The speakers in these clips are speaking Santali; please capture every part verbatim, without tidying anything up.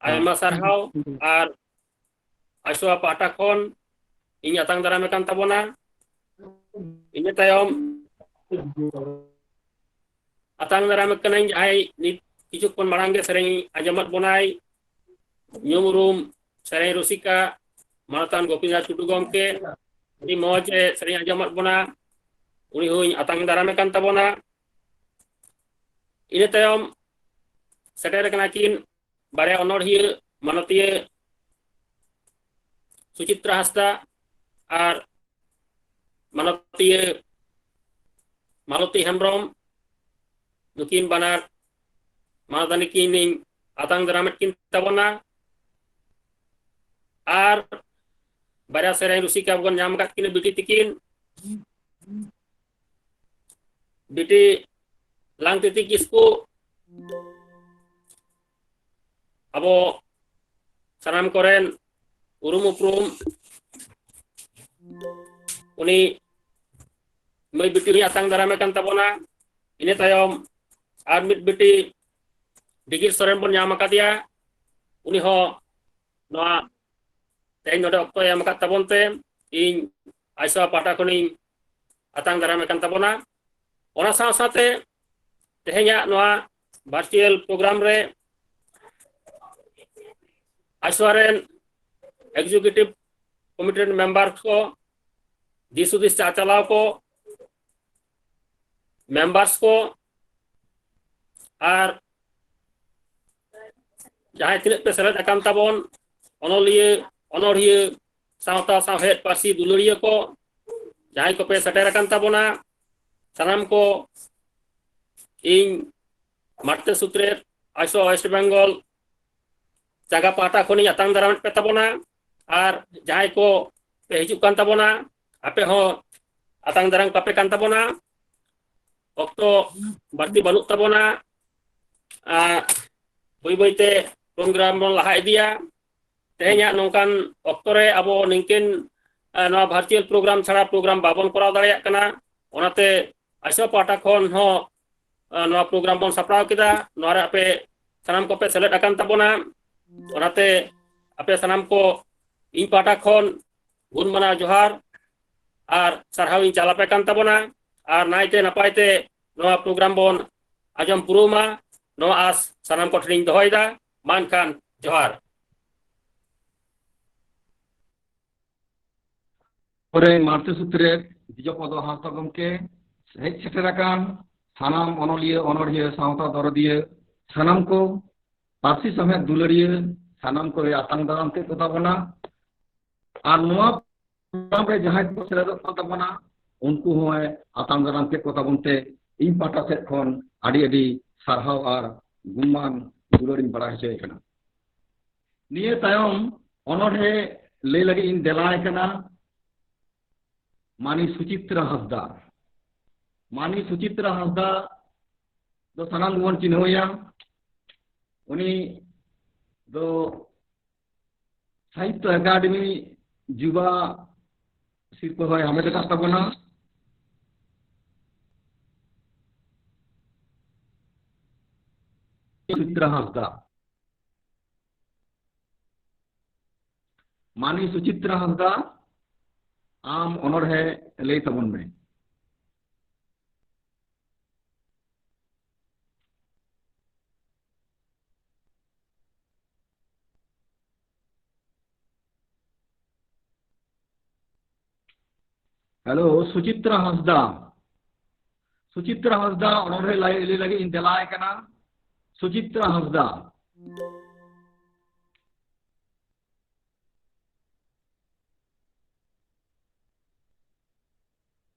ᱟᱭᱢᱟ ᱥᱟᱨᱦᱟᱣ᱾ ᱟᱨ ᱟᱭᱥᱚᱣᱟ ᱯᱟᱦᱴᱟ ᱠᱷᱚᱱ ᱤᱧ ᱟᱛᱟᱝ ᱫᱟᱨᱟᱢᱮ ᱠᱟᱱ ᱛᱟᱵᱚᱱᱟ᱾ ᱤᱱᱟᱹ ᱛᱟᱭᱚᱢ ᱟᱛᱟᱝ ᱫᱟᱨᱟᱢᱮ ᱠᱟᱹᱱᱟᱹᱧ ᱡᱟᱦᱟᱸᱭ ᱱᱤᱛ ᱠᱤᱪᱷᱩ ᱠᱷᱚᱱ ᱢᱟᱲᱟᱝ ᱜᱮ ᱥᱮᱨᱮᱧ ᱟᱸᱡᱚᱢᱟᱫ ᱵᱚᱱᱟᱭ, ᱧᱩᱢ ᱩᱨᱩᱢ ᱥᱮᱨᱮᱧ ᱨᱩᱥᱤᱠᱟ ᱢᱟᱱᱚᱛᱟᱱ ᱜᱳᱯᱤᱱᱟᱛᱷ ᱴᱩᱰᱩ ᱜᱚᱢᱠᱮ, ᱟᱹᱰᱤ ᱢᱚᱡᱽ ᱮ ᱥᱮᱨᱮᱧ ᱟᱸᱡᱚᱢᱟᱫ ᱵᱚᱱᱟ, ᱩᱱᱤ ᱦᱚᱸᱧ ᱟᱛᱟᱝ ᱫᱟᱨᱟᱢᱮ ᱠᱟᱱ ᱛᱟᱵᱚᱱᱟ᱾ ᱤᱱᱟᱹ ᱛᱟᱭᱚᱢ ᱥᱮᱴᱮᱨ ᱟᱠᱟᱱᱟ ᱠᱤᱱ ᱵᱟᱨᱭᱟ ᱚᱱᱚᱲᱦᱤᱭᱟᱹ, ᱢᱟᱱᱚᱛᱤᱭᱟᱹ ᱥᱩᱪᱤᱛᱨᱟ ᱦᱟᱸᱥᱫᱟ ᱟᱨ ᱢᱟᱱᱚᱛᱤᱭᱟᱹ ᱢᱟᱞᱚᱛᱤ ᱦᱮᱢᱵᱨᱚᱢ᱾ ᱱᱩᱠᱤᱱ ᱵᱟᱱᱟᱨ ᱢᱟᱱᱚᱛᱟᱱᱤ ᱠᱤᱱ ᱤᱧ ᱟᱛᱟᱝ ᱫᱟᱨᱟᱢᱮᱫ ᱠᱤᱱ ᱛᱟᱵᱚᱱᱟ᱾ ᱟᱨ ᱵᱟᱨᱭᱟ ᱥᱮᱨᱮᱧ ᱨᱩᱥᱤᱠᱟ ᱵᱚᱱ ᱧᱟᱢ ᱟᱠᱟᱫ ᱠᱤᱱᱟ ᱵᱤᱴᱤ ᱛᱤᱠᱤᱱ, ᱵᱤᱴᱤ ᱞᱟᱝᱛᱤᱛᱤ ᱠᱤᱥᱠᱩ, ᱟᱵᱚ ᱥᱟᱱᱟᱢ ᱠᱚᱨᱮᱱ ᱩᱨᱩᱢ ᱩᱯᱨᱩᱢ, ᱩᱱᱤ ᱢᱟᱹᱭ ᱵᱤᱴᱤ ᱦᱚᱸᱧ ᱟᱛᱟᱝ ᱫᱟᱨᱟᱢᱮ ᱠᱟᱱ ᱛᱟᱵᱚᱱᱟ᱾ ᱤᱱᱟᱹ ᱛᱟᱭᱚᱢ ᱟᱨ ᱢᱤᱫ ᱵᱤᱴᱤ ᱰᱤᱜᱤᱨ ᱥᱚᱨᱮᱱ ᱵᱚᱱ ᱧᱟᱢ ᱟᱠᱟᱫᱮᱭᱟ, ᱩᱱᱤ ᱦᱚᱸ ᱱᱚᱣᱟ ᱛᱮᱦᱮᱧ ᱱᱚᱰᱮ ᱚᱠᱛᱚᱭ ᱮᱢ ᱟᱠᱟᱫ ᱛᱟᱵᱚᱱ ᱛᱮ ᱤᱧ ᱟᱭᱥᱚᱣᱟ ᱯᱟᱦᱴᱟ ᱠᱷᱚᱱᱤᱧ ᱟᱛᱟᱝ ᱫᱟᱨᱟᱢᱮ ᱠᱟᱱ ᱛᱟᱵᱚᱱᱟ᱾ ᱚᱱᱟ ᱥᱟᱶ ᱥᱟᱶᱛᱮ ᱛᱮᱦᱮᱧᱟᱜ ᱱᱚᱣᱟ ᱵᱷᱟᱨᱪᱩᱭᱟᱞ ᱯᱨᱳᱜᱨᱟᱢ ᱨᱮ ᱟᱭᱥᱚᱣᱟ ᱨᱮᱱ ᱮᱠᱡᱤᱠᱤᱭᱩᱴᱤᱵᱷ ᱠᱚᱢᱤᱴᱤ ᱨᱮᱱ ᱢᱮᱢᱵᱟᱨ ᱠᱚ, ᱫᱤᱥ ᱦᱩᱫᱤᱥ ᱪᱟᱪᱟᱞᱟᱣ ᱠᱚ, ᱢᱮᱢᱵᱟᱨᱥ ᱠᱚ, ᱟᱨ ᱡᱟᱦᱟᱸᱭ ᱛᱤᱱᱟᱹᱜ ᱯᱮ ᱥᱮᱞᱮᱫ ᱟᱠᱟᱱ ᱛᱟᱵᱚᱱ, ᱚᱱᱚᱞᱤᱭᱟᱹ, ᱚᱱᱚᱲᱦᱤᱭᱟᱹ, ᱥᱟᱶᱛᱟ ᱥᱟᱶᱦᱮᱫ ᱯᱟᱹᱨᱥᱤ ᱫᱩᱞᱟᱹᱲᱤᱭᱟᱹ ᱠᱚ, ᱡᱟᱦᱟᱸᱭ ᱠᱚᱯᱮ ᱥᱮᱴᱮᱨ ᱟᱠᱟᱱ ᱛᱟᱵᱚᱱᱟ, ᱥᱟᱱᱟᱢ ᱠᱚ ᱤᱧ ᱢᱟᱨᱛᱮ ᱥᱩᱛᱨᱮᱛ ᱟᱭᱥᱚ ᱳᱭᱮᱥᱴ ᱵᱮᱝᱜᱚᱞ ᱪᱟᱸᱜᱟ ᱯᱟᱦᱴᱟ ᱠᱷᱚᱱᱤᱧ ᱟᱛᱟᱝ ᱫᱟᱨᱟᱢᱮᱫ ᱯᱮ ᱛᱟᱵᱚᱱᱟ᱾ ᱟᱨ ᱡᱟᱦᱟᱸᱭ ᱠᱚ ᱯᱮ ᱦᱤᱡᱩᱜ ᱠᱟᱱ ᱛᱟᱵᱚᱱᱟ, ᱟᱯᱮ ᱦᱚᱸ ᱟᱛᱟᱝ ᱫᱟᱨᱟᱢ ᱠᱟᱯᱮ ᱠᱟᱱ ᱛᱟᱵᱚᱱᱟ᱾ ᱚᱠᱛᱚ ᱵᱟᱹᱲᱛᱤ ᱵᱟᱹᱱᱩᱜ ᱛᱟᱵᱚᱱᱟ᱾ ᱟᱨ ᱵᱟᱹᱭ ᱵᱟᱹᱭᱛᱮ ᱯᱨᱳᱜᱨᱟᱢ ᱵᱚᱱ ᱞᱟᱦᱟ ᱤᱫᱤᱭᱟ᱾ ᱛᱮᱦᱮᱧᱟᱜ ᱱᱚᱝᱠᱟᱱ ᱚᱠᱛᱚ ᱨᱮ ᱟᱵᱚ ᱱᱤᱝᱠᱟᱹᱱ, ᱟᱨ ᱱᱚᱣᱟ ᱵᱷᱟᱨᱪᱩᱭᱟᱞ ᱯᱨᱳᱜᱨᱟᱢ ᱪᱷᱟᱲᱟ ᱯᱨᱳᱜᱨᱟᱢ ᱵᱟᱵᱚᱱ ᱠᱚᱨᱟᱣ ᱫᱟᱲᱮᱭᱟᱜ ᱠᱟᱱᱟ᱾ ᱚᱱᱟᱛᱮ ᱟᱭᱥᱚ ᱯᱟᱦᱴᱟ ᱠᱷᱚᱱ ᱦᱚᱸ, ᱟᱨ ᱱᱚᱣᱟ ᱯᱨᱳᱜᱨᱟᱢ ᱵᱚᱱ ᱥᱟᱯᱲᱟᱣ ᱠᱮᱫᱟ᱾ ᱱᱚᱣᱟ ᱨᱮ ᱟᱯᱮ ᱥᱟᱱᱟᱢ ᱠᱚᱯᱮ ᱥᱮᱞᱮᱫ ᱟᱠᱟᱱ ᱛᱟᱵᱚᱱᱟ᱾ ᱚᱱᱟᱛᱮ ᱟᱯᱮ ᱥᱟᱱᱟᱢ ᱠᱚ ᱤᱧ ᱯᱟᱦᱴᱟ ᱠᱷᱚᱱ ᱜᱩᱱ ᱢᱟᱱᱟᱣ ᱡᱚᱦᱟᱨ ᱟᱨ ᱥᱟᱨᱦᱟᱣ ᱤᱧ ᱪᱟᱞ ᱟᱯᱮ ᱠᱟᱱ ᱛᱟᱵᱚᱱᱟ᱾ ᱟᱨ ᱱᱟᱭᱛᱮ ᱱᱟᱯᱟᱭ ᱛᱮ ᱱᱚᱣᱟ ᱯᱨᱳᱜᱨᱟᱢ ᱵᱚᱱ ᱟᱸᱡᱚᱢ ᱯᱩᱨᱟᱹᱣ ᱢᱟ, ᱱᱚᱣᱟ ᱟᱥ ᱥᱟᱱᱟᱢ ᱠᱚᱴᱷᱮᱱᱤᱧ ᱫᱚᱦᱚᱭᱮᱫᱟ᱾ ᱢᱟ ᱮᱱᱠᱷᱟᱱ ᱡᱚᱦᱟᱨ᱾ ᱯᱚᱨᱮ ᱢᱟᱹᱨᱛᱤ ᱥᱩᱛᱨᱮᱛ ᱫᱤᱡᱚᱯᱚᱫᱚ ᱦᱟᱸᱥᱫᱟ ᱜᱚᱢᱠᱮ, ᱦᱮᱡ ᱥᱮᱴᱮᱨ ᱟᱠᱟᱱ ᱥᱟᱱᱟᱢ ᱚᱱᱚᱞᱤᱭᱟᱹ, ᱚᱱᱚᱲᱦᱤᱭᱟᱹ, ᱥᱟᱶᱛᱟ ᱫᱚᱨᱚᱫᱤᱭᱟᱹ, ᱥᱟᱱᱟᱢ ᱠᱚ, ᱯᱟᱹᱨᱥᱤ ᱥᱟᱶᱦᱮᱫ ᱫᱩᱞᱟᱹᱲᱤᱭᱟᱹ, ᱥᱟᱱᱟᱢ ᱠᱚᱭ ᱟᱛᱟᱝ ᱫᱟᱨᱟᱢ ᱠᱮᱫ ᱠᱚ ᱛᱟᱵᱚᱱᱟ᱾ ᱟᱨ ᱱᱚᱣᱟ ᱯᱨᱳᱜᱨᱟᱢ ᱨᱮ ᱡᱟᱦᱟᱸᱭ ᱠᱚ ᱥᱮᱞᱮᱫᱚᱜ ᱠᱟᱱ ᱛᱟᱵᱚᱱᱟ, ᱩᱱᱠᱩ ᱦᱚᱸᱭ ᱟᱛᱟᱝ ᱫᱟᱨᱟᱢ ᱠᱮᱫ ᱠᱚ ᱛᱟᱵᱚᱱ ᱛᱮ ᱤᱧ ᱯᱟᱦᱴᱟ ᱥᱮᱫ ᱠᱷᱚᱱ ᱟᱹᱰᱤ ᱟᱹᱰᱤ ᱥᱟᱨᱦᱟᱣ ᱟᱨ ᱜᱩᱱᱢᱟᱱ ᱫᱩᱞᱟᱹᱲᱤᱧ ᱵᱟᱲᱟᱭ ᱦᱚᱪᱚᱭᱮ ᱠᱟᱱᱟ᱾ ᱱᱤᱭᱟᱹ ᱛᱟᱭᱚᱢ ᱚᱱᱚᱬᱦᱮ ᱞᱟᱹᱭ ᱞᱟᱹᱜᱤᱫ ᱤᱧ ᱫᱮᱞᱟᱭ ᱠᱟᱱᱟ ᱢᱟᱹᱱᱤ ᱥᱩᱪᱤᱛᱨᱟ ᱦᱟᱸᱥᱫᱟ᱾ ᱢᱟᱹᱱᱤ ᱥᱩᱪᱤᱛᱨᱟ ᱦᱟᱸᱥᱫᱟ ᱫᱚ ᱥᱟᱱᱟᱢ ᱜᱮᱵᱚᱱ ᱪᱤᱱᱦᱟᱹᱣᱮᱭᱟ᱾ ᱩᱱᱤ ᱫᱚ ᱥᱟᱦᱤᱛᱛᱚ ᱮᱠᱟᱰᱮᱢᱤ ᱡᱩᱵᱟ ᱥᱤᱨᱯᱟᱹ ᱦᱚᱸᱭ ᱦᱟᱢᱮᱴ ᱟᱠᱟᱫ ᱛᱟᱵᱚᱱᱟ᱾ ᱥᱩᱪᱤᱛᱨᱟ ᱦᱟᱸᱥᱫᱟ᱾ ᱢᱟᱹᱱᱤ ᱥᱩᱪᱤᱛᱨᱟ ᱦᱟᱸᱥᱫᱟ, ᱟᱢ ᱚᱱᱚᱬᱦᱮ ᱞᱟᱹᱭ ᱛᱟᱵᱚᱱ ᱢᱮ᱾ ᱦᱮᱞᱳ, ᱥᱩᱪᱤᱛᱨᱟ ᱦᱟᱸᱥᱫᱟ᱾ ᱥᱩᱪᱤᱛᱨᱟ ᱦᱟᱸᱥᱫᱟ ᱚᱱᱚᱬᱦᱮ ᱞᱟᱹᱭ, ᱞᱟᱹᱭ ᱞᱟᱹᱜᱤᱫ ᱤᱧ ᱫᱮᱞᱟᱭ ᱠᱟᱱᱟ᱾ ᱥᱩᱪᱤᱛᱨᱟ ᱦᱟᱸᱥᱫᱟ᱾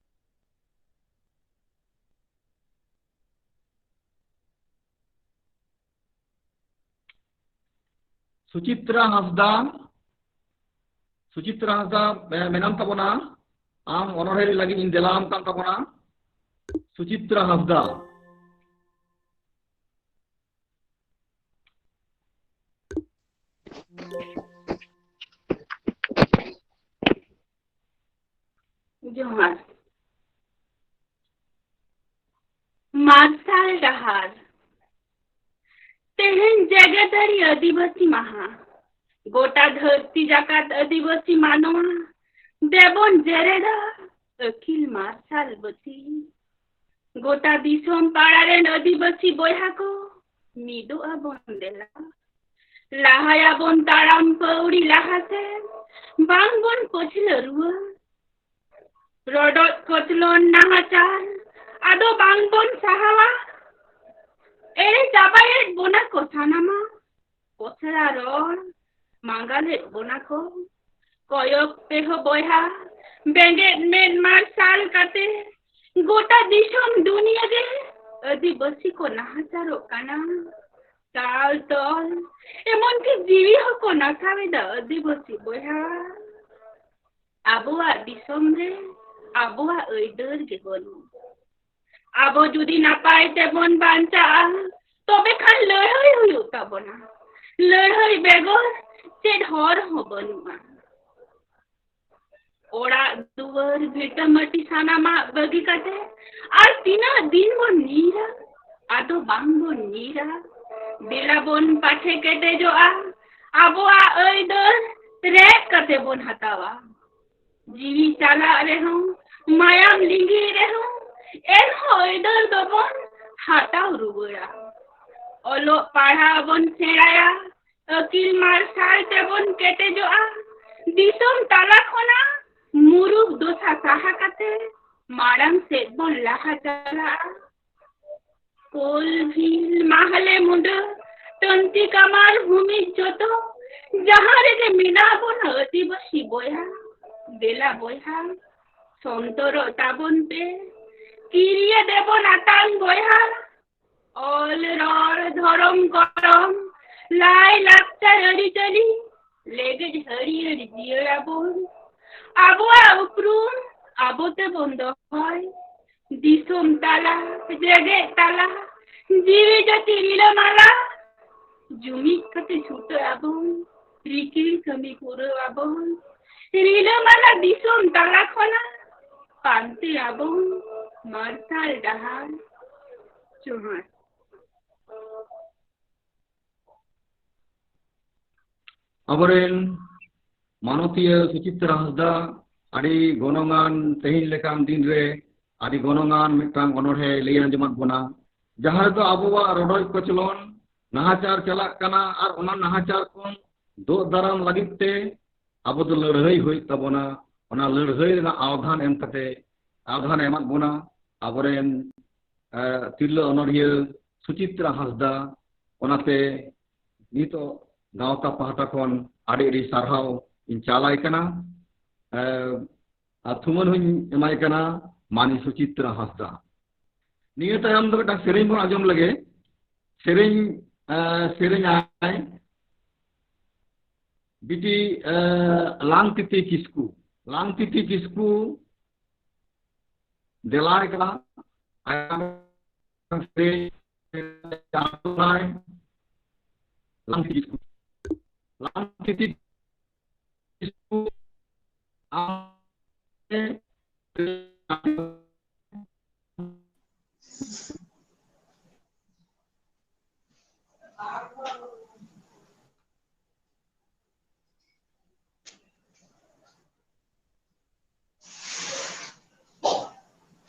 ᱥᱩᱪᱤᱛᱨᱟ ᱦᱟᱸᱥᱫᱟ, ᱥᱩᱪᱤᱛᱨᱟ ᱦᱟᱸᱥᱫᱟ, ᱢᱮ-, ᱢᱮᱱᱟᱢ ᱛᱟᱵᱚᱱᱟ? ᱟᱢ ᱚᱱᱚᱬᱦᱮ ᱞᱟᱹᱜᱤᱫ ᱤᱧ ᱫᱮᱞᱟ ᱟᱢ ᱠᱟᱱ ᱛᱟᱵᱚᱱᱟ᱾ ᱥᱩᱪᱤᱛᱨᱟ ᱦᱟᱸᱥᱫᱟ᱾ ᱡᱚᱦᱟᱨ᱾ ᱢᱟᱨᱥᱟᱞ ᱰᱟᱦᱟᱨ᱾ ᱛᱮᱦᱮᱧ ᱡᱮᱜᱮᱛᱟᱹᱨᱤ ᱟᱹᱫᱤᱵᱟᱹᱥᱤ ᱢᱟᱦᱟ, ᱜᱚᱴᱟ ᱫᱷᱟᱹᱨᱛᱤ ᱡᱟᱠᱟᱛ ᱟᱹᱫᱤᱵᱟᱹᱥᱤ ᱢᱟᱱᱣᱟ, ᱫᱮᱵᱚᱱ ᱡᱮᱨᱮᱫᱟ ᱟᱹᱠᱤᱞ ᱢᱟᱨᱥᱟᱞ ᱵᱟᱹᱛᱤ᱾ ᱜᱚᱴᱟ ᱫᱤᱥᱚᱢ ᱯᱟᱲᱟ ᱨᱮᱱ ᱟᱹᱫᱤᱵᱟᱹᱥᱤ ᱵᱚᱭᱦᱟ ᱠᱚ, ᱢᱤᱫᱚᱜ ᱟᱵᱚᱱ ᱫᱮᱞᱟ᱾ ᱞᱟᱦᱟᱭᱟᱵᱚᱱ ᱛᱟᱲᱟᱢ ᱯᱟᱹᱣᱲᱤ ᱞᱟᱦᱟ ᱥᱮᱱ, ᱵᱟᱝ ᱵᱚᱱ ᱯᱟᱹᱪᱷᱞᱟᱹ ᱨᱩᱣᱟᱹᱲ᱾ ᱨᱚᱰᱚᱡ ᱠᱚᱪᱞᱚᱱ ᱱᱟᱦᱟᱪᱟᱨ, ᱟᱫᱚ ᱵᱟᱝ ᱵᱚᱱ ᱥᱟᱦᱟᱣᱟ᱾ ᱮᱲᱮ ᱪᱟᱵᱟᱭᱮᱫ ᱵᱚᱱᱟ ᱠᱚ ᱥᱟᱱᱟᱢᱟ, ᱠᱚᱥᱲᱟ ᱨᱚᱲ ᱢᱟᱸᱜᱟᱞᱮᱫ ᱵᱚᱱᱟ ᱠᱚ᱾ ᱠᱚᱭᱚᱜ ᱯᱮ ᱦᱳ ᱵᱚᱭᱦᱟ, ᱵᱮᱸᱜᱮᱫ ᱢᱮᱫ ᱢᱟᱨᱥᱟᱞ ᱠᱟᱛᱮ, ᱜᱚᱴᱟ ᱫᱤᱥᱚᱢ ᱫᱩᱱᱤᱭᱟᱹ ᱜᱮ ᱟᱹᱫᱤᱵᱟᱹᱥᱤ ᱠᱚ ᱱᱟᱦᱟᱪᱟᱨᱚᱜ ᱠᱟᱱᱟ᱾ ᱪᱟᱞ ᱛᱚᱞ, ᱮᱢᱚᱱ ᱠᱤ ᱡᱤᱣᱤ ᱦᱚᱸᱠᱚ ᱱᱟᱥᱟᱣᱮᱫᱟ ᱟᱹᱫᱤᱵᱟᱹᱥᱤ ᱵᱚᱭᱦᱟ᱾ ᱟᱵᱚᱣᱟᱜ ᱫᱤᱥᱚᱢ ᱨᱮ ᱟᱵᱚᱣᱟᱜ ᱟᱹᱭᱫᱟᱹᱨ ᱜᱮ ᱵᱟᱹᱱᱩᱜ᱾ ᱟᱵᱚ ᱡᱩᱫᱤ ᱱᱟᱯᱟᱭ ᱛᱮᱵᱚᱱ ᱵᱟᱧᱪᱟᱜᱼᱟ, ᱛᱚᱵᱮ ᱠᱷᱟᱱ ᱞᱟᱹᱲᱦᱟᱹᱭ ᱦᱩᱭᱩᱜ ᱛᱟᱵᱚᱱᱟ᱾ ᱞᱟᱹᱲᱦᱟᱹᱭ ᱵᱮᱜᱚᱨ ᱪᱮᱫ ᱦᱚᱨ ᱦᱚᱸ ᱵᱟᱹᱱᱩᱜᱼᱟ᱾ ᱚᱲᱟᱜ ᱫᱩᱣᱟᱹᱨ ᱵᱷᱤᱴᱟᱹ ᱢᱟᱹᱴᱤ ᱥᱟᱱᱟᱢᱟᱜ ᱵᱟᱹᱜᱤ ᱠᱟᱛᱮ ᱟᱨ ᱛᱤᱱᱟᱹᱜ ᱫᱤᱱ ᱵᱚᱱ ᱧᱤᱨᱟ? ᱟᱫᱚ ᱵᱟᱝ ᱵᱚᱱ ᱧᱤᱨᱟ᱾ ᱫᱮᱞᱟ ᱵᱚᱱ ᱯᱟᱴᱷᱮ ᱠᱮᱴᱮᱡᱚᱜᱼᱟ, ᱟᱵᱚᱣᱟᱜ ᱟᱹᱭᱫᱟᱹᱨ ᱨᱮᱡ ᱠᱟᱛᱮ ᱵᱚᱱ ᱦᱟᱛᱟᱣᱟ᱾ ᱡᱤᱣᱤ ᱪᱟᱞᱟᱜ ᱨᱮᱦᱚᱸ, ᱢᱟᱭᱟᱢ ᱞᱤᱸᱜᱤ ᱨᱮᱦᱚᱸ, ᱮᱱᱦᱚᱸ ᱟᱹᱭᱫᱟᱹᱨ ᱫᱚᱵᱚᱱ ᱦᱟᱛᱟᱣ ᱨᱩᱣᱟᱹᱲᱟ᱾ ᱚᱞᱚᱜ ᱯᱟᱲᱦᱟᱣ ᱵᱚᱱ ᱥᱮᱬᱟᱭᱟ, ᱟᱹᱠᱤᱞ ᱢᱟᱨᱥᱟᱞ ᱛᱮᱵᱚᱱ ᱠᱮᱴᱮᱡᱚᱜᱼᱟ᱾ ᱫᱤᱥᱚᱢ ᱛᱟᱞᱟ ᱠᱷᱚᱱᱟᱜ ᱢᱩᱨᱩᱠ ᱫᱚᱥᱟ ᱥᱟᱦᱟ ᱠᱟᱛᱮ ᱢᱟᱲᱟᱝ ᱥᱮᱫ ᱵᱚᱱ ᱞᱟᱦᱟ ᱪᱟᱞᱟᱜᱼᱟ᱾ ᱠᱳᱞ ᱵᱷᱤᱞ ᱢᱟᱦᱞᱮ ᱢᱩᱸᱰᱟᱹ, ᱴᱟᱹᱱᱴᱤ ᱠᱟᱢᱟᱨ ᱵᱷᱩᱢᱤ ᱡᱚᱛᱚ, ᱡᱟᱦᱟᱸ ᱨᱮᱜᱮ ᱢᱮᱱᱟᱜ ᱵᱚᱱᱟ ᱟᱹᱫᱤᱵᱟᱹᱥᱤ ᱵᱚᱭᱦᱟ, ᱫᱮᱞᱟ ᱵᱚᱭᱦᱟ, ᱥᱚᱱᱛᱚᱨᱚᱜ ᱛᱟᱵᱚᱱ ᱯᱮ, ᱠᱤᱨᱤᱭᱟᱹ ᱫᱮᱵᱚᱱ ᱟᱛᱟᱝ ᱵᱚᱭᱦᱟ᱾ ᱚᱞ, ᱨᱚᱲ, ᱫᱷᱚᱨᱚᱢ, ᱠᱚᱨᱚᱢ, ᱞᱟᱭ, ᱞᱟᱠᱪᱟᱨ, ᱟᱹᱨᱤᱪᱟᱹᱞᱤ, ᱞᱮᱜᱮᱡ ᱦᱟᱹᱨᱭᱟᱹᱲ ᱡᱤᱭᱟᱹᱲ ᱟᱵᱚᱱ᱾ ᱟᱵᱚᱣᱟᱜ ᱩᱯᱨᱩᱢ ᱟᱵᱚ ᱛᱮᱵᱚᱱ ᱫᱚᱦᱚᱭ᱾ ᱫᱤᱥᱚᱢ ᱛᱟᱞᱟ, ᱡᱮᱜᱮᱛ ᱛᱟᱞᱟ, ᱡᱤᱣᱤ ᱡᱟᱹᱛᱤ ᱨᱤᱞᱟᱹᱢᱟᱞᱟ, ᱡᱩᱢᱤᱫ ᱠᱟᱛᱮ ᱪᱷᱩᱴᱟᱹᱜ ᱟᱵᱚᱱ, ᱨᱤᱠᱤᱲ ᱠᱟᱹᱢᱤ ᱯᱩᱨᱟᱹᱣ ᱟᱵᱚᱱ᱾ ᱨᱤᱞᱟᱹᱢᱟᱞᱟ ᱫᱤᱥᱚᱢ ᱛᱟᱞᱟ ᱠᱷᱚᱱᱟᱜ ᱯᱟᱱᱛᱮ ᱟᱵᱚᱱ ᱢᱟᱨᱥᱟᱞ ᱰᱟᱦᱟᱨ᱾ ᱡᱚᱦᱟᱨ᱾ ᱟᱵᱚᱨᱮᱱ ᱢᱟᱱᱚᱛᱤᱭᱟᱹ ᱥᱩᱪᱤᱛᱨᱟ ᱦᱟᱸᱥᱫᱟ ᱟᱹᱰᱤ ᱜᱚᱱᱚᱝᱟᱱ, ᱛᱮᱦᱮᱧ ᱞᱮᱠᱟᱱ ᱫᱤᱱ ᱨᱮ ᱟᱹᱰᱤ ᱜᱚᱱᱚᱝᱟᱱ ᱢᱤᱫᱴᱟᱝ ᱚᱱᱚᱬᱦᱮ ᱞᱟᱹᱭ ᱟᱸᱡᱚᱢᱟᱫ ᱵᱚᱱᱟ, ᱡᱟᱦᱟᱸ ᱨᱮᱫᱚ ᱟᱵᱚᱣᱟᱜ ᱨᱚᱰᱚᱡ ᱠᱚᱪᱞᱚᱱ ᱱᱟᱦᱟᱪᱟᱨ ᱪᱟᱞᱟᱜ ᱠᱟᱱᱟ ᱟᱨ ᱚᱱᱟ ᱱᱟᱦᱟᱪᱟᱨ ᱠᱷᱚᱱ ᱫᱳᱜ ᱫᱟᱨᱟᱢ ᱞᱟᱹᱜᱤᱫ ᱛᱮ ᱟᱵᱚ ᱫᱚ ᱞᱟᱹᱲᱦᱟᱹᱭ ᱦᱩᱭᱩᱜ ᱛᱟᱵᱚᱱᱟ᱾ ᱚᱱᱟ ᱞᱟᱹᱲᱦᱟᱹᱭ ᱨᱮᱱᱟᱜ ᱟᱣᱫᱷᱟᱱ ᱮᱢ ᱠᱟᱛᱮ, ᱟᱣᱫᱷᱟᱱ ᱮ ᱮᱢᱟᱫ ᱵᱚᱱᱟ ᱟᱵᱚᱨᱮᱱ, ᱮ, ᱛᱤᱨᱞᱟᱹ ᱚᱱᱚᱬᱦᱤᱭᱟᱹ ᱥᱩᱪᱤᱛᱨᱟ ᱦᱟᱸᱥᱫᱟ᱾ ᱚᱱᱟᱛᱮ ᱱᱤᱛᱚᱜ ᱜᱟᱶᱛᱟ ᱯᱟᱦᱴᱟ ᱠᱷᱚᱱ ᱟᱹᱰᱤ ᱟᱹᱰᱤ ᱥᱟᱨᱦᱟᱣ ᱤᱧ ᱪᱟᱞᱟᱭ ᱠᱟᱱᱟ, ᱮ, ᱟᱨ ᱛᱷᱩᱢᱟᱹᱱ ᱦᱚᱸᱧ ᱮᱢᱟᱭ ᱠᱟᱱᱟ ᱢᱟᱹᱱᱤ ᱥᱩᱪᱤᱛᱨᱟ ᱦᱟᱸᱥᱫᱟ᱾ ᱱᱤᱭᱟᱹ ᱛᱟᱭᱚᱢ ᱫᱚ ᱢᱤᱫᱴᱟᱝ ᱥᱮᱨᱮᱧ ᱵᱚᱱ ᱟᱸᱡᱚᱢ ᱞᱮᱜᱮ᱾ ᱥᱮᱨᱮᱧ, ᱮ, ᱥᱮᱨᱮᱧᱟᱭ ᱵᱤᱴᱤ, ᱮ, ᱞᱟᱝᱛᱤᱛᱤ ᱠᱤᱥᱠᱩ᱾ ᱞᱟᱝᱛᱤᱛᱤ ᱠᱤᱥᱠᱩ ᱫᱮᱞᱟᱭ ᱠᱟᱱᱟ᱾ ᱟᱭᱟᱜ ᱥᱮᱨᱮᱧ ᱞᱟᱝᱛᱤᱛᱤ ᱠᱤᱥᱠᱩ᱾ ᱞᱟᱝᱛᱤᱛᱤ ᱠᱤᱥᱠᱩ, ᱟᱢ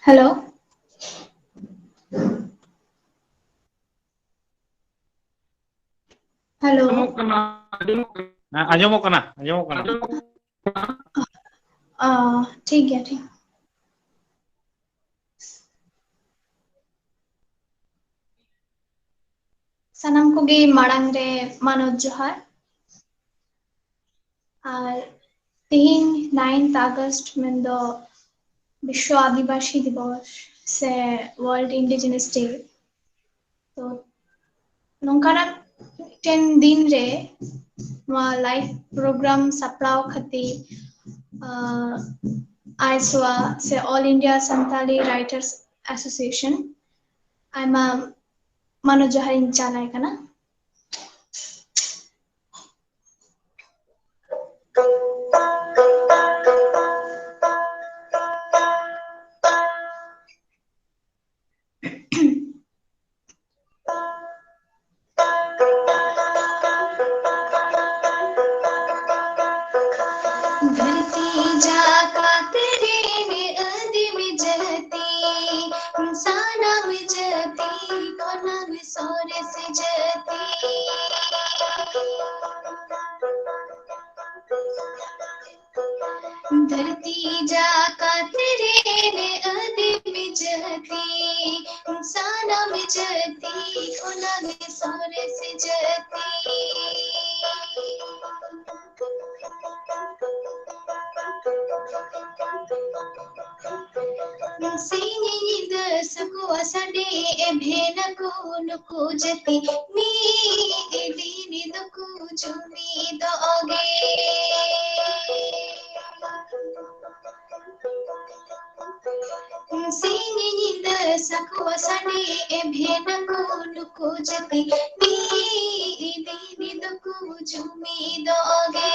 Hello. Hello. ᱟᱸᱡᱚᱢᱚᱜ ᱠᱟᱱᱟ, ᱟᱸᱡᱚᱢᱚᱜ ᱠᱟᱱᱟ᱾ ᱦᱮᱸ, ᱟᱸᱡᱚᱢᱚᱜ ᱠᱟᱱᱟ, ᱟᱸᱡᱚᱢᱚᱜ ᱠᱟᱱᱟ᱾ ᱟᱸᱡᱚᱢᱚᱜ ᱠᱟᱱᱟ᱾ ᱚ, ᱴᱷᱤᱠ ᱜᱮᱭᱟ, ᱴᱷᱤᱠ᱾ ᱥᱟᱱᱟᱢ ᱠᱚᱜᱮ ᱢᱟᱲᱟᱝ ᱨᱮ ᱢᱟᱱᱚᱛ ᱡᱚᱦᱟᱨ᱾ ᱟᱨ ᱛᱤᱦᱤᱧ ninth August ᱢᱮᱱᱫᱚ ᱵᱤᱥᱣᱚ ᱟᱹᱫᱤᱵᱟᱹᱥᱤ ᱫᱤᱵᱚᱥ ᱥᱮ World Indigenous Day, ᱛᱚ ᱱᱚᱝᱠᱟᱱᱟᱜ ᱢᱤᱫᱴᱮᱱ ᱫᱤᱱ ᱨᱮ ᱱᱚᱣᱟ live program ᱥᱟᱯᱲᱟᱣ ᱠᱷᱟᱹᱛᱤᱨ, ᱟᱸ, ᱟᱭᱥᱳᱣᱟ ᱥᱮ All India Santali Writers Association ᱟᱭᱢᱟ ᱢᱟᱱᱚᱛ ᱡᱚᱦᱟᱨ ᱤᱧ ᱪᱟᱞᱟᱭ ᱠᱟᱱᱟ᱾ ᱫᱷᱟᱹᱨᱛᱤ ᱡᱟᱠᱟᱛ ᱨᱮᱱ ᱟᱹᱫᱤᱢ ᱡᱟᱹᱛᱤ, ᱥᱟᱱᱟᱢ ᱡᱟᱹᱛᱤ ᱠᱷᱚᱱᱟᱜ ᱥᱚᱨᱮᱥ ᱡᱟᱹᱛᱤ᱾ ᱥᱤᱧ ᱧᱤᱫᱟᱹ ᱥᱟᱹᱠᱩᱣᱟ ᱥᱟᱰᱮ ᱮᱵᱷᱮᱱᱟᱠᱚ ᱱᱩᱠᱩ ᱡᱟᱹᱛᱤ, ᱢᱤᱫ ᱫᱤᱱ ᱫᱚᱠᱚ ᱡᱩᱢᱤᱫᱚᱜ ᱜᱮ᱾ ᱥᱤᱧ ᱧᱤᱫᱟᱹ ᱥᱟᱹᱠᱩᱣᱟ ᱥᱟᱰᱮ ᱮᱵᱷᱮᱱᱟᱠᱚ ᱱᱩᱠᱩ ᱡᱟᱹᱛᱤ, ᱢᱤᱫ ᱫᱤᱱ ᱫᱚᱠᱚ ᱡᱩᱢᱤᱫᱚᱜ ᱜᱮ᱾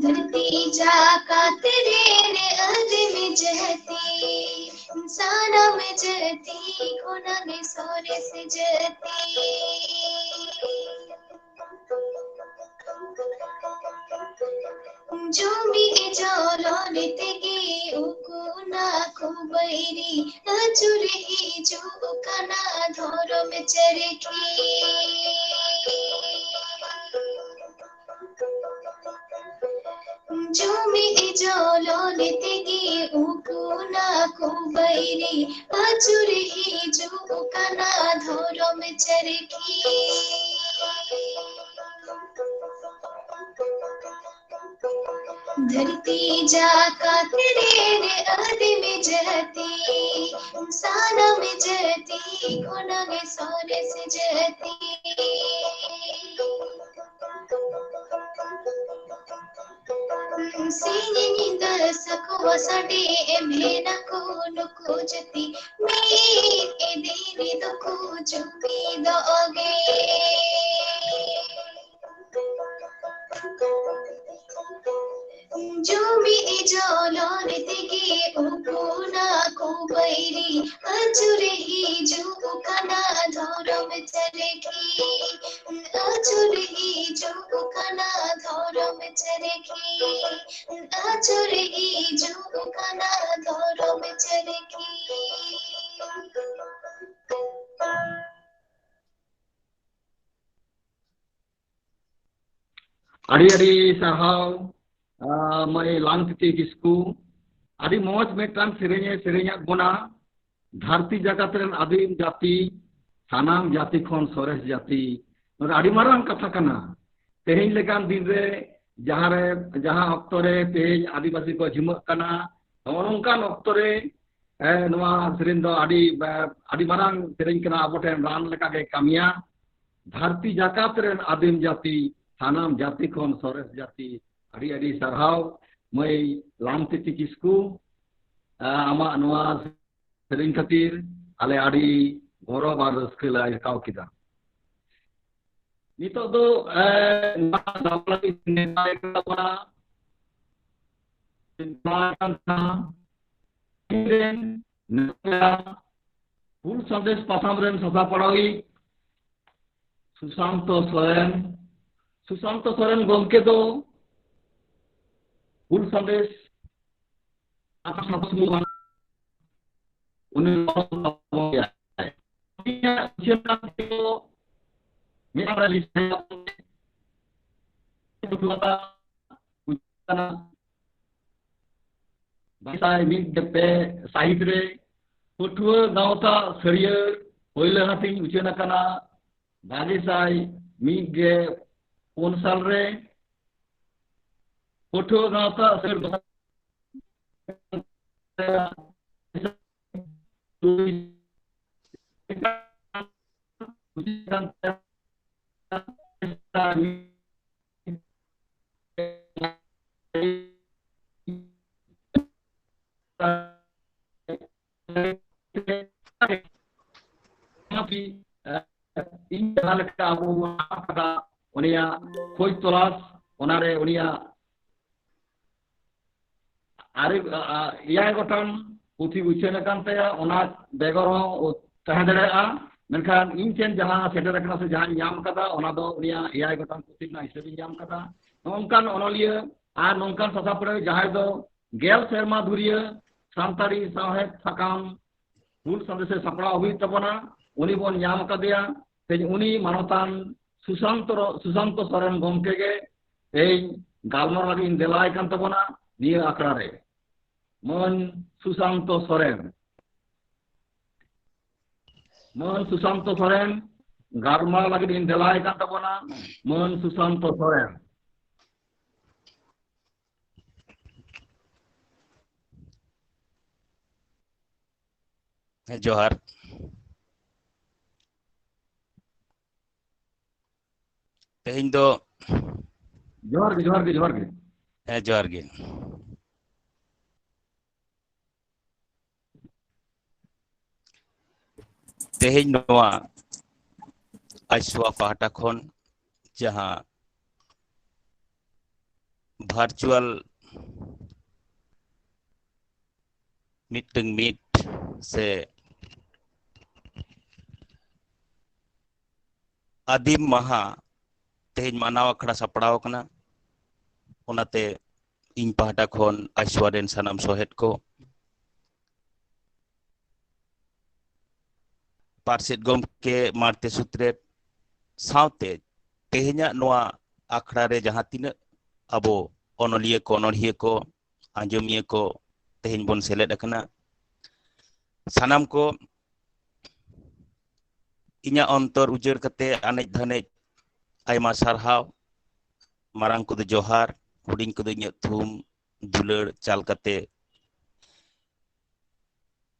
ᱫᱷᱟᱹᱨᱛᱤ ᱡᱟᱠᱟᱛ ᱨᱮᱱ ᱟᱹᱫᱤᱢ ᱡᱟᱹᱛᱤ, ᱥᱟᱱᱟᱢ ᱡᱟᱹᱛᱤ ᱠᱷᱚᱱᱟᱜ ᱥᱚᱨᱮᱥ ᱡᱟᱹᱛᱤ᱾ ᱡᱩᱢᱤᱫ ᱡᱚᱞᱚᱱ ᱛᱮᱜᱮ ᱩᱱᱠᱩ ᱱᱟᱠᱚ ᱵᱟᱹᱭᱨᱤ ᱟᱹᱪᱩᱨ ᱦᱤᱡᱩᱜ ᱠᱟᱱᱟ ᱫᱷᱚᱨᱚᱢ ᱪᱟᱹᱨᱠᱷᱤ᱾ ᱡᱩᱢᱤᱫ ᱡᱚᱞᱚᱱ ᱛᱮᱜᱮ ᱩᱱᱠᱩ ᱱᱟᱠᱚ ᱵᱟᱹᱭᱨᱤ ᱟᱹᱪᱩᱨ ᱦᱤᱡᱩᱜ ᱠᱟᱱᱟ ᱫᱷᱚᱨᱚᱢ ᱪᱟᱹᱨᱠᱷᱤ᱾ ᱫᱷᱟᱹᱨᱛᱤ ᱡᱟᱠᱟᱛ ᱨᱮᱱ ᱟᱹᱫᱤᱢ ᱡᱟᱹᱛᱤ, ᱥᱟᱱᱟᱢ ᱡᱟᱹᱛᱤ ᱠᱷᱚᱱᱟᱜ ᱥᱚᱨᱮᱥ ᱡᱟᱹᱛᱤ᱾ ᱥᱤᱧ ᱧᱤᱫᱟᱹ ᱥᱟᱹᱠᱩᱣᱟ ᱥᱟᱰᱮ ᱮᱵᱷᱮᱱᱟᱠᱚ ᱱᱩᱠᱩ ᱡᱟᱹᱛᱤ, ᱢᱤᱫ ᱫᱤᱱ ᱫᱚᱠᱚ ᱡᱩᱢᱤᱫᱚᱜ ᱜᱮ᱾ ᱡᱩᱢᱤᱫ ᱡᱚᱞᱚᱱ ᱛᱮᱜᱮ ᱩᱱᱠᱩ ᱱᱟᱠᱚ ᱵᱟᱹᱭᱨᱤ ᱟᱹᱪᱩᱨ ᱦᱤᱡᱩᱜ ᱠᱟᱱᱟ ᱫᱷᱚᱨᱚᱢ ᱪᱟᱹᱨᱠᱷᱤ᱾ ᱟᱹᱪᱩᱨ ᱦᱤᱡᱩᱜ ᱠᱟᱱᱟ ᱫᱷᱚᱨᱚᱢ ᱪᱟᱹᱨᱠᱷᱤ᱾ ᱟᱹᱪᱩᱨ ᱦᱤᱡᱩᱜ ᱠᱟᱱᱟ ᱫᱷᱚᱨᱚᱢ ᱪᱟᱹᱨᱠᱷᱤ᱾ ᱟᱹᱰᱤ ᱟᱹᱰᱤ ᱥᱟᱨᱦᱟᱣ, ᱟᱸ, ᱢᱟᱹᱭ ᱞᱟᱝᱛᱤᱛᱤ ᱠᱤᱥᱠᱩ᱾ ᱟᱹᱰᱤ ᱢᱚᱡᱽ ᱢᱤᱫᱴᱟᱝ ᱥᱮᱨᱮᱧ ᱮ ᱥᱮᱨᱮᱧᱟᱫ ᱵᱚᱱᱟ, ᱫᱷᱟᱹᱨᱛᱤ ᱡᱟᱠᱟᱛ ᱨᱮᱱ ᱟᱹᱫᱤᱢ ᱡᱟᱹᱛᱤ, ᱥᱟᱱᱟᱢ ᱡᱟᱹᱛᱤ ᱠᱷᱚᱱ ᱥᱚᱨᱮᱥ ᱡᱟᱹᱛᱤ᱾ ᱱᱚᱣᱟ ᱫᱚ ᱟᱹᱰᱤ ᱢᱟᱨᱟᱝ ᱠᱟᱛᱷᱟ ᱠᱟᱱᱟ᱾ ᱛᱮᱦᱮᱧ ᱞᱮᱠᱟᱱ ᱫᱤᱱ ᱨᱮ ᱡᱟᱦᱟᱸ ᱨᱮ, ᱡᱟᱦᱟᱸ ᱚᱠᱛᱚ ᱨᱮ ᱛᱮᱦᱮᱧ ᱟᱹᱫᱤᱵᱟᱹᱥᱤ ᱠᱚ ᱡᱷᱤᱢᱟᱹᱜ ᱠᱟᱱᱟ, ᱱᱚᱜᱼᱚ ᱱᱚᱝᱠᱟᱱ ᱚᱠᱛᱚ ᱨᱮ, ᱮ, ᱱᱚᱣᱟ ᱥᱮᱨᱮᱧ ᱫᱚ ᱟᱹᱰᱤ, ᱮ, ᱟᱹᱰᱤ ᱢᱟᱨᱟᱝ ᱥᱮᱨᱮᱧ ᱠᱟᱱᱟ, ᱟᱵᱚ ᱴᱷᱮᱱ ᱨᱟᱱ ᱞᱮᱠᱟ ᱜᱮ ᱠᱟᱹᱢᱤᱭᱟ᱾ ᱫᱷᱟᱹᱨᱛᱤ ᱡᱟᱠᱟᱛ ᱨᱮᱱ ᱟᱹᱫᱤᱢ ᱡᱟᱹᱛᱤ, ᱥᱟᱱᱟᱢ ᱡᱟᱹᱛᱤ ᱠᱷᱚᱱ ᱥᱚᱨᱮᱥ ᱡᱟᱹᱛᱤ᱾ ᱟᱹᱰᱤ ᱟᱹᱰᱤ ᱥᱟᱨᱦᱟᱣ ᱢᱟᱹᱭ ᱞᱟᱝᱛᱤᱛᱤ ᱠᱤᱥᱠᱩ, ᱮ, ᱟᱢᱟᱜ ᱱᱚᱣᱟ ᱥᱮᱨᱮᱧ ᱠᱷᱟᱹᱛᱤᱨ ᱟᱞᱮ ᱟᱹᱰᱤ ᱜᱚᱨᱚᱵᱽ ᱟᱨ ᱨᱟᱹᱥᱠᱟᱹ ᱞᱮ ᱟᱹᱭᱠᱟᱹᱣ ᱠᱮᱫᱟ᱾ ᱱᱤᱛᱚᱜ ᱫᱚ, ᱮ, ᱱᱚᱣᱟ ᱥᱟᱯᱲᱟᱣᱤᱡ ᱱᱮᱛᱟᱭ ᱠᱟᱱ ᱛᱟᱵᱚᱱᱟ, ᱦᱩᱞ ᱥᱟᱸᱫᱮᱥ ᱯᱟᱛᱷᱟᱢ ᱨᱮᱱ ᱥᱟᱥᱟᱯᱲᱟᱣᱤᱡ ᱥᱩᱥᱟᱱᱛᱚ ᱥᱚᱨᱮᱱ᱾ ᱥᱩᱥᱟᱱᱛᱚ ᱥᱚᱨᱮᱱ ᱜᱚᱢᱠᱮ ᱫᱚ ᱦᱩᱞ ᱥᱟᱸᱫᱮᱥ ᱟᱠᱟ ᱥᱟᱶᱛᱟ ᱥᱚᱢᱟᱡᱽ ᱩᱱᱤ ᱜᱮᱭᱟᱭ᱾ ᱩᱱᱤᱭᱟᱜ ᱩᱪᱷᱟᱹᱱ ᱠᱟᱱ ᱛᱮ ᱢᱤᱫ ᱦᱚᱲ ᱮ ᱞᱤᱥᱴ ᱠᱟᱱᱟ᱾ ᱵᱟᱜᱮ ᱥᱟᱭ ᱢᱤᱫ ᱜᱮᱞ ᱯᱮ ᱥᱟᱹᱦᱤᱛ ᱨᱮ ᱯᱟᱹᱴᱷᱩᱣᱟᱹ ᱜᱟᱶᱛᱟ ᱥᱟᱹᱲᱤᱭᱟᱹ ᱯᱳᱭᱞᱳ ᱦᱟᱹᱴᱤᱧ ᱩᱪᱷᱟᱹᱱ ᱟᱠᱟᱱᱟ᱾ ᱵᱟᱜᱮ ᱥᱟᱭ ᱢᱤᱫ ᱜᱮᱞ ᱯᱩᱱ ᱥᱟᱞ ᱨᱮ ᱯᱟᱹᱴᱷᱩᱣᱟᱹ ᱜᱟᱶᱛᱟ ᱥᱟᱹᱲᱤᱭᱟᱹ ᱤᱧ ᱡᱟᱦᱟᱸ ᱞᱮᱠᱟ ᱟᱵᱚ ᱵᱚᱱ ᱟᱫ ᱠᱟᱫᱟ, ᱩᱱᱤᱭᱟᱜ ᱠᱷᱚᱡᱽ ᱛᱚᱞᱟᱥ, ᱚᱱᱟᱨᱮ ᱩᱱᱤᱭᱟᱜ ᱟᱨᱮ, ᱟ, ᱟ, ᱮᱭᱟᱭ ᱜᱚᱴᱟᱝ ᱯᱩᱛᱷᱤ ᱩᱪᱷᱟᱹᱱ ᱟᱠᱟᱱ ᱛᱟᱭᱟ᱾ ᱚᱱᱟ ᱵᱮᱜᱚᱨ ᱦᱚᱸ ᱛᱟᱦᱮᱸ ᱫᱟᱲᱮᱭᱟᱜᱼᱟ, ᱢᱮᱱᱠᱷᱟᱱ ᱤᱧ ᱴᱷᱮᱱ ᱡᱟᱦᱟᱸ ᱥᱮᱴᱮᱨ ᱟᱠᱟᱱᱟ ᱥᱮ ᱡᱟᱦᱟᱸᱧ ᱧᱟᱢ ᱟᱠᱟᱫᱟ, ᱚᱱᱟ ᱫᱚ ᱩᱱᱤᱭᱟᱜ ᱮᱭᱟᱭ ᱜᱚᱴᱟᱝ ᱯᱩᱛᱷᱤ ᱨᱮᱱᱟᱜ ᱦᱤᱥᱟᱹᱵ ᱤᱧ ᱧᱟᱢ ᱟᱠᱟᱫᱟ᱾ ᱱᱚᱝᱠᱟᱱ ᱚᱱᱚᱞᱤᱭᱟᱹ ᱟᱨ ᱱᱚᱝᱠᱟᱱ ᱥᱟᱥᱟᱯᱲᱟᱣᱤᱡ ᱡᱟᱦᱟᱸᱭ ᱫᱚ ᱜᱮᱞ ᱥᱮᱨᱢᱟ ᱫᱷᱩᱨᱤᱭᱟᱹ ᱥᱟᱱᱛᱟᱲᱤ ᱥᱟᱶᱦᱮᱫ ᱥᱟᱠᱟᱢ ᱦᱩᱞ ᱥᱟᱸᱫᱮᱥᱮ ᱥᱟᱯᱲᱟᱣ ᱟᱹᱜᱩᱭᱮᱫ ᱛᱟᱵᱚᱱᱟ, ᱩᱱᱤ ᱵᱚᱱ ᱧᱟᱢ ᱟᱠᱟᱫᱮᱭᱟ᱾ ᱛᱮᱦᱮᱧ ᱩᱱᱤ ᱢᱟᱱᱚᱛᱟᱱ ᱥᱩᱥᱟᱱᱛᱚ ᱨᱚ-, ᱥᱩᱥᱟᱱᱛᱚ ᱥᱚᱨᱮᱱ ᱜᱚᱢᱠᱮ ᱜᱮ ᱛᱮᱦᱮᱧ ᱜᱟᱞᱢᱟᱨᱟᱣ ᱞᱟᱹᱜᱤᱫ ᱤᱧ ᱫᱮᱞᱟᱭ ᱠᱟᱱ ᱛᱟᱵᱚᱱᱟ ᱱᱤᱭᱟᱹ ᱟᱠᱷᱲᱟ ᱨᱮ ᱢᱟᱹᱱ ᱥᱩᱥᱟᱱᱛᱚ ᱥᱚᱨᱮᱱ᱾ ᱢᱟᱹᱱ ᱥᱩᱥᱟᱱᱛᱚ ᱥᱚᱨᱮᱱ ᱜᱟᱞᱢᱟᱨᱟᱣ ᱞᱟᱹᱜᱤᱫ ᱤᱧ ᱫᱮᱞᱟᱭ ᱠᱟᱱ ᱛᱟᱵᱚᱱᱟ ᱢᱟᱹᱱ ᱥᱩᱥᱟᱱᱛᱚ ᱥᱚᱨᱮᱱ᱾ ᱦᱮᱸ, ᱡᱚᱦᱟᱨ᱾ ᱛᱮᱦᱮᱧ ᱫᱚ ᱡᱚᱦᱟᱨ ᱜᱮ, ᱡᱚᱦᱟᱨ ᱜᱮ, ᱡᱚᱦᱟᱨ ᱜᱮ᱾ ᱦᱮᱸ, ᱡᱚᱦᱟᱨ ᱜᱮ᱾ ᱛᱮᱦᱮᱧ ᱱᱚᱣᱟ ᱟᱭᱥᱣᱟ ᱯᱟᱦᱴᱟ ᱠᱷᱚᱱ ᱡᱟᱦᱟᱸ ᱵᱷᱟᱨᱪᱩᱣᱟᱞ ᱢᱤᱫᱴᱟᱝ ᱢᱤᱴ ᱥᱮ ᱟᱹᱫᱤᱢ ᱢᱟᱦᱟ ᱛᱮᱦᱮᱧ ᱢᱟᱱᱟᱣ ᱟᱠᱷᱲᱟ ᱥᱟᱯᱲᱟᱣ ᱟᱠᱟᱱᱟ᱾ ᱚᱱᱟᱛᱮ ᱤᱧ ᱯᱟᱦᱴᱟ ᱠᱷᱚᱱ ᱟᱭᱥᱣᱟ ᱨᱮᱱ ᱥᱟᱱᱟᱢ ᱥᱚᱦᱮᱫ ᱠᱚ, ᱯᱟᱨᱥᱮᱛ ᱜᱚᱢᱠᱮ, ᱢᱟᱬᱛᱮ ᱥᱩᱛᱨᱮᱛ ᱥᱟᱶᱛᱮ ᱛᱮᱦᱮᱧᱟᱜ ᱱᱚᱣᱟ ᱟᱠᱷᱲᱟ ᱨᱮ ᱡᱟᱦᱟᱸ ᱛᱤᱱᱟᱹᱜ ᱟᱵᱚ ᱚᱱᱚᱞᱤᱭᱟᱹ ᱠᱚ, ᱚᱱᱚᱬᱦᱤᱭᱟᱹ ᱠᱚ, ᱟᱸᱡᱚᱢᱤᱭᱟᱹ ᱠᱚ ᱛᱮᱦᱮᱧ ᱵᱚᱱ ᱥᱮᱞᱮᱫ ᱟᱠᱟᱱᱟ, ᱥᱟᱱᱟᱢ ᱠᱚ ᱤᱧᱟᱹᱜ ᱚᱱᱛᱚᱨ ᱩᱡᱟᱹᱲ ᱠᱟᱛᱮ ᱟᱱᱮᱡ ᱫᱷᱟᱱᱮᱡ ᱟᱭᱢᱟ ᱥᱟᱨᱦᱟᱣ᱾ ᱢᱟᱨᱟᱝ ᱠᱚᱫᱚ ᱡᱚᱦᱟᱨ, ᱦᱩᱰᱤᱧ ᱠᱚᱫᱚ ᱤᱧᱟᱹᱜ ᱛᱷᱩᱢ ᱫᱩᱞᱟᱹᱲ ᱪᱟᱞ ᱠᱟᱛᱮ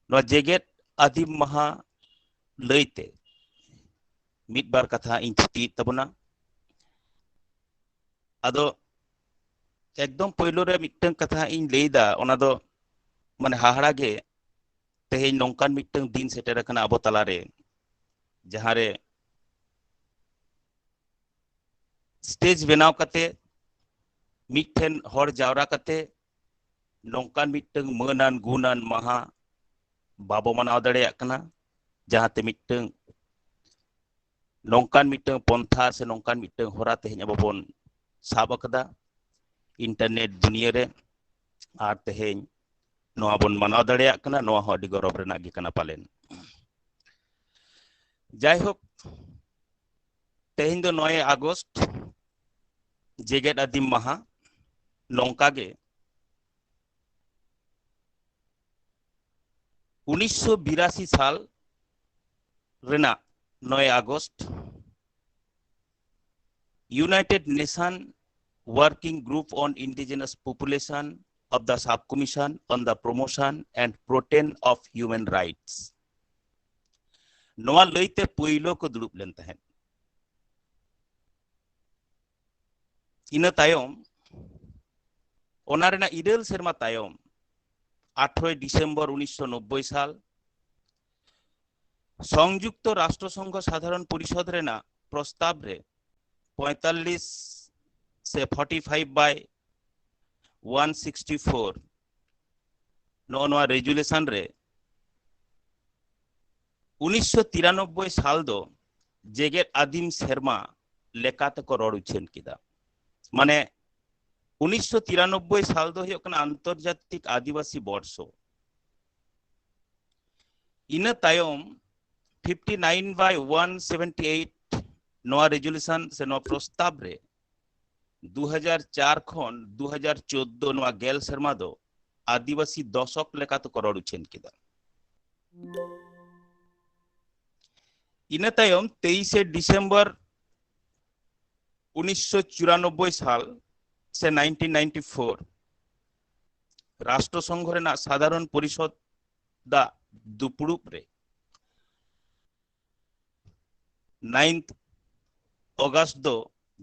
ᱱᱚᱣᱟ ᱡᱮᱜᱮᱛ ᱟᱹᱫᱤᱢ ᱢᱟᱦᱟ ᱞᱟᱹᱭᱛᱮ ᱢᱤᱫ ᱵᱟᱨ ᱠᱟᱛᱷᱟ ᱤᱧ ᱛᱷᱩᱛᱤᱭᱮᱫ ᱛᱟᱵᱚᱱᱟ᱾ ᱟᱫᱚ ᱮᱠᱫᱚᱢ ᱯᱳᱭᱞᱳ ᱨᱮ ᱢᱤᱫᱴᱟᱝ ᱠᱟᱛᱷᱟ ᱤᱧ ᱞᱟᱹᱭᱫᱟ, ᱚᱱᱟ ᱫᱚ ᱢᱟᱱᱮ ᱦᱟᱦᱟᱲᱟ ᱜᱮ, ᱛᱮᱦᱮᱧ ᱱᱚᱝᱠᱟᱱ ᱢᱤᱫᱴᱟᱝ ᱫᱤᱱ ᱥᱮᱴᱮᱨ ᱟᱠᱟᱱᱟ ᱟᱵᱚ ᱛᱟᱞᱟᱨᱮ, ᱡᱟᱦᱟᱸᱨᱮ ᱥᱴᱮᱡᱽ ᱵᱮᱱᱟᱣ ᱠᱟᱛᱮ, ᱢᱤᱫᱴᱷᱮᱱ ᱦᱚᱲ ᱡᱟᱣᱨᱟ ᱠᱟᱛᱮ ᱱᱚᱝᱠᱟᱱ ᱢᱤᱫᱴᱟᱝ ᱢᱟᱹᱱᱟᱱ ᱜᱩᱱᱟᱱ ᱢᱟᱦᱟ ᱵᱟᱵᱚ ᱢᱟᱱᱟᱣ ᱫᱟᱲᱮᱭᱟᱜ ᱠᱟᱱᱟ, ᱡᱟᱦᱟᱸᱛᱮ ᱢᱤᱫᱴᱟᱝ ᱱᱚᱝᱠᱟᱱ ᱢᱤᱫᱴᱟᱝ ᱯᱚᱱᱛᱷᱟ ᱥᱮ ᱱᱚᱝᱠᱟᱱ ᱢᱤᱫᱴᱟᱝ ᱦᱚᱨᱟ ᱛᱮᱦᱮᱧ ᱟᱵᱚ ᱵᱚᱱ ᱥᱟᱵ ᱟᱠᱟᱫᱟ ᱤᱱᱴᱟᱨᱱᱮᱴ ᱫᱩᱱᱤᱭᱟᱹ ᱨᱮ, ᱟᱨ ᱛᱮᱦᱮᱧ ᱱᱚᱣᱟ ᱵᱚᱱ ᱢᱟᱱᱟᱣ ᱫᱟᱲᱮᱭᱟᱜ ᱠᱟᱱᱟ, ᱱᱚᱣᱟ ᱦᱚᱸ ᱟᱹᱰᱤ ᱜᱚᱨᱚᱵᱽ ᱨᱮᱱᱟᱜ ᱜᱮ ᱠᱟᱱᱟ ᱯᱟᱞᱮᱱ᱾ ᱡᱟᱭᱦᱳᱠ, ᱛᱮᱦᱮᱧ ᱫᱚ ᱱᱚᱭᱮ ᱟᱜᱚᱥᱴ, ᱡᱮᱜᱮᱛ ᱟᱹᱫᱤᱢ ᱢᱟᱦᱟ ᱱᱚᱝᱠᱟ ᱜᱮ ᱩᱱᱤᱥᱥᱚ ᱵᱤᱨᱟᱥᱤ ᱥᱟᱞ ᱨᱮᱱᱟᱜ ᱱᱚᱭ August United Nation Working Group on Indigenous Population of the Subcommission on the Promotion and Protection of Human Rights, ᱱᱚᱣᱟ ᱞᱟᱹᱭᱛᱮ ᱯᱳᱭᱞᱳ ᱠᱚ ᱫᱩᱲᱩᱵ ᱞᱮᱱ ᱛᱟᱦᱮᱸᱫ᱾ ᱤᱱᱟᱹ ᱛᱟᱭᱚᱢ, ᱚᱱᱟ ᱨᱮᱱᱟᱜ ᱤᱨᱟᱹᱞ ᱥᱮᱨᱢᱟ ᱛᱟᱭᱚᱢ, ᱟᱴᱷᱨᱚᱭ ᱰᱤᱥᱮᱢᱵᱚᱨ ᱩᱱᱤᱥᱥᱚ ᱱᱚᱵᱵᱳᱭ ᱥᱟᱞ, ᱥᱚᱝᱡᱩᱠᱛᱚ ᱨᱟᱥᱴᱨᱚ ᱥᱚᱝᱜᱷᱚ ᱥᱟᱫᱷᱟᱨᱚᱱ ᱯᱚᱨᱤᱥᱚᱫ ᱨᱮᱱᱟᱜ ᱯᱨᱚᱥᱛᱟᱵ ᱨᱮ ᱯᱚᱸᱭᱛᱟᱞᱞᱤᱥ ᱥᱮ forty five by one sixty four, ᱱᱚᱜᱼᱚ ᱱᱚᱣᱟ ᱨᱮᱡᱩᱞᱮᱥᱚᱱ ᱨᱮ ᱩᱱᱤᱥᱥᱚ ᱛᱤᱨᱟᱱᱚᱵᱵᱳᱭ ᱥᱟᱞ ᱫᱚ ᱡᱮᱜᱮᱛ ᱟᱹᱫᱤᱢ ᱥᱮᱨᱢᱟ ᱞᱮᱠᱟᱛᱮ ᱠᱚ ᱨᱚᱲ ᱩᱪᱷᱟᱹᱱ ᱠᱮᱫᱟ᱾ ᱢᱟᱱᱮ, ᱩᱱᱤᱥᱥᱚ ᱛᱤᱨᱟᱱᱚᱵᱵᱳᱭ ᱥᱟᱞ ᱫᱚ ᱦᱩᱭᱩᱜ ᱠᱟᱱᱟ ᱟᱱᱛᱚᱨᱡᱟᱛᱤᱠ ᱟᱹᱫᱤᱵᱟᱹᱥᱤ ᱵᱚᱨᱥᱚ᱾ ᱤᱱᱟᱹ ᱛᱟᱭᱚᱢ fifty nine by one seventy eight ᱱᱚᱣᱟ ᱨᱮᱡᱩᱞᱮᱥᱚᱱ ᱥᱮ ᱱᱚᱣᱟ ᱯᱨᱚᱥᱛᱟᱵ ᱨᱮ ᱫᱩ ᱦᱟᱡᱟᱨ ᱪᱟᱨ ᱠᱷᱚᱱ ᱫᱩ ᱦᱟᱡᱟᱨ ᱪᱳᱫᱫᱳ ᱱᱚᱣᱟ ᱜᱮᱞ ᱥᱮᱨᱢᱟ ᱫᱚ ᱟᱹᱫᱤᱵᱟᱹᱥᱤ ᱫᱚᱥᱚᱠ ᱞᱮᱠᱟ ᱛᱮᱠᱚ ᱨᱚᱲ ᱩᱪᱷᱟᱹᱱ ᱠᱮᱫᱟ᱾ ᱤᱱᱟᱹ ᱛᱟᱭᱚᱢ ᱛᱮᱭᱤᱥᱮ ᱰᱤᱥᱮᱢᱵᱚᱨ ᱩᱱᱤᱥᱥᱚ ᱪᱩᱨᱟᱱᱚᱵᱵᱳᱭ ᱥᱟᱞ ᱥᱮ nineteen ninety four ᱨᱟᱥᱴᱨᱚ ᱥᱚᱝᱜᱷᱚ ᱨᱮᱱᱟᱜ ᱥᱟᱫᱷᱟᱨᱚᱱ ᱯᱚᱨᱤᱥᱚᱫ ᱫᱟᱜ ᱫᱩᱯᱲᱩᱵ ᱨᱮ ninth ᱚᱜᱟᱥᱴ ᱫᱚ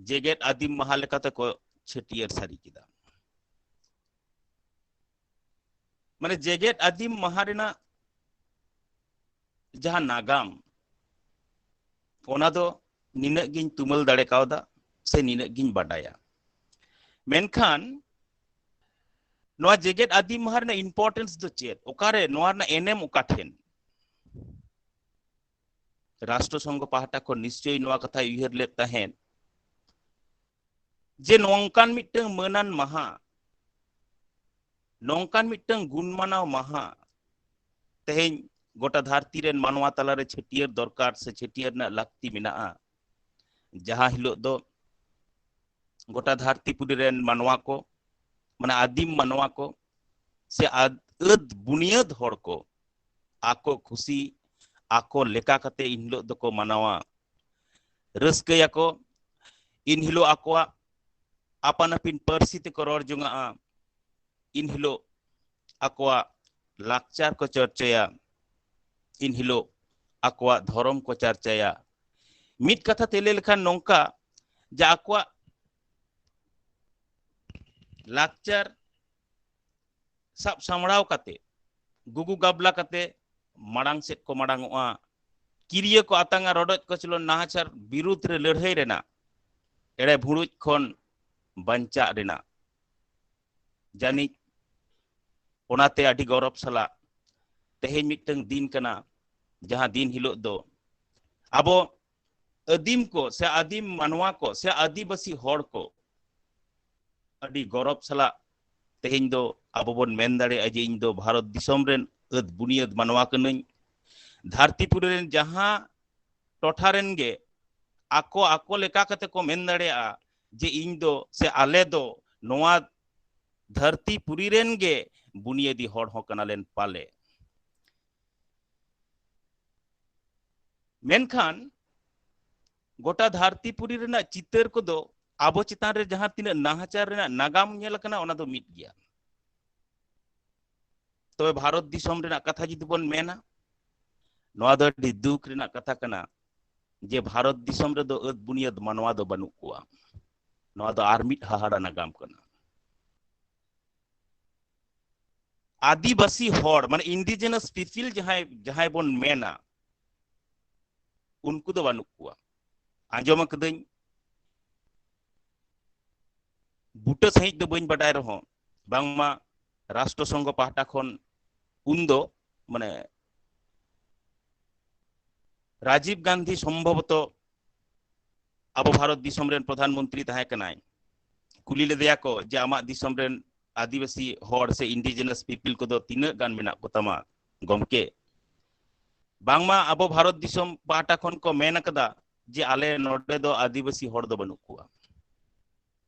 ᱡᱮᱜᱮᱛ ᱟᱹᱫᱤᱢ ᱢᱟᱦᱟ ᱞᱮᱠᱟᱛᱮ ᱠᱚ ᱪᱷᱟᱹᱴᱭᱟᱹᱨ ᱥᱟᱹᱨᱤ ᱠᱮᱫᱟ᱾ ᱢᱟᱱᱮ, ᱡᱮᱜᱮᱛ ᱟᱹᱫᱤᱢ ᱢᱟᱦᱟ ᱨᱮᱱᱟᱜ ᱡᱟᱦᱟᱸ ᱱᱟᱜᱟᱢ, ᱚᱱᱟ ᱫᱚ ᱱᱤᱱᱟᱹᱜ ᱜᱤᱧ ᱛᱩᱢᱟᱹᱞ ᱫᱟᱲᱮ ᱠᱟᱣᱫᱟ ᱥᱮ ᱱᱤᱱᱟᱹᱜ ᱜᱤᱧ ᱵᱟᱰᱟᱭᱟ᱾ ᱢᱮᱱᱠᱷᱟᱱ ᱱᱚᱣᱟ ᱡᱮᱜᱮᱛ ᱟᱹᱫᱤᱢ ᱢᱟᱦᱟ ᱨᱮᱱᱟᱜ importance ᱫᱚ ᱪᱮᱫ? ᱚᱠᱟᱨᱮ ᱱᱚᱣᱟ ᱨᱮᱱᱟᱜ ᱮᱱᱮᱢ ᱚᱠᱟ ᱴᱷᱮᱱ? ᱨᱟᱥᱴᱨᱚ ᱥᱚᱝᱜᱷᱚ ᱯᱟᱦᱴᱟ ᱠᱷᱚᱱ ᱱᱤᱥᱪᱚᱭ ᱱᱚᱣᱟ ᱠᱟᱛᱷᱟᱭ ᱩᱭᱦᱟᱹᱨ ᱞᱮᱫ ᱛᱟᱦᱮᱸᱫ ᱡᱮ ᱱᱚᱝᱠᱟᱱ ᱢᱤᱫᱴᱟᱝ ᱢᱟᱹᱱᱟᱱ ᱢᱟᱦᱟ, ᱱᱚᱝᱠᱟᱱ ᱢᱤᱫᱴᱟᱝ ᱜᱩᱱ ᱢᱟᱱᱟᱣ ᱢᱟᱦᱟ ᱛᱮᱦᱮᱧ ᱜᱚᱴᱟ ᱫᱷᱟᱹᱨᱛᱤ ᱨᱮᱱ ᱢᱟᱱᱣᱟ ᱛᱟᱞᱟᱨᱮ ᱪᱷᱟᱹᱴᱭᱟᱹᱨ ᱫᱚᱨᱠᱟᱨ ᱥᱮ ᱪᱷᱟᱹᱴᱭᱟᱹᱨ ᱨᱮᱱᱟᱜ ᱞᱟᱹᱠᱛᱤ ᱢᱮᱱᱟᱜᱼᱟ, ᱡᱟᱦᱟᱸ ᱦᱤᱞᱳᱜ ᱫᱚ ᱜᱚᱴᱟ ᱫᱷᱟᱹᱨᱛᱤ ᱯᱩᱨᱤ ᱨᱮᱱ ᱢᱟᱱᱣᱟ ᱠᱚ, ᱢᱟᱱᱮ ᱟᱹᱫᱤᱢ ᱢᱟᱱᱣᱟ ᱠᱚ ᱥᱮ ᱟᱫ-, ᱟᱹᱫ ᱵᱩᱱᱤᱭᱟᱹᱫ ᱦᱚᱲ ᱠᱚ ᱟᱠᱚ ᱠᱷᱩᱥᱤ, ᱟᱠᱚ ᱞᱮᱠᱟ ᱠᱟᱛᱮ ᱤᱱ ᱦᱤᱞᱳᱜ ᱫᱚᱠᱚ ᱢᱟᱱᱟᱣᱟ, ᱨᱟᱹᱥᱠᱟᱹᱭᱟᱠᱚ᱾ ᱤᱱ ᱦᱤᱞᱳᱜ ᱟᱠᱚᱣᱟᱜ ᱟᱯᱟᱱ ᱟᱹᱯᱤᱱ ᱯᱟᱹᱨᱥᱤ ᱛᱮᱠᱚ ᱨᱚᱲ ᱡᱚᱝᱟᱜᱼᱟ᱾ ᱤᱱ ᱦᱤᱞᱳᱜ ᱟᱠᱚᱣᱟᱜ ᱞᱟᱠᱪᱟᱨ ᱠᱚ ᱪᱚᱨᱪᱟᱭᱟ᱾ ᱤᱱ ᱦᱤᱞᱳᱜ ᱟᱠᱚᱣᱟᱜ ᱫᱷᱚᱨᱚᱢ ᱠᱚ ᱪᱟᱨᱪᱟᱭᱟ᱾ ᱢᱤᱫ ᱠᱟᱛᱷᱟ ᱛᱮ ᱞᱟᱹᱭ ᱞᱮᱠᱷᱟᱱ ᱱᱚᱝᱠᱟ, ᱡᱮ ᱟᱠᱚᱣᱟᱜ ᱞᱟᱠᱪᱟᱨ ᱥᱟᱵ ᱥᱟᱢᱵᱲᱟᱣ ᱠᱟᱛᱮ, ᱜᱩᱜᱩ ᱜᱟᱵᱞᱟ ᱠᱟᱛᱮ ᱢᱟᱲᱟᱝ ᱥᱮᱫ ᱠᱚ ᱢᱟᱲᱟᱝ ᱚᱜᱼᱟ᱾ ᱠᱤᱨᱤᱭᱟᱹ ᱠᱚ ᱟᱛᱟᱝᱟ ᱨᱚᱰᱚᱡ ᱠᱚᱪᱞᱚᱱ ᱱᱟᱦᱟᱪᱟᱨ ᱵᱤᱨᱩᱫᱷ ᱨᱮ ᱞᱟᱹᱲᱦᱟᱹᱭ ᱨᱮᱱᱟᱜ, ᱮᱲᱮ ᱵᱷᱩᱲᱩᱡ ᱠᱷᱚᱱ ᱵᱟᱧᱪᱟᱜ ᱨᱮᱱᱟᱜ᱾ ᱡᱟᱹᱱᱤᱡ ᱚᱱᱟᱛᱮ ᱟᱹᱰᱤ ᱜᱚᱨᱚᱵᱽ ᱥᱟᱞᱟᱜ ᱛᱮᱦᱮᱧ ᱢᱤᱫᱴᱟᱝ ᱫᱤᱱ ᱠᱟᱱᱟ, ᱡᱟᱦᱟᱸ ᱫᱤᱱ ᱦᱤᱞᱳᱜ ᱫᱚ ᱟᱵᱚ ᱟᱹᱫᱤᱢ ᱠᱚ ᱥᱮ ᱟᱹᱫᱤᱢ ᱢᱟᱱᱣᱟ ᱠᱚ ᱥᱮ ᱟᱹᱫᱤᱵᱟᱹᱥᱤ ᱦᱚᱲ ᱠᱚ ᱟᱹᱰᱤ ᱜᱚᱨᱚᱵᱽ ᱥᱟᱞᱟᱜ ᱛᱮᱦᱮᱧ ᱫᱚ ᱟᱵᱚ ᱵᱚᱱ ᱢᱮᱱ ᱫᱟᱲᱮᱭᱟᱜᱼᱟ ᱡᱮ ᱤᱧ ᱫᱚ ᱵᱷᱟᱨᱚᱛ ᱫᱤᱥᱚᱢ ᱨᱮᱱ ᱟᱹᱫ ᱵᱩᱱᱤᱭᱟᱹᱫ ᱢᱟᱱᱣᱟ ᱠᱟᱹᱱᱟᱹᱧ᱾ ᱫᱷᱟᱹᱨᱛᱤ ᱯᱩᱨᱤ ᱨᱮᱱ ᱡᱟᱦᱟᱸ ᱴᱚᱴᱷᱟ ᱨᱮᱱ ᱜᱮ ᱟᱠᱚ ᱟᱠᱚ ᱞᱮᱠᱟ ᱠᱟᱛᱮ ᱠᱚ ᱢᱮᱱ ᱫᱟᱲᱮᱭᱟᱜᱼᱟ ᱡᱮ ᱤᱧ ᱫᱚ ᱥᱮ ᱟᱞᱮ ᱫᱚ ᱱᱚᱣᱟ ᱫᱷᱟᱹᱨᱛᱤ ᱯᱩᱨᱤ ᱨᱮᱱ ᱜᱮ ᱵᱩᱱᱤᱭᱟᱹᱫᱤ ᱦᱚᱲ ᱦᱚᱸ ᱠᱟᱱᱟᱞᱮᱱ ᱯᱟᱞᱮ᱾ ᱢᱮᱱᱠᱷᱟᱱ ᱜᱚᱴᱟ ᱫᱷᱟᱹᱨᱛᱤ ᱯᱩᱨᱤ ᱨᱮᱱᱟᱜ ᱪᱤᱛᱟᱹᱨ ᱠᱚᱫᱚ ᱟᱵᱚ ᱪᱮᱛᱟᱱ ᱨᱮ ᱡᱟᱦᱟᱸ ᱛᱤᱱᱟᱹᱜ ᱱᱟᱦᱟᱪᱟᱨ ᱨᱮᱱᱟᱜ ᱱᱟᱜᱟᱢ ᱧᱮᱞ ᱟᱠᱟᱱᱟ, ᱚᱱᱟ ᱫᱚ ᱢᱤᱫ ᱜᱮᱭᱟ᱾ ᱛᱚᱵᱮ ᱵᱷᱟᱨᱚᱛ ᱫᱤᱥᱚᱢ ᱨᱮᱱᱟᱜ ᱠᱟᱛᱷᱟ ᱡᱩᱫᱤ ᱵᱚᱱ ᱢᱮᱱᱟ, ᱱᱚᱣᱟ ᱫᱚ ᱟᱹᱰᱤ ᱫᱩᱠ ᱨᱮᱱᱟᱜ ᱠᱟᱛᱷᱟ ᱠᱟᱱᱟ ᱡᱮ ᱵᱷᱟᱨᱚᱛ ᱫᱤᱥᱚᱢ ᱨᱮᱫᱚ ᱟᱹᱫ ᱵᱩᱱᱤᱭᱟᱹᱫ ᱢᱟᱱᱣᱟ ᱫᱚ ᱵᱟᱹᱱᱩᱜ ᱠᱚᱣᱟ᱾ ᱱᱚᱣᱟ ᱫᱚ ᱟᱨ ᱢᱤᱫ ᱦᱟᱦᱟᱲᱟ ᱱᱟᱜᱟᱢ ᱠᱟᱱᱟ᱾ ᱟᱹᱫᱤᱵᱟᱹᱥᱤ ᱦᱚᱲ, ᱢᱟᱱᱮ indigenous people ᱡᱟᱦᱟᱸᱭ, ᱡᱟᱦᱟᱸᱭ ᱵᱚᱱ ᱢᱮᱱᱟ, ᱩᱱᱠᱩ ᱫᱚ ᱵᱟᱹᱱᱩᱜ ᱠᱚᱣᱟ᱾ ᱟᱸᱡᱚᱢ ᱟᱠᱟᱫᱟᱹᱧ, ᱵᱩᱴᱟᱹ ᱥᱟᱺᱦᱤᱡ ᱫᱚ ᱵᱟᱹᱧ ᱵᱟᱰᱟᱭ ᱨᱮᱦᱚᱸ, ᱵᱟᱝᱢᱟ ᱨᱟᱥᱴᱨᱚ ᱥᱚᱝᱜᱷᱚ ᱯᱟᱦᱴᱟ ᱠᱷᱚᱱ ᱩᱱᱫᱚ, ᱢᱟᱱᱮ, ᱨᱟᱡᱤᱵ ᱜᱟᱱᱫᱷᱤ ᱥᱚᱢᱵᱷᱚᱵᱚᱛᱚ ᱟᱵᱚ ᱵᱷᱟᱨᱚᱛ ᱫᱤᱥᱚᱢ ᱨᱮᱱ ᱯᱨᱚᱫᱷᱟᱱ ᱢᱚᱱᱛᱨᱤ ᱛᱟᱦᱮᱸ ᱠᱟᱱᱟᱭ, ᱠᱩᱞᱤ ᱞᱮᱫᱮᱭᱟ ᱠᱚ ᱡᱮ, "ᱟᱢᱟᱜ ᱫᱤᱥᱚᱢ ᱨᱮᱱ ᱟᱹᱫᱤᱵᱟᱹᱥᱤ ᱦᱚᱲ ᱥᱮ indigenous people ᱠᱚᱫᱚ ᱛᱤᱱᱟᱹᱜ ᱜᱟᱱ ᱢᱮᱱᱟᱜ ᱠᱚᱛᱟᱢᱟ ᱜᱚᱢᱠᱮ?" ᱵᱟᱝᱢᱟ ᱟᱵᱚ ᱵᱷᱟᱨᱚᱛ ᱫᱤᱥᱚᱢ ᱯᱟᱦᱴᱟ ᱠᱷᱚᱱ ᱠᱚ ᱢᱮᱱ ᱟᱠᱟᱫᱟ ᱡᱮ, "ᱟᱞᱮ ᱱᱚᱰᱮ ᱫᱚ ᱟᱹᱫᱤᱵᱟᱹᱥᱤ ᱦᱚᱲ ᱫᱚ ᱵᱟᱹᱱᱩᱜ ᱠᱚᱣᱟ᱾"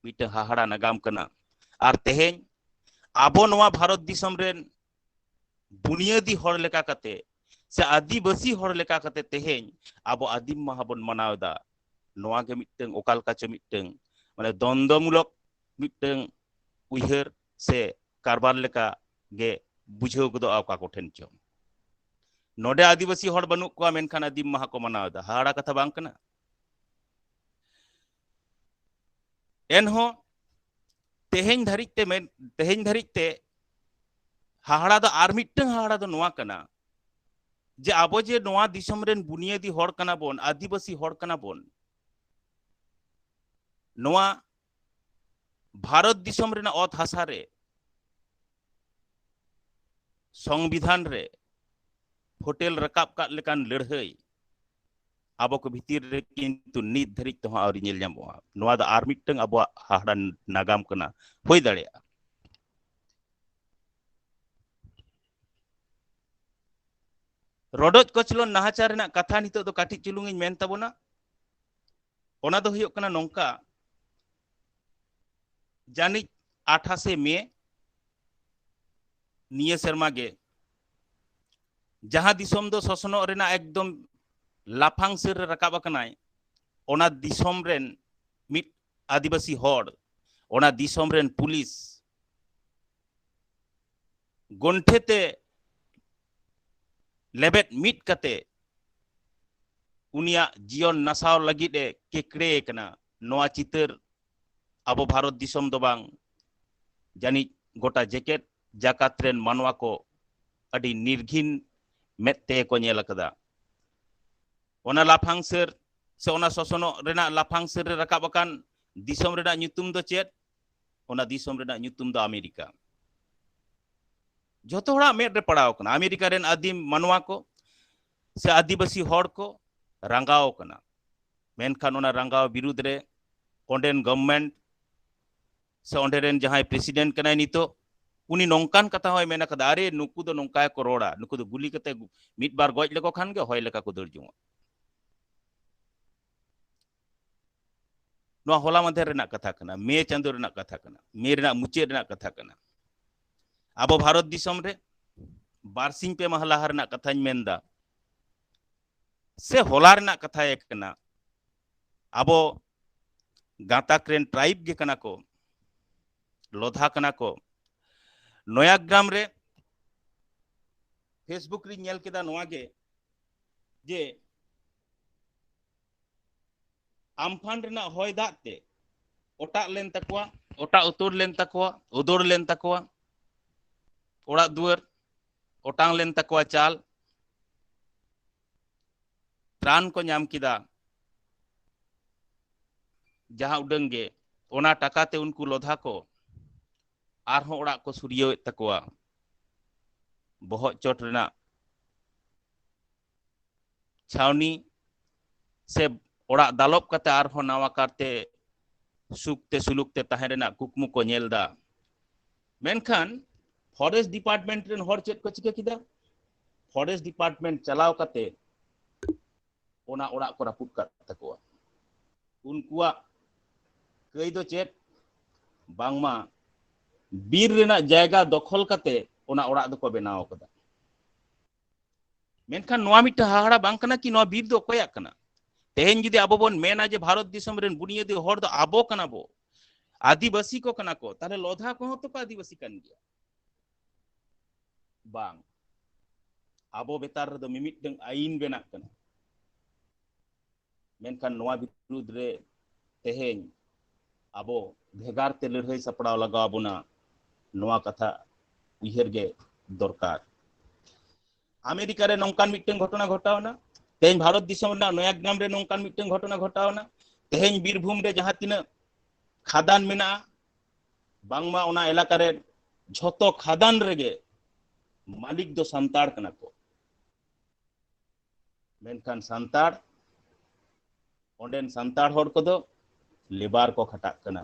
ᱢᱤᱫᱴᱟᱝ ᱦᱟᱦᱟᱲᱟ ᱱᱟᱜᱟᱢ ᱠᱟᱱᱟ᱾ ᱟᱨ ᱛᱮᱦᱮᱧ ᱟᱵᱚ ᱱᱚᱣᱟ ᱵᱷᱟᱨᱚᱛ ᱫᱤᱥᱚᱢ ᱨᱮᱱ ᱵᱩᱱᱤᱭᱟᱹᱫᱤ ᱦᱚᱲ ᱞᱮᱠᱟ ᱠᱟᱛᱮ ᱥᱮ ᱟᱹᱫᱤᱵᱟᱹᱥᱤ ᱦᱚᱲ ᱞᱮᱠᱟ ᱠᱟᱛᱮ ᱛᱮᱦᱮᱧ ᱟᱵᱚ ᱟᱹᱫᱤᱢ ᱢᱟᱦᱟ ᱵᱚᱱ ᱢᱟᱱᱟᱣ ᱮᱫᱟ᱾ ᱱᱚᱣᱟ ᱜᱮ ᱢᱤᱫᱴᱟᱝ ᱚᱠᱟ ᱞᱮᱠᱟ ᱪᱚ ᱢᱤᱫᱴᱟᱝ, ᱢᱟᱱᱮ, ᱫᱚᱱᱫᱚᱢᱩᱞᱚᱠ ᱢᱤᱫᱴᱟᱝ ᱩᱭᱦᱟᱹᱨ ᱥᱮ ᱠᱟᱨᱵᱟᱨ ᱞᱮᱠᱟ ᱜᱮ ᱵᱩᱡᱷᱟᱹᱣ ᱜᱚᱫᱚᱜᱼᱟ ᱚᱠᱟ ᱠᱚᱴᱷᱮᱱ ᱪᱚᱝ᱾ ᱱᱚᱰᱮ ᱟᱹᱫᱤᱵᱟᱹᱥᱤ ᱦᱚᱲ ᱵᱟᱹᱱᱩᱜ ᱠᱚᱣᱟ, ᱢᱮᱱᱠᱷᱟᱱ ᱟᱹᱫᱤᱢ ᱢᱟᱦᱟ ᱠᱚ ᱢᱟᱱᱟᱣ ᱮᱫᱟ᱾ ᱦᱟᱦᱟᱲᱟ ᱠᱟᱛᱷᱟ ᱵᱟᱝ ᱠᱟᱱᱟ? ᱮᱱᱦᱚᱸ ᱛᱮᱦᱮᱧ ᱫᱷᱟᱹᱨᱤᱡ ᱛᱮ ᱢᱮᱱ, ᱛᱮᱦᱮᱧ ᱫᱷᱟᱹᱨᱤᱡ ᱛᱮ ᱦᱟᱦᱟᱲᱟ ᱫᱚ, ᱟᱨ ᱢᱤᱫᱴᱟᱝ ᱦᱟᱦᱟᱲᱟ ᱫᱚ ᱱᱚᱣᱟ ᱠᱟᱱᱟ ᱡᱮ ᱟᱵᱚ ᱡᱮ ᱱᱚᱣᱟ ᱫᱤᱥᱚᱢ ᱨᱮᱱ ᱵᱩᱱᱤᱭᱟᱹᱫᱤ ᱦᱚᱲ ᱠᱟᱱᱟ ᱵᱚᱱ, ᱟᱹᱫᱤᱵᱟᱹᱥᱤ ᱦᱚᱲ ᱠᱟᱱᱟ ᱵᱚᱱ, ᱱᱚᱣᱟ ᱵᱷᱟᱨᱚᱛ ᱫᱤᱥᱚᱢ ᱨᱮᱱᱟᱜ ᱚᱛ ᱦᱟᱥᱟ ᱨᱮ ᱥᱚᱝᱵᱤᱫᱷᱟᱱ ᱨᱮ ᱯᱷᱳᱴᱮᱞ ᱨᱟᱠᱟᱵ ᱠᱟᱜ ᱞᱮᱠᱟᱱ ᱞᱟᱹᱲᱦᱟᱹᱭ ᱟᱵᱚ ᱠᱚ ᱵᱷᱤᱛᱤᱨ ᱨᱮ ᱠᱤᱱᱛᱩ ᱱᱤᱛ ᱫᱷᱟᱹᱨᱤᱡ ᱛᱮᱦᱚᱸ ᱟᱹᱣᱨᱤ ᱧᱮᱞ ᱧᱟᱢᱚᱜᱼᱟ᱾ ᱱᱚᱣᱟ ᱫᱚ ᱟᱨ ᱢᱤᱫᱴᱟᱝ ᱟᱵᱚᱣᱟᱜ ᱦᱟᱦᱟᱲᱟ ᱱᱟᱜᱟᱢ ᱠᱟᱱᱟ, ᱦᱩᱭ ᱫᱟᱲᱮᱭᱟᱜᱼᱟ᱾ ᱨᱚᱰᱚᱡ ᱠᱚᱪᱞᱚᱱ ᱱᱟᱦᱟᱪᱟᱨ ᱨᱮᱱᱟᱜ ᱠᱟᱛᱷᱟ ᱱᱤᱛᱚᱜ ᱫᱚ ᱠᱟᱹᱴᱤᱡ ᱪᱩᱞᱩᱝ ᱤᱧ ᱢᱮᱱ ᱛᱟᱵᱚᱱᱟ᱾ ᱚᱱᱟ ᱫᱚ ᱦᱩᱭᱩᱜ ᱠᱟᱱᱟ ᱱᱚᱝᱠᱟ, ᱡᱟᱹᱱᱤᱡ ᱟᱴᱷᱟᱥᱮ ᱢᱮ ᱱᱤᱭᱟᱹ ᱥᱮᱨᱢᱟ ᱜᱮ ᱡᱟᱦᱟᱸ ᱫᱤᱥᱚᱢ ᱫᱚ ᱥᱚᱥᱱᱚᱜ ᱨᱮᱱᱟᱜ ᱮᱠᱫᱚᱢ ᱞᱟᱯᱷᱟᱝ ᱥᱮᱨ ᱨᱮ ᱨᱟᱠᱟᱵ ᱟᱠᱟᱱᱟᱭ, ᱚᱱᱟ ᱫᱤᱥᱚᱢ ᱨᱮᱱ ᱢᱤᱫ ᱟᱹᱫᱤᱵᱟᱹᱥᱤ ᱦᱚᱲ, ᱚᱱᱟ ᱫᱤᱥᱚᱢ ᱨᱮᱱ ᱯᱩᱞᱤᱥ ᱜᱚᱱᱴᱷᱮ ᱛᱮ ᱞᱮᱵᱮᱫ ᱢᱤᱫ ᱠᱟᱛᱮ ᱩᱱᱤᱭᱟᱜ ᱡᱤᱭᱚᱱ ᱱᱟᱥᱟᱣ ᱞᱟᱹᱜᱤᱫ ᱮ ᱠᱮᱠᱲᱮ ᱠᱟᱱᱟ᱾ ᱱᱚᱣᱟ ᱪᱤᱛᱟᱹᱨ ᱟᱵᱚ ᱵᱷᱟᱨᱚᱛ ᱫᱤᱥᱚᱢ ᱫᱚ ᱵᱟᱝ, ᱡᱟᱹᱱᱤᱡ ᱜᱚᱴᱟ ᱡᱮᱜᱮᱛ ᱡᱟᱠᱟᱛ ᱨᱮᱱ ᱢᱟᱱᱣᱟ ᱠᱚ ᱟᱹᱰᱤ ᱱᱤᱨᱜᱷᱤᱱ ᱢᱮᱫ ᱛᱮ ᱠᱚ ᱧᱮᱞ ᱟᱠᱟᱫᱟ᱾ ᱚᱱᱟ ᱞᱟᱯᱷᱟᱝ ᱥᱮᱨ ᱥᱮ ᱚᱱᱟ ᱥᱚᱥᱚᱱᱚᱜ ᱨᱮᱱᱟᱜ ᱞᱟᱯᱷᱟᱝ ᱥᱮᱨ ᱨᱮ ᱨᱟᱠᱟᱵ ᱟᱠᱟᱱ ᱫᱤᱥᱚᱢ ᱨᱮᱱᱟᱜ ᱧᱩᱛᱩᱢ ᱫᱚ ᱪᱮᱫ? ᱚᱱᱟ ᱫᱤᱥᱚᱢ ᱨᱮᱱᱟᱜ ᱧᱩᱛᱩᱢ ᱫᱚ ᱟᱢᱮᱨᱤᱠᱟ᱾ ᱡᱷᱚᱛᱚ ᱦᱚᱲᱟᱜ ᱢᱮᱫ ᱨᱮ ᱯᱟᱲᱟᱣ ᱟᱠᱟᱱᱟ, ᱟᱢᱮᱨᱤᱠᱟ ᱨᱮᱱ ᱟᱹᱫᱤᱢ ᱢᱟᱱᱣᱟ ᱠᱚ ᱥᱮ ᱟᱹᱫᱤᱵᱟᱹᱥᱤ ᱦᱚᱲ ᱠᱚ ᱨᱟᱸᱜᱟᱣ ᱟᱠᱟᱱᱟ᱾ ᱢᱮᱱᱠᱷᱟᱱ ᱚᱱᱟ ᱨᱟᱸᱜᱟᱣ ᱵᱤᱨᱩᱫᱽ ᱨᱮ ᱚᱸᱰᱮᱱ ᱜᱚᱵᱷᱢᱮᱱᱴ ᱥᱮ ᱚᱸᱰᱮ ᱨᱮᱱ ᱡᱟᱦᱟᱸᱭ ᱯᱨᱮᱥᱤᱰᱮᱱᱴ ᱠᱟᱱᱟᱭ ᱱᱤᱛᱚᱜ, ᱩᱱᱤ ᱱᱚᱝᱠᱟᱱ ᱠᱟᱛᱷᱟ ᱦᱚᱸᱭ ᱢᱮᱱ ᱟᱠᱟᱫᱟ, "ᱟᱨᱮ, ᱱᱩᱠᱩ ᱫᱚ ᱱᱚᱝᱠᱟ ᱜᱮᱠᱚ ᱨᱚᱲᱟ, ᱱᱩᱠᱩ ᱫᱚ ᱜᱩᱞᱤ ᱠᱟᱛᱮ ᱢᱤᱫ ᱵᱟᱨ ᱜᱚᱡ ᱞᱮᱠᱚ ᱠᱷᱟᱱ ᱜᱮ ᱦᱚᱭ ᱞᱮᱠᱟ ᱠᱚ ᱫᱟᱹᱲ ᱡᱚᱝᱟ᱾" ᱱᱚᱣᱟ ᱦᱚᱞᱟ ᱢᱟᱫᱷᱮᱨ ᱨᱮᱱᱟᱜ ᱠᱟᱛᱷᱟ ᱠᱟᱱᱟ, ᱢᱮ ᱪᱟᱸᱫᱚ ᱨᱮᱱᱟᱜ ᱠᱟᱛᱷᱟ ᱠᱟᱱᱟ, ᱢᱮ ᱨᱮᱱᱟᱜ ᱢᱩᱪᱟᱹᱫ ᱨᱮᱱᱟᱜ ᱠᱟᱛᱷᱟ ᱠᱟᱱᱟ᱾ ᱟᱵᱚ ᱵᱷᱟᱨᱚᱛ ᱫᱤᱥᱚᱢ ᱨᱮ ᱵᱟᱨᱥᱤᱧ ᱯᱮ ᱢᱟᱦᱟ ᱞᱟᱦᱟ ᱨᱮᱱᱟᱜ ᱠᱟᱛᱷᱟᱧ ᱢᱮᱱᱫᱟ, ᱥᱮ ᱦᱚᱞᱟ ᱨᱮᱱᱟᱜ ᱠᱟᱛᱷᱟ ᱠᱟᱱᱟ, ᱟᱵᱚ ᱜᱟᱛᱟᱠ ᱨᱮᱱ ᱴᱨᱟᱭᱤᱵᱽ ᱜᱮ ᱠᱟᱱᱟ ᱠᱚ, ᱞᱚᱫᱷᱟ ᱠᱟᱱᱟ ᱠᱚ᱾ ᱱᱚᱭᱟᱜᱨᱟᱢ ᱨᱮ ᱯᱷᱮᱥᱵᱩᱠ ᱨᱤᱧ ᱧᱮᱞ ᱠᱮᱫᱟ ᱱᱚᱣᱟ ᱜᱮ, ᱡᱮ ᱟᱢᱯᱷᱟᱱ ᱨᱮᱱᱟᱜ ᱦᱚᱭ ᱫᱟᱜ ᱛᱮ ᱚᱴᱟᱜ ᱞᱮᱱ ᱛᱟᱠᱚᱣᱟ, ᱚᱴᱟᱜ ᱩᱛᱟᱹᱨ ᱞᱮᱱ ᱛᱟᱠᱚᱣᱟ, ᱩᱫᱟᱹᱲ ᱞᱮᱱ ᱛᱟᱠᱚᱣᱟ ᱚᱲᱟᱜ ᱫᱩᱣᱟᱹᱨ, ᱚᱴᱟᱝ ᱞᱮᱱ ᱛᱟᱠᱚᱣᱟ ᱪᱟᱞ᱾ ᱛᱨᱟᱱ ᱠᱚ ᱧᱟᱢ ᱠᱮᱫᱟ ᱡᱟᱦᱟᱸ ᱩᱰᱟᱹᱝ ᱜᱮ, ᱚᱱᱟ ᱴᱟᱠᱟ ᱛᱮ ᱩᱱᱠᱩ ᱞᱚᱫᱷᱟ ᱠᱚ ᱟᱨᱦᱚᱸ ᱚᱲᱟᱜ ᱠᱚ ᱥᱩᱨᱭᱟᱹᱣᱮᱫ ᱛᱟᱠᱚᱣᱟ᱾ ᱵᱚᱦᱚᱜ ᱪᱚᱴ ᱨᱮᱱᱟᱜ ᱪᱷᱟᱣᱱᱤ ᱥᱮ ᱚᱲᱟᱜ ᱫᱟᱞᱚᱵ ᱠᱟᱛᱮ ᱟᱨᱦᱚᱸ ᱱᱟᱣᱟ ᱠᱟᱨᱛᱮ ᱥᱩᱠ ᱛᱮ ᱥᱩᱞᱩᱠ ᱛᱮ ᱛᱟᱦᱮᱸ ᱨᱮᱱᱟᱜ ᱠᱩᱠᱢᱩ ᱠᱚ ᱧᱮᱞ ᱮᱫᱟ᱾ ᱢᱮᱱᱠᱷᱟᱱ ᱯᱷᱚᱨᱮᱥᱴ ᱰᱤᱯᱟᱨᱴᱢᱮᱱᱴ ᱨᱮᱱ ᱦᱚᱲ ᱪᱮᱫ ᱠᱚ ᱪᱤᱠᱟᱹ ᱠᱮᱫᱟ? ᱯᱷᱚᱨᱮᱥᱴ ᱰᱤᱯᱟᱨᱴᱢᱮᱱᱴ ᱪᱟᱞᱟᱣ ᱠᱟᱛᱮ ᱚᱱᱟ ᱚᱲᱟᱜ ᱠᱚ ᱨᱟᱹᱯᱩᱫ ᱠᱟᱫ ᱛᱟᱠᱚᱣᱟ᱾ ᱩᱱᱠᱩᱣᱟᱜ ᱠᱟᱹᱭ ᱫᱚ ᱪᱮᱫ? ᱵᱟᱝᱢᱟ ᱵᱤᱨ ᱨᱮᱱᱟᱜ ᱡᱟᱭᱜᱟ ᱫᱚᱠᱷᱚᱞ ᱠᱟᱛᱮ ᱚᱱᱟ ᱚᱲᱟᱜ ᱫᱚᱠᱚ ᱵᱮᱱᱟᱣ ᱟᱠᱟᱫᱟ᱾ ᱢᱮᱱᱠᱷᱟᱱ ᱱᱚᱣᱟ ᱢᱤᱫᱴᱟᱝ ᱦᱟᱦᱟᱲᱟ ᱵᱟᱝ ᱠᱟᱱᱟ ᱠᱤ ᱱᱚᱣᱟ ᱵᱤᱨ ᱫᱚ ᱚᱠᱚᱭᱟᱜ ᱠᱟᱱᱟ? ᱛᱮᱦᱮᱧ ᱡᱩᱫᱤ ᱟᱵᱚ ᱵᱚᱱ ᱢᱮᱱᱟ ᱡᱮ ᱵᱷᱟᱨᱚᱛ ᱫᱤᱥᱚᱢ ᱨᱮᱱ ᱵᱩᱱᱤᱭᱟᱹᱫᱤ ᱦᱚᱲ ᱫᱚ ᱟᱵᱚ ᱠᱟᱱᱟ ᱵᱚ, ᱟᱹᱫᱤᱵᱟᱹᱥᱤ ᱠᱚ ᱠᱟᱱᱟ ᱠᱚ, ᱛᱟᱦᱞᱮ ᱞᱚᱫᱷᱟ ᱠᱚᱦᱚᱸ ᱛᱚᱠᱚ ᱟᱹᱫᱤᱵᱟᱹᱥᱤ ᱠᱟᱱ ᱜᱮᱭᱟ᱾ ᱵᱟᱝ, ᱟᱵᱚ ᱵᱮᱛᱟᱨ ᱨᱮᱫᱚ ᱢᱤᱢᱤᱫᱴᱟᱝ ᱟᱹᱭᱤᱱ ᱵᱮᱱᱟᱜ ᱠᱟᱱᱟ᱾ ᱢᱮᱱᱠᱷᱟᱱ ᱱᱚᱣᱟ ᱵᱤᱨᱩᱫᱽ ᱨᱮ ᱛᱮᱦᱮᱧ ᱟᱵᱚ ᱵᱷᱮᱜᱟᱨ ᱛᱮ ᱞᱟᱹᱲᱦᱟᱹᱭ ᱥᱟᱯᱲᱟᱣ ᱞᱟᱜᱟᱣ ᱵᱚᱱᱟ, ᱱᱚᱣᱟ ᱠᱟᱛᱷᱟ ᱩᱭᱦᱟᱹᱨ ᱜᱮ ᱫᱚᱨᱠᱟᱨ᱾ ᱟᱢᱮᱨᱤᱠᱟ ᱨᱮ ᱱᱚᱝᱠᱟᱱ ᱢᱤᱫᱴᱟᱝ ᱜᱷᱚᱴᱚᱱᱟ ᱜᱷᱚᱴᱟᱣᱱᱟ, ᱛᱮᱦᱮᱧ ᱵᱷᱟᱨᱚᱛ ᱫᱤᱥᱚᱢ ᱨᱮᱱᱟᱜ ᱱᱚᱭᱟᱜᱨᱟᱢ ᱨᱮ ᱱᱚᱝᱠᱟᱱ ᱢᱤᱫᱴᱟᱝ ᱜᱷᱚᱴᱚᱱᱟ ᱜᱷᱚᱴᱟᱣᱱᱟ, ᱛᱮᱦᱮᱧ ᱵᱤᱨᱵᱷᱩᱢ ᱨᱮ ᱡᱟᱦᱟᱸ ᱛᱤᱱᱟᱹᱜ ᱠᱷᱟᱫᱟᱱ ᱢᱮᱱᱟᱜᱼᱟ, ᱵᱟᱝᱢᱟ ᱚᱱᱟ ᱮᱞᱟᱠᱟ ᱨᱮ ᱡᱷᱚᱛᱚ ᱠᱷᱟᱫᱟᱱ ᱨᱮᱜᱮ ᱢᱟᱹᱞᱤᱠ ᱫᱚ ᱥᱟᱱᱛᱟᱲ ᱠᱟᱱᱟ ᱠᱚ᱾ ᱢᱮᱱᱠᱷᱟᱱ ᱥᱟᱱᱛᱟᱲ, ᱚᱸᱰᱮᱱ ᱥᱟᱱᱛᱟᱲ ᱦᱚᱲ ᱠᱚᱫᱚ ᱞᱮᱵᱟᱨ ᱠᱚ ᱠᱷᱟᱴᱟᱜ ᱠᱟᱱᱟ᱾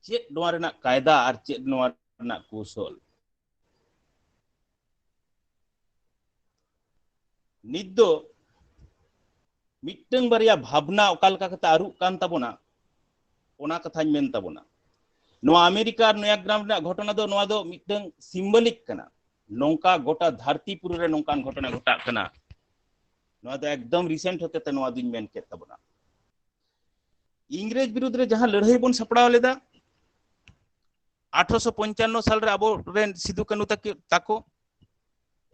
ᱪᱮᱫ ᱱᱚᱣᱟ ᱨᱮᱱᱟᱜ ᱠᱟᱭᱫᱟ ᱟᱨ ᱪᱮᱫ ᱱᱚᱣᱟ ᱨᱮᱱᱟᱜ ᱠᱚᱣᱥᱚᱞ? ᱱᱤᱛ ᱫᱚ ᱢᱤᱫᱴᱟᱝ ᱵᱟᱨᱭᱟ ᱵᱷᱟᱵᱽᱱᱟ ᱚᱠᱟ ᱞᱮᱠᱟ ᱠᱟᱛᱮ ᱟᱹᱨᱩᱜ ᱠᱟᱱ ᱛᱟᱵᱚᱱᱟ, ᱚᱱᱟ ᱠᱟᱛᱷᱟᱧ ᱢᱮᱱ ᱛᱟᱵᱚᱱᱟ᱾ ᱱᱚᱣᱟ ᱟᱢᱮᱨᱤᱠᱟ ᱟᱨ ᱱᱚᱭᱟᱜᱨᱟᱢ ᱨᱮᱱᱟᱜ ᱜᱷᱚᱴᱚᱱᱟ ᱫᱚ, ᱱᱚᱣᱟ ᱫᱚ ᱢᱤᱫᱴᱟᱝ ᱥᱤᱢᱵᱚᱞᱤᱠ ᱠᱟᱱᱟ᱾ ᱱᱚᱝᱠᱟ ᱜᱚᱴᱟ ᱫᱷᱟᱹᱨᱛᱤ ᱯᱩᱨᱤ ᱨᱮ ᱱᱚᱝᱠᱟᱱ ᱜᱷᱚᱴᱚᱱᱟ ᱜᱷᱚᱴᱟᱜ ᱠᱟᱱᱟ᱾ ᱱᱚᱣᱟ ᱫᱚ ᱮᱠᱫᱚᱢ ᱨᱤᱥᱮᱱᱴ ᱦᱚᱛᱮᱛᱮ ᱱᱚᱣᱟ ᱫᱩᱧ ᱢᱮᱱ ᱠᱮᱫ ᱛᱟᱵᱚᱱᱟ᱾ ᱤᱝᱨᱮᱡᱽ ᱵᱤᱨᱩᱫᱽ ᱨᱮ ᱡᱟᱦᱟᱸ ᱞᱟᱹᱲᱦᱟᱹᱭ ᱵᱚᱱ ᱥᱟᱯᱲᱟᱣ ᱞᱮᱫᱟ ᱟᱴᱷᱨᱚᱥᱚ ᱯᱚᱧᱪᱟᱱᱱᱚ ᱥᱟᱞ ᱨᱮ ᱟᱵᱚ ᱨᱮᱱ ᱥᱤᱫᱩ ᱠᱟᱹᱱᱩ ᱛᱟᱠᱚ,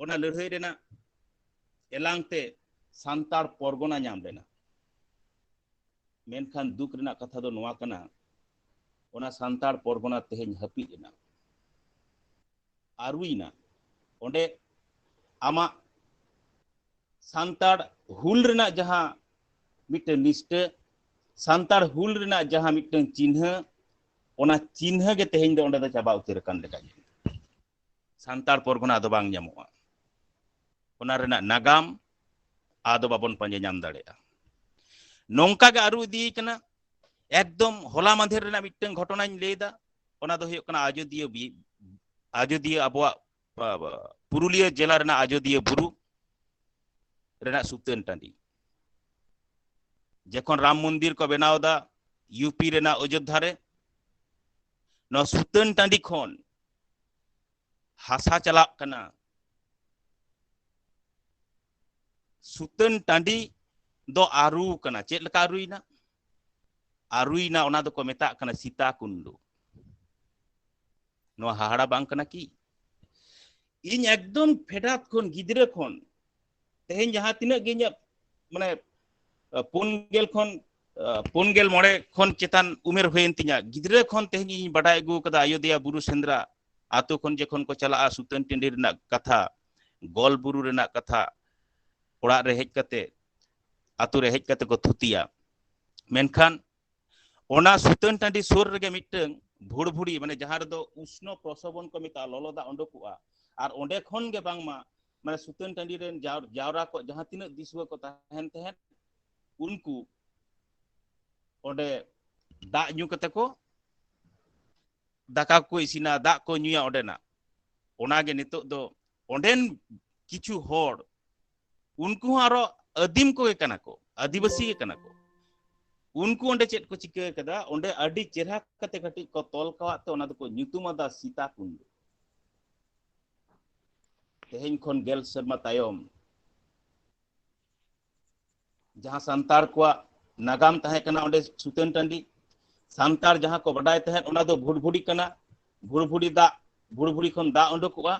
ᱚᱱᱟ ᱞᱟᱹᱲᱦᱟᱹᱭ ᱨᱮᱱᱟᱜ ᱮᱞᱟᱝ ᱛᱮ ᱥᱟᱱᱛᱟᱲ ᱯᱚᱨᱜᱚᱱᱟ ᱧᱟᱢ ᱞᱮᱱᱟ᱾ ᱢᱮᱱᱠᱷᱟᱱ ᱫᱩᱠ ᱨᱮᱱᱟᱜ ᱠᱟᱛᱷᱟ ᱫᱚ ᱱᱚᱣᱟ ᱠᱟᱱᱟ, ᱚᱱᱟ ᱥᱟᱱᱛᱟᱲ ᱯᱚᱨᱜᱚᱱᱟ ᱛᱮᱦᱮᱧ ᱦᱟᱹᱯᱤᱫ ᱮᱱᱟ, ᱟᱹᱨᱩᱭᱮᱱᱟ᱾ ᱚᱸᱰᱮ ᱟᱢᱟᱜ ᱥᱟᱱᱛᱟᱲ ᱦᱩᱞ ᱨᱮᱱᱟᱜ ᱡᱟᱦᱟᱸ ᱢᱤᱫᱴᱟᱝ ᱱᱤᱥᱴᱟᱹ, ᱥᱟᱱᱛᱟᱲ ᱦᱩᱞ ᱨᱮᱱᱟᱜ ᱡᱟᱦᱟᱸ ᱢᱤᱫᱴᱟᱝ ᱪᱤᱱᱦᱟᱹ, ᱚᱱᱟ ᱪᱤᱱᱦᱟᱹ ᱜᱮ ᱛᱮᱦᱮᱧ ᱫᱚ ᱚᱸᱰᱮ ᱫᱚ ᱪᱟᱵᱟ ᱩᱛᱟᱹᱨ ᱟᱠᱟᱱ ᱞᱮᱠᱟ ᱜᱮ᱾ ᱥᱟᱱᱛᱟᱲ ᱯᱚᱨᱜᱚᱱᱟ ᱟᱫᱚ ᱵᱟᱝ ᱧᱟᱢᱚᱜᱼᱟ᱾ ᱚᱱᱟ ᱨᱮᱱᱟᱜ ᱱᱟᱜᱟᱢ ᱟᱫᱚ ᱵᱟᱵᱚᱱ ᱯᱟᱸᱡᱟ ᱧᱟᱢ ᱫᱟᱲᱮᱭᱟᱜᱼᱟ᱾ ᱱᱚᱝᱠᱟ ᱜᱮ ᱟᱹᱨᱩ ᱤᱫᱤ ᱠᱟᱱᱟ᱾ ᱮᱠᱫᱚᱢ ᱦᱚᱞᱟ ᱢᱟᱫᱷᱮᱨ ᱨᱮᱱᱟᱜ ᱢᱤᱫᱴᱟᱝ ᱜᱷᱚᱴᱚᱱᱟᱧ ᱞᱟᱹᱭ ᱮᱫᱟ᱾ ᱚᱱᱟ ᱫᱚ ᱦᱩᱭᱩᱜ ᱠᱟᱱᱟ ᱟᱡᱚᱫᱤᱭᱟᱹ ᱵᱤ-, ᱟᱡᱚᱫᱤᱭᱟᱹ ᱟᱵᱚᱣᱟᱜ, ᱟ, ᱯᱩᱨᱩᱞᱤᱭᱟᱹ ᱡᱮᱞᱟ ᱨᱮᱱᱟᱜ ᱟᱡᱚᱫᱤᱭᱟᱹ ᱵᱩᱨᱩ ᱨᱮᱱᱟᱜ ᱥᱩᱛᱟᱹᱱ ᱴᱟᱺᱰᱤ᱾ ᱡᱚᱠᱷᱚᱱ ᱨᱟᱢ ᱢᱚᱱᱫᱤᱨ ᱠᱚ ᱵᱮᱱᱟᱣ ᱮᱫᱟ ᱤᱭᱩᱯᱤ ᱨᱮᱱᱟᱜ ᱚᱡᱳᱫᱽᱫᱷᱟ ᱨᱮ, ᱱᱚᱣᱟ ᱥᱩᱛᱟᱹᱱ ᱴᱟᱺᱰᱤ ᱠᱷᱚᱱ ᱦᱟᱥᱟ ᱪᱟᱞᱟᱜ ᱠᱟᱱᱟ᱾ ᱥᱩᱛᱟᱹᱱ ᱴᱟᱺᱰᱤ ᱫᱚ ᱟᱹᱨᱩ ᱠᱟᱱᱟ᱾ ᱪᱮᱫ ᱞᱮᱠᱟ ᱟᱹᱨᱩᱭᱮᱱᱟ? ᱟᱹᱨᱩᱭᱮᱱᱟ, ᱚᱱᱟ ᱫᱚᱠᱚ ᱢᱮᱛᱟᱜ ᱠᱟᱱᱟ ᱥᱤᱛᱟ ᱠᱩᱱᱰᱩ᱾ ᱱᱚᱣᱟ ᱦᱟᱦᱟᱲᱟ ᱵᱟᱝ ᱠᱟᱱᱟ ᱠᱤ? ᱤᱧ ᱮᱠᱫᱚᱢ ᱯᱷᱮᱰᱟᱛ ᱠᱷᱚᱱ, ᱜᱤᱫᱽᱨᱟᱹ ᱠᱷᱚᱱ, ᱛᱮᱦᱮᱧ ᱡᱟᱦᱟᱸ ᱛᱤᱱᱟᱹᱜ ᱜᱮ ᱤᱧᱟᱹᱜ, ᱢᱟᱱᱮ, ᱯᱩᱱ ᱜᱮᱞ ᱠᱷᱚᱱ, ᱯᱩᱱ ᱜᱮᱞ ᱢᱚᱬᱮ ᱠᱷᱚᱱ ᱪᱮᱛᱟᱱ ᱩᱢᱮᱨ ᱦᱩᱭᱮᱱ ᱛᱤᱧᱟ, ᱜᱤᱫᱽᱨᱟᱹ ᱠᱷᱚᱱ ᱛᱮᱦᱮᱧ ᱤᱧ ᱵᱟᱰᱟᱭ ᱟᱹᱜᱩ ᱟᱠᱟᱫᱟ ᱟᱡᱚᱫᱤᱭᱟᱹ ᱵᱩᱨᱩ ᱥᱮᱸᱫᱽᱨᱟ, ᱟᱛᱳ ᱠᱷᱚᱱ ᱡᱚᱠᱷᱚᱱ ᱠᱚ ᱪᱟᱞᱟᱜᱼᱟ, ᱥᱩᱛᱟᱹᱱ ᱴᱟᱺᱰᱤ ᱨᱮᱱᱟᱜ ᱠᱟᱛᱷᱟ, ᱜᱚᱞ ᱵᱩᱨᱩ ᱨᱮᱱᱟᱜ ᱠᱟᱛᱷᱟ, ᱚᱲᱟᱜ ᱨᱮ ᱦᱮᱡ ᱠᱟᱛᱮ, ᱟᱛᱳ ᱨᱮ ᱦᱮᱡ ᱠᱟᱛᱮ ᱠᱚ ᱛᱷᱩᱛᱤᱭᱟ᱾ ᱢᱮᱱᱠᱷᱟᱱ ᱚᱱᱟ ᱥᱩᱛᱟᱹᱱ ᱴᱟᱺᱰᱤ ᱥᱩᱨ ᱨᱮᱜᱮ ᱢᱤᱫᱴᱟᱝ ᱵᱷᱩᱲᱵᱷᱩᱲᱤ, ᱢᱟᱱᱮ ᱡᱟᱦᱟᱸ ᱨᱮᱫᱚ ᱩᱥᱱᱚ ᱯᱨᱚᱥᱚᱵᱚᱱ ᱠᱚ ᱢᱮᱛᱟᱜᱼᱟ, ᱞᱚᱞᱚ ᱫᱟᱜ ᱚᱰᱚᱠᱚᱜᱼᱟ, ᱟᱨ ᱚᱸᱰᱮ ᱠᱷᱚᱱ ᱜᱮ ᱵᱟᱝᱢᱟ, ᱢᱟᱱᱮ ᱥᱩᱛᱟᱹᱱ ᱴᱟᱺᱰᱤ ᱨᱮᱱ ᱡᱟᱣ-, ᱡᱟᱣᱨᱟ ᱠᱚ ᱡᱟᱦᱟᱸ ᱛᱤᱱᱟᱹᱜ ᱫᱤᱥᱩᱣᱟᱹ ᱠᱚ ᱛᱟᱦᱮᱱ ᱛᱟᱦᱮᱸᱫ, ᱩᱱᱠᱩ ᱚᱸᱰᱮ ᱫᱟᱜ ᱧᱩ ᱠᱟᱛᱮ ᱠᱚ ᱫᱟᱠᱟ ᱠᱚ ᱤᱥᱤᱱᱟ, ᱫᱟᱜ ᱠᱚ ᱧᱩᱭᱟ ᱚᱸᱰᱮᱱᱟᱜ᱾ ᱚᱱᱟᱜᱮ ᱱᱤᱛᱚᱜ ᱫᱚ ᱚᱸᱰᱮᱱ ᱠᱤᱪᱷᱩ ᱦᱚᱲ, ᱩᱱᱠᱩ ᱦᱚᱸ ᱟᱨᱚ ᱟᱹᱫᱤᱢ ᱠᱚᱜᱮ ᱠᱟᱱᱟ ᱠᱚ, ᱟᱹᱫᱤᱵᱟᱹᱥᱤ ᱜᱮ ᱠᱟᱱᱟ ᱠᱚ᱾ ᱩᱱᱠᱩ ᱚᱸᱰᱮ ᱪᱮᱫ ᱠᱚ ᱪᱤᱠᱟᱹ ᱠᱟᱫᱟ? ᱚᱸᱰᱮ ᱟᱹᱰᱤ ᱪᱮᱦᱨᱟ ᱠᱟᱛᱮ ᱠᱟᱹᱴᱤᱡ ᱠᱚ ᱛᱚᱞ ᱠᱟᱣᱟᱫ ᱛᱮ ᱚᱱᱟ ᱫᱚᱠᱚ ᱧᱩᱛᱩᱢ ᱟᱫᱟ ᱥᱤᱛᱟ ᱠᱩᱱᱰᱩ᱾ ᱛᱮᱦᱮᱧ ᱠᱷᱚᱱ ᱜᱮᱞ ᱥᱮᱨᱢᱟ ᱛᱟᱭᱚᱢ ᱡᱟᱦᱟᱸ ᱥᱟᱱᱛᱟᱲ ᱠᱚᱣᱟᱜ ᱱᱟᱜᱟᱢ ᱛᱟᱦᱮᱸ ᱠᱟᱱᱟ ᱚᱸᱰᱮ ᱥᱩᱛᱟᱹᱱ ᱴᱟᱺᱰᱤ, ᱥᱟᱱᱛᱟᱲ ᱡᱟᱦᱟᱸ ᱠᱚ ᱵᱟᱰᱟᱭ ᱛᱟᱦᱮᱸᱫ ᱚᱱᱟ ᱫᱚ ᱵᱷᱩᱲᱵᱷᱩᱲᱤ ᱠᱟᱱᱟ, ᱵᱷᱩᱲᱵᱷᱩᱲᱤ ᱫᱟᱜ, ᱵᱷᱩᱲᱵᱷᱩᱲᱤ ᱠᱷᱚᱱ ᱫᱟᱜ ᱩᱰᱩᱠᱚᱜᱼᱟ,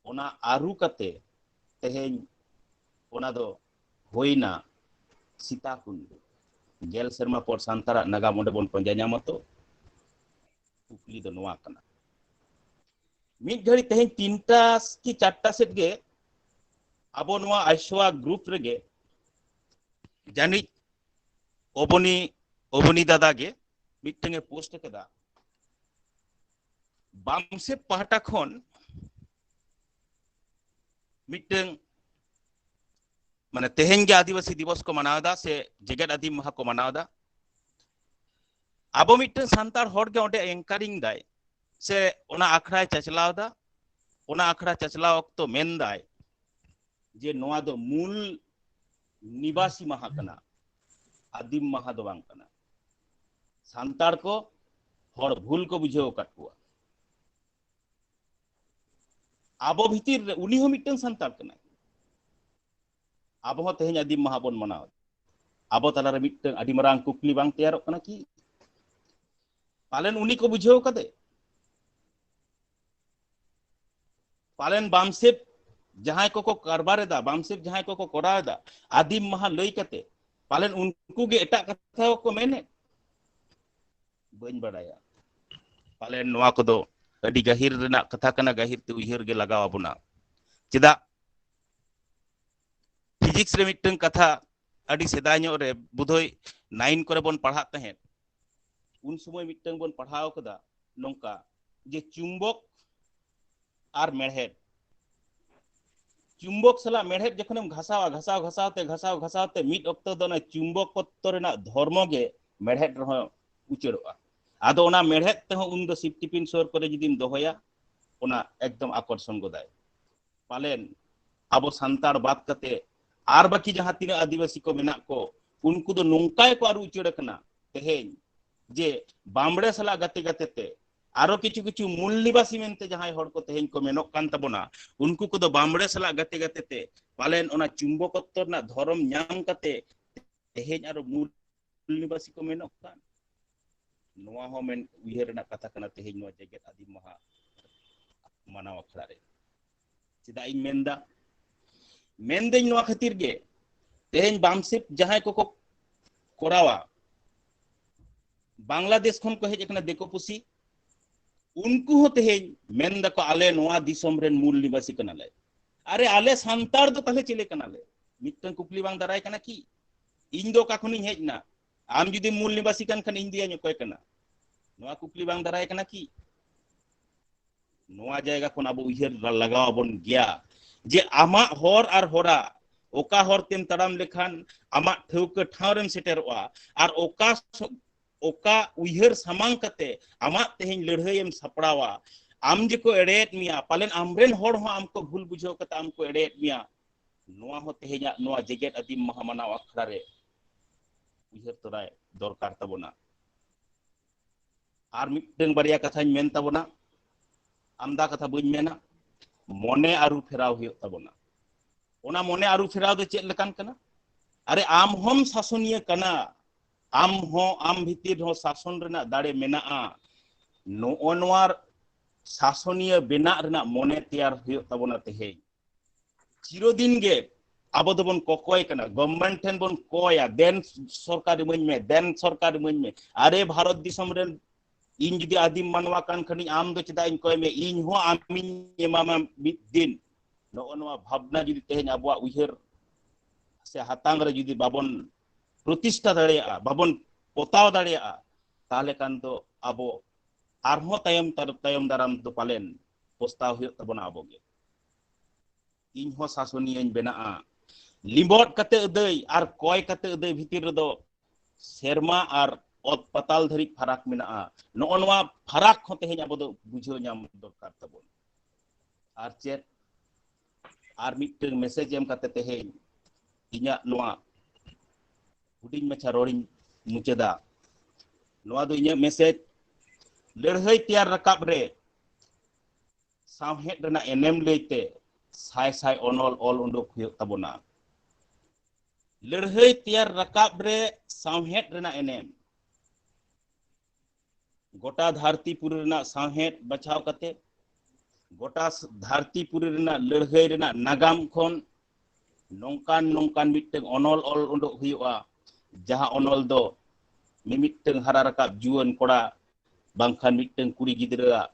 ᱚᱱᱟ ᱟᱹᱨᱩ ᱠᱟᱛᱮ ᱛᱮᱦᱮᱧ ᱚᱱᱟ ᱫᱚ ᱦᱩᱭᱱᱟ ᱥᱤᱛᱟ ᱠᱩᱱᱰᱩ᱾ ᱜᱮᱞ ᱥᱮᱨᱢᱟ ᱯᱚᱨ ᱥᱟᱱᱛᱟᱲᱟᱜ ᱱᱟᱜᱟᱢ ᱚᱸᱰᱮ ᱵᱚᱱ ᱯᱟᱸᱡᱟ ᱧᱟᱢᱟ ᱛᱚ? ᱠᱩᱠᱞᱤ ᱫᱚ ᱱᱚᱣᱟ ᱠᱟᱱᱟ᱾ ᱢᱤᱫ ᱜᱷᱟᱹᱲᱤ ᱛᱮᱦᱮᱧ ᱛᱤᱱᱴᱟ ᱠᱤ ᱪᱟᱨᱴᱟ ᱥᱮᱫ ᱜᱮ ᱟᱵᱚ ᱱᱚᱣᱟ ᱟᱭᱥᱳᱣᱟ ᱜᱨᱩᱯ ᱨᱮᱜᱮ ᱡᱟᱹᱱᱤᱡ ᱚᱵᱚᱱᱤ, ᱚᱵᱚᱱᱤ ᱫᱟᱫᱟ ᱜᱮ ᱢᱤᱫᱴᱟᱝ ᱮ ᱯᱳᱥᱴ ᱠᱟᱫᱟ, ᱵᱟᱢᱥᱮᱯ ᱯᱟᱦᱴᱟ ᱠᱷᱚᱱ ᱢᱤᱫᱴᱟᱝ, ᱢᱟᱱᱮ ᱛᱮᱦᱮᱧ ᱜᱮ ᱟᱹᱫᱤᱵᱟᱹᱥᱤ ᱫᱤᱵᱚᱥ ᱠᱚ ᱢᱟᱱᱟᱣ ᱮᱫᱟ ᱥᱮ ᱡᱮᱜᱮᱛ ᱟᱹᱫᱤᱢ ᱢᱟᱦᱟ ᱠᱚ ᱢᱟᱱᱟᱣ ᱮᱫᱟ᱾ ᱟᱵᱚ ᱢᱤᱫᱴᱟᱝ ᱥᱟᱱᱛᱟᱲ ᱦᱚᱲ ᱜᱮ ᱚᱸᱰᱮ ᱮᱝᱠᱟᱨᱤᱝ ᱫᱟᱭ ᱥᱮ ᱚᱱᱟ ᱟᱠᱷᱲᱟᱭ ᱪᱟᱪᱞᱟᱣ ᱮᱫᱟ, ᱚᱱᱟ ᱟᱠᱷᱲᱟ ᱪᱟᱪᱞᱟᱣ ᱚᱠᱛᱚ ᱢᱮᱱᱫᱟᱭ ᱡᱮ ᱱᱚᱣᱟ ᱫᱚ ᱢᱩᱞ ᱱᱤᱵᱟᱥᱤ ᱢᱟᱦᱟ ᱠᱟᱱᱟ, ᱟᱹᱫᱤᱢ ᱢᱟᱦᱟ ᱫᱚ ᱵᱟᱝ ᱠᱟᱱᱟ᱾ ᱥᱟᱱᱛᱟᱲ ᱠᱚ ᱦᱚᱲ ᱵᱷᱩᱞ ᱠᱚ ᱵᱩᱡᱷᱟᱹᱣ ᱟᱠᱟᱫ ᱠᱚᱣᱟ᱾ ᱟᱵᱚ ᱵᱷᱤᱛᱤᱨ ᱨᱮ ᱩᱱᱤ ᱦᱚᱸ ᱢᱤᱫᱴᱟᱝ ᱥᱟᱱᱛᱟᱲ ᱠᱟᱱᱟᱭ᱾ ᱟᱵᱚ ᱦᱚᱸ ᱛᱮᱦᱮᱧ ᱟᱹᱫᱤᱢ ᱢᱟᱦᱟ ᱵᱚᱱ ᱢᱟᱱᱟᱣ ᱮᱫᱟ᱾ ᱟᱵᱚ ᱛᱟᱞᱟᱨᱮ ᱢᱤᱫᱴᱟᱝ ᱟᱹᱰᱤ ᱢᱟᱨᱟᱝ ᱠᱩᱠᱞᱤ ᱵᱟᱝ ᱛᱮᱭᱟᱨᱚᱜ ᱠᱟᱱᱟ ᱠᱤ? ᱯᱟᱞᱮᱱ ᱩᱱᱤ ᱠᱚ ᱵᱩᱡᱷᱟᱹᱣ ᱠᱟᱫᱮ? ᱯᱟᱞᱮᱱ ᱵᱟᱢᱥᱮᱵ ᱡᱟᱦᱟᱸᱭ ᱠᱚᱠᱚ ᱠᱟᱨᱵᱟᱨ ᱮᱫᱟ, ᱵᱟᱢᱥᱮᱵ ᱡᱟᱦᱟᱸᱭ ᱠᱚᱠᱚ ᱠᱚᱨᱟᱣ ᱮᱫᱟ, ᱟᱹᱫᱤᱢ ᱢᱟᱦᱟ ᱞᱟᱹᱭ ᱠᱟᱛᱮ ᱯᱟᱞᱮᱱ ᱩᱱᱠᱩ ᱜᱮ ᱮᱴᱟᱜ ᱠᱟᱛᱷᱟ ᱠᱚ ᱢᱮᱱᱮᱫ? ᱵᱟᱹᱧ ᱵᱟᱲᱟᱭᱟ᱾ ᱯᱟᱞᱮᱱ ᱱᱚᱣᱟ ᱠᱚᱫᱚ ᱟᱹᱰᱤ ᱜᱟᱹᱦᱤᱨ ᱨᱮᱱᱟᱜ ᱠᱟᱛᱷᱟ ᱠᱟᱱᱟ, ᱜᱟᱹᱦᱤᱨ ᱛᱮ ᱩᱭᱦᱟᱹᱨ ᱜᱮ ᱞᱟᱜᱟᱣ ᱟᱵᱚᱱᱟ᱾ ᱪᱮᱫᱟᱜ ᱯᱷᱤᱡᱤᱠᱥ ᱨᱮ ᱢᱤᱫᱴᱟᱝ ᱠᱟᱛᱷᱟ ᱟᱹᱰᱤ ᱥᱮᱫᱟᱭ ᱧᱚᱜ ᱨᱮ ᱵᱩᱫᱷᱚᱭ ᱱᱟᱭᱤᱱ ᱠᱚᱨᱮ ᱵᱚᱱ ᱯᱟᱲᱦᱟᱜ ᱛᱟᱦᱮᱸᱫ, ᱩᱱ ᱥᱚᱢᱚᱭ ᱢᱤᱫᱴᱟᱝ ᱵᱚᱱ ᱯᱟᱲᱦᱟᱣ ᱠᱟᱫᱟ ᱱᱚᱝᱠᱟ ᱡᱮ ᱪᱩᱢᱵᱚᱠ ᱟᱨ ᱢᱮᱲᱦᱮᱫ, ᱪᱩᱢᱵᱚᱠ ᱥᱟᱞᱟᱜ ᱢᱮᱲᱦᱮᱫ ᱡᱚᱠᱷᱚᱱᱮᱢ ᱜᱷᱟᱥᱟᱣᱟ, ᱜᱷᱟᱥᱟᱣ ᱜᱷᱟᱥᱟᱣ ᱛᱮ, ᱜᱷᱟᱥᱟᱣ ᱜᱷᱟᱥᱟᱣ ᱛᱮ ᱢᱤᱫ ᱚᱠᱛᱚ ᱫᱚ ᱚᱱᱟ ᱪᱩᱢᱵᱚᱠ ᱛᱚᱛᱛᱚ ᱨᱮᱱᱟᱜ ᱫᱷᱚᱨᱢᱚ ᱜᱮ ᱢᱮᱲᱦᱮᱫ ᱨᱮᱦᱚᱸ ᱩᱪᱟᱹᱲᱚᱜᱼᱟ᱾ ᱟᱫᱚ ᱚᱱᱟ ᱢᱮᱲᱦᱮᱫ ᱛᱮᱦᱚᱸ ᱩᱱᱫᱚ ᱥᱤᱯ ᱴᱤᱯᱤᱱ ᱥᱩᱨ ᱠᱚᱨᱮ ᱡᱩᱫᱤᱢ ᱫᱚᱦᱚᱭᱟ, ᱚᱱᱟ ᱮᱠᱫᱚᱢ ᱟᱠᱚᱨᱥᱚᱱ ᱜᱚᱫᱟᱭ᱾ ᱯᱟᱞᱮᱱ ᱟᱵᱚ ᱥᱟᱱᱛᱟᱲ ᱵᱟᱫ ᱠᱟᱛᱮ ᱟᱨ ᱵᱟᱹᱠᱤ ᱡᱟᱦᱟᱸ ᱛᱤᱱᱟᱹᱜ ᱟᱹᱫᱤᱵᱟᱹᱥᱤ ᱠᱚ ᱢᱮᱱᱟᱜ ᱠᱚ, ᱩᱱᱠᱩ ᱫᱚ ᱱᱚᱝᱠᱟ ᱜᱮᱠᱚ ᱟᱹᱨᱩ ᱩᱪᱟᱹᱲ ᱟᱠᱟᱱᱟ ᱛᱮᱦᱮᱧ, ᱡᱮ ᱵᱟᱢᱵᱽᱲᱮ ᱥᱟᱞᱟᱜ ᱜᱟᱛᱮ ᱜᱟᱛᱮ ᱛᱮ ᱟᱨᱚ ᱠᱤᱪᱷᱩ ᱠᱤᱪᱷᱩ ᱢᱩᱞ ᱱᱤᱵᱟᱥᱤ ᱢᱮᱱᱛᱮ ᱡᱟᱦᱟᱸᱭ ᱦᱚᱲ ᱠᱚ ᱛᱮᱦᱮᱧ ᱠᱚ ᱢᱮᱱᱚᱜ ᱠᱟᱱ ᱛᱟᱵᱚᱱᱟ, ᱩᱱᱠᱩ ᱠᱚᱫᱚ ᱵᱟᱢᱵᱽᱲᱮ ᱥᱟᱞᱟᱜ ᱜᱟᱛᱮ ᱜᱟᱛᱮ ᱛᱮ ᱯᱟᱞᱮᱱ ᱚᱱᱟ ᱪᱩᱢᱵᱚᱠᱚᱛᱛᱚ ᱨᱮᱱᱟᱜ ᱫᱷᱚᱨᱚᱢ ᱧᱟᱢ ᱠᱟᱛᱮ ᱛᱮᱦᱮᱧ ᱟᱨᱚ ᱢᱩᱞ ᱱᱤᱵᱟᱥᱤ ᱠᱚ ᱢᱮᱱᱚᱜ ᱠᱟᱱ᱾ ᱱᱚᱣᱟ ᱦᱚᱸ ᱢᱮᱱ ᱩᱭᱦᱟᱹᱨ ᱨᱮᱱᱟᱜ ᱠᱟᱛᱷᱟ ᱠᱟᱱᱟ ᱛᱮᱦᱮᱧ ᱱᱚᱣᱟ ᱡᱮᱜᱮᱛ ᱟᱹᱫᱤᱢ ᱢᱟᱦᱟ ᱢᱟᱱᱟᱣ ᱟᱠᱷᱲᱟ ᱨᱮ᱾ ᱪᱮᱫᱟᱜ ᱤᱧ ᱢᱮᱱᱫᱟ? ᱢᱮᱱᱫᱟᱹᱧ ᱱᱚᱣᱟ ᱠᱷᱟᱹᱛᱤᱨ ᱜᱮ, ᱛᱮᱦᱮᱧ ᱵᱟᱢᱥᱤᱯ ᱡᱟᱦᱟᱸᱭ ᱠᱚᱠᱚ ᱠᱚᱨᱟᱣᱟ, ᱵᱟᱝᱞᱟᱫᱮᱥ ᱠᱷᱚᱱ ᱠᱚ ᱦᱮᱡ ᱟᱠᱟᱱᱟ ᱫᱤᱠᱩ ᱯᱩᱥᱤ, ᱩᱱᱠᱩ ᱦᱚᱸ ᱛᱮᱦᱮᱧ ᱢᱮᱱ ᱫᱟᱠᱚ, "ᱟᱞᱮ ᱱᱚᱣᱟ ᱫᱤᱥᱚᱢ ᱨᱮᱱ ᱢᱩᱞ ᱱᱤᱵᱟᱥᱤ ᱠᱟᱱᱟᱞᱮ᱾" ᱟᱨᱮ, ᱟᱞᱮ ᱥᱟᱱᱛᱟᱲ ᱫᱚ ᱛᱟᱦᱞᱮ ᱪᱤᱞᱤ ᱠᱟᱱᱟᱞᱮ? ᱢᱤᱫᱴᱟᱝ ᱠᱩᱠᱞᱤ ᱵᱟᱝ ᱫᱟᱨᱟᱭ ᱠᱟᱱᱟ ᱠᱤ? ᱤᱧ ᱫᱚ ᱚᱠᱟ ᱠᱷᱚᱱᱤᱧ ᱦᱮᱡ ᱮᱱᱟ? ᱟᱢ ᱡᱩᱫᱤ ᱢᱩᱞ ᱱᱤᱵᱟᱥᱤ ᱠᱟᱱ ᱠᱷᱟᱱ, ᱤᱧ ᱫᱚᱭᱟᱧ ᱚᱠᱚᱭ ᱠᱟᱱᱟ? ᱱᱚᱣᱟ ᱠᱩᱠᱞᱤ ᱵᱟᱝ ᱫᱟᱨᱟᱭ ᱠᱟᱱᱟ ᱠᱤ? ᱱᱚᱣᱟ ᱡᱟᱭᱜᱟ ᱠᱷᱚᱱ ᱟᱵᱚ ᱩᱭᱦᱟᱹᱨ ᱞᱟᱜᱟᱣ ᱟᱵᱚᱱ ᱜᱮᱭᱟ ᱡᱮ ᱟᱢᱟᱜ ᱦᱚᱨ ᱟᱨ ᱦᱚᱨᱟ, ᱚᱠᱟ ᱦᱚᱨ ᱛᱮᱢ ᱛᱟᱲᱟᱢ ᱞᱮᱠᱷᱟᱱ ᱟᱢᱟᱜ ᱴᱷᱟᱹᱣᱠᱟᱹ ᱴᱷᱟᱶ ᱨᱮᱢ ᱥᱮᱴᱮᱨᱚᱜᱼᱟ, ᱟᱨ ᱚᱠᱟ ᱥᱚ-, ᱚᱠᱟ ᱩᱭᱦᱟᱹᱨ ᱥᱟᱢᱟᱝ ᱠᱟᱛᱮ ᱟᱢᱟᱜ ᱛᱮᱦᱮᱧ ᱞᱟᱹᱲᱦᱟᱹᱭ ᱮᱢ ᱥᱟᱯᱲᱟᱣᱟ᱾ ᱟᱢ ᱡᱮᱠᱚ ᱮᱲᱮᱭᱮᱫ ᱢᱮᱭᱟ, ᱯᱟᱞᱮᱱ ᱟᱢᱨᱮᱱ ᱦᱚᱲ ᱦᱚᱸ ᱟᱢ ᱠᱚ ᱵᱷᱩᱞ ᱵᱩᱡᱷᱟᱹᱣ ᱠᱟᱛᱮ ᱟᱢ ᱠᱚ ᱮᱲᱮᱭᱮᱫ ᱢᱮᱭᱟ, ᱱᱚᱣᱟ ᱦᱚᱸ ᱛᱮᱦᱮᱧᱟᱜ ᱱᱚᱣᱟ ᱡᱮᱜᱮᱛ ᱟᱹᱫᱤᱢ ᱢᱟᱦᱟ ᱢᱟᱱᱟᱣ ᱟᱠᱷᱲᱟ ᱨᱮ ᱩᱭᱦᱟᱹᱨ ᱛᱚᱨᱟᱭ ᱫᱚᱨᱠᱟᱨ ᱛᱟᱵᱚᱱᱟ᱾ ᱟᱨ ᱢᱤᱫᱴᱟᱝ ᱵᱟᱨᱭᱟ ᱠᱟᱛᱷᱟᱧ ᱢᱮᱱ ᱛᱟᱵᱚᱱᱟ, ᱟᱢᱫᱟ ᱠᱟᱛᱷᱟ ᱵᱟᱹᱧ ᱢᱮᱱᱟ, ᱢᱚᱱᱮ ᱟᱹᱨᱩ ᱯᱷᱮᱨᱟᱣ ᱦᱩᱭᱩᱜ ᱛᱟᱵᱚᱱᱟ᱾ ᱚᱱᱟ ᱢᱚᱱᱮ ᱟᱹᱨᱩ ᱯᱷᱮᱨᱟᱣ ᱫᱚ ᱪᱮᱫ ᱞᱮᱠᱟᱱ ᱠᱟᱱᱟ? ᱟᱨᱮ, ᱟᱢ ᱦᱚᱸᱢ ᱥᱟᱥᱚᱱᱤᱭᱟᱹ ᱠᱟᱱᱟ, ᱟᱢ ᱦᱚᱸ, ᱟᱢ ᱵᱷᱤᱛᱤᱨ ᱨᱮᱦᱚᱸ ᱥᱟᱥᱚᱱ ᱨᱮᱱᱟᱜ ᱫᱟᱲᱮ ᱢᱮᱱᱟᱜᱼᱟ᱾ ᱱᱚᱜᱼᱚ ᱱᱚᱣᱟ ᱥᱟᱥᱚᱱᱤᱭᱟᱹ ᱵᱮᱱᱟᱜ ᱨᱮᱱᱟᱜ ᱢᱚᱱᱮ ᱛᱮᱭᱟᱨ ᱦᱩᱭᱩᱜ ᱛᱟᱵᱚᱱᱟ ᱛᱮᱦᱮᱧ᱾ ᱪᱤᱨᱚᱫᱤᱱ ᱜᱮ ᱟᱵᱚ ᱫᱚᱵᱚᱱ ᱠᱚᱠᱚᱭ ᱠᱟᱱᱟ, ᱜᱚᱵᱷᱢᱮᱱᱴ ᱴᱷᱮᱱ ᱵᱚᱱ ᱠᱚᱭᱟ, "ᱫᱮᱱ ᱥᱚᱨᱠᱟᱨ ᱤᱢᱟᱹᱧ ᱢᱮ, ᱫᱮᱱ ᱥᱚᱨᱠᱟᱨ ᱤᱢᱟᱹᱧ ᱢᱮ᱾" ᱟᱨᱮ, ᱵᱷᱟᱨᱚᱛ ᱫᱤᱥᱚᱢ ᱨᱮᱱ ᱤᱧ ᱡᱩᱫᱤ ᱟᱹᱫᱤᱢ ᱢᱟᱱᱣᱟ ᱠᱟᱱ ᱠᱷᱟᱱᱤᱧ, ᱟᱢ ᱫᱚ ᱪᱮᱫᱟᱜ ᱤᱧ ᱠᱚᱭ ᱢᱮ? ᱤᱧ ᱦᱚᱸ ᱟᱢᱤᱧ ᱮᱢᱟᱢᱟ ᱢᱤᱫ ᱫᱤᱱ᱾ ᱱᱚᱜᱼᱚ ᱱᱚᱣᱟ ᱵᱷᱟᱵᱽᱱᱟ ᱡᱩᱫᱤ ᱛᱮᱦᱮᱧ ᱟᱵᱚᱣᱟᱜ ᱩᱭᱦᱟᱹᱨ ᱥᱮ ᱦᱟᱛᱟᱝ ᱨᱮ ᱡᱩᱫᱤ ᱵᱟᱵᱚᱱ ᱯᱨᱚᱛᱤᱥᱴᱷᱟ ᱫᱟᱲᱮᱭᱟᱜᱼᱟ, ᱵᱟᱵᱚᱱ ᱯᱚᱛᱟᱣ ᱫᱟᱲᱮᱭᱟᱜᱼᱟ, ᱛᱟᱦᱚᱞᱮ ᱠᱷᱟᱱ ᱫᱚ ᱟᱵᱚ ᱟᱨᱦᱚᱸ ᱛᱟᱭᱚᱢ ᱛᱟᱨ-, ᱛᱟᱭᱚᱢ ᱫᱟᱨᱟᱢ ᱫᱚ ᱯᱟᱞᱮᱱ ᱯᱚᱥᱛᱟᱣ ᱦᱩᱭᱩᱜ ᱛᱟᱵᱚᱱᱟ ᱟᱵᱚᱜᱮ᱾ ᱤᱧ ᱦᱚᱸ ᱥᱟᱥᱚᱱᱤᱭᱟᱹᱧ ᱵᱮᱱᱟᱜᱼᱟ᱾ ᱞᱤᱸᱵᱚᱫ ᱠᱟᱛᱮ ᱟᱹᱫᱟᱹᱭ ᱟᱨ ᱠᱚᱭ ᱠᱟᱛᱮ ᱟᱹᱫᱟᱹᱭ ᱵᱷᱤᱛᱤᱨ ᱨᱮᱫᱚ ᱥᱮᱨᱢᱟ ᱟᱨ ᱚᱛ ᱯᱟᱛᱟᱞ ᱫᱷᱟᱹᱨᱤᱡ ᱯᱷᱟᱨᱟᱠ ᱢᱮᱱᱟᱜᱼᱟ᱾ ᱱᱚᱜᱼᱚ ᱱᱚᱣᱟ ᱯᱷᱟᱨᱟᱠ ᱦᱚᱸ ᱛᱮᱦᱮᱧ ᱟᱵᱚ ᱫᱚ ᱵᱩᱡᱷᱟᱹᱣ ᱧᱟᱢ ᱫᱚᱨᱠᱟᱨ ᱛᱟᱵᱚᱱ᱾ ᱟᱨ ᱪᱮᱫ, ᱟᱨ ᱢᱤᱫᱴᱟᱝ ᱢᱮᱥᱮᱡᱽ ᱮᱢ ᱠᱟᱛᱮ ᱛᱮᱦᱮᱧ ᱤᱧᱟᱹᱜ ᱱᱚᱣᱟ ᱦᱩᱰᱤᱧ ᱢᱟᱪᱷᱟ ᱨᱚᱲᱤᱧ ᱢᱩᱪᱟᱹᱫᱟ᱾ ᱱᱚᱣᱟ ᱫᱚ ᱤᱧᱟᱹᱜ ᱢᱮᱥᱮᱡᱽ᱾ ᱞᱟᱹᱲᱦᱟᱹᱭ ᱛᱮᱭᱟᱨ ᱨᱟᱠᱟᱵ ᱨᱮ ᱥᱟᱶᱦᱮᱫ ᱨᱮᱱᱟᱜ ᱮᱱᱮᱢ ᱞᱟᱹᱭᱛᱮ ᱥᱟᱭ ᱥᱟᱭ ᱚᱱᱚᱞ ᱚᱞ ᱩᱰᱩᱠ ᱦᱩᱭᱩᱜ ᱛᱟᱵᱚᱱᱟ᱾ ᱞᱟᱹᱲᱦᱟᱹᱭ ᱛᱮᱭᱟᱨ ᱨᱟᱠᱟᱵ ᱨᱮ ᱥᱟᱶᱦᱮᱫ ᱨᱮᱱᱟᱜ ᱮᱱᱮᱢ᱾ ᱜᱚᱴᱟ ᱫᱷᱟᱹᱨᱛᱤ ᱯᱩᱨᱤ ᱨᱮᱱᱟᱜ ᱥᱟᱶᱦᱮᱫ ᱵᱟᱪᱷᱟᱣ ᱠᱟᱛᱮ, ᱜᱚᱴᱟ ᱫᱷᱟᱹᱨᱛᱤ ᱯᱩᱨᱤ ᱨᱮᱱᱟᱜ ᱞᱟᱹᱲᱦᱟᱹᱭ ᱨᱮᱱᱟᱜ ᱱᱟᱜᱟᱢ ᱠᱷᱚᱱ ᱱᱚᱝᱠᱟᱱ ᱱᱚᱝᱠᱟᱱ ᱢᱤᱫᱴᱟᱝ ᱚᱱᱚᱞ ᱚᱞ ᱩᱰᱩᱠ ᱦᱩᱭᱩᱜᱼᱟ, ᱡᱟᱦᱟᱸ ᱚᱱᱚᱞ ᱫᱚ ᱢᱤᱢᱤᱫᱴᱟᱝ ᱦᱟᱨᱟ ᱨᱟᱠᱟᱵ ᱡᱩᱣᱟᱹᱱ ᱠᱚᱲᱟ ᱵᱟᱝᱠᱷᱟᱱ ᱢᱤᱫᱴᱟᱝ ᱠᱩᱲᱤ ᱜᱤᱫᱽᱨᱟᱹᱣᱟᱜ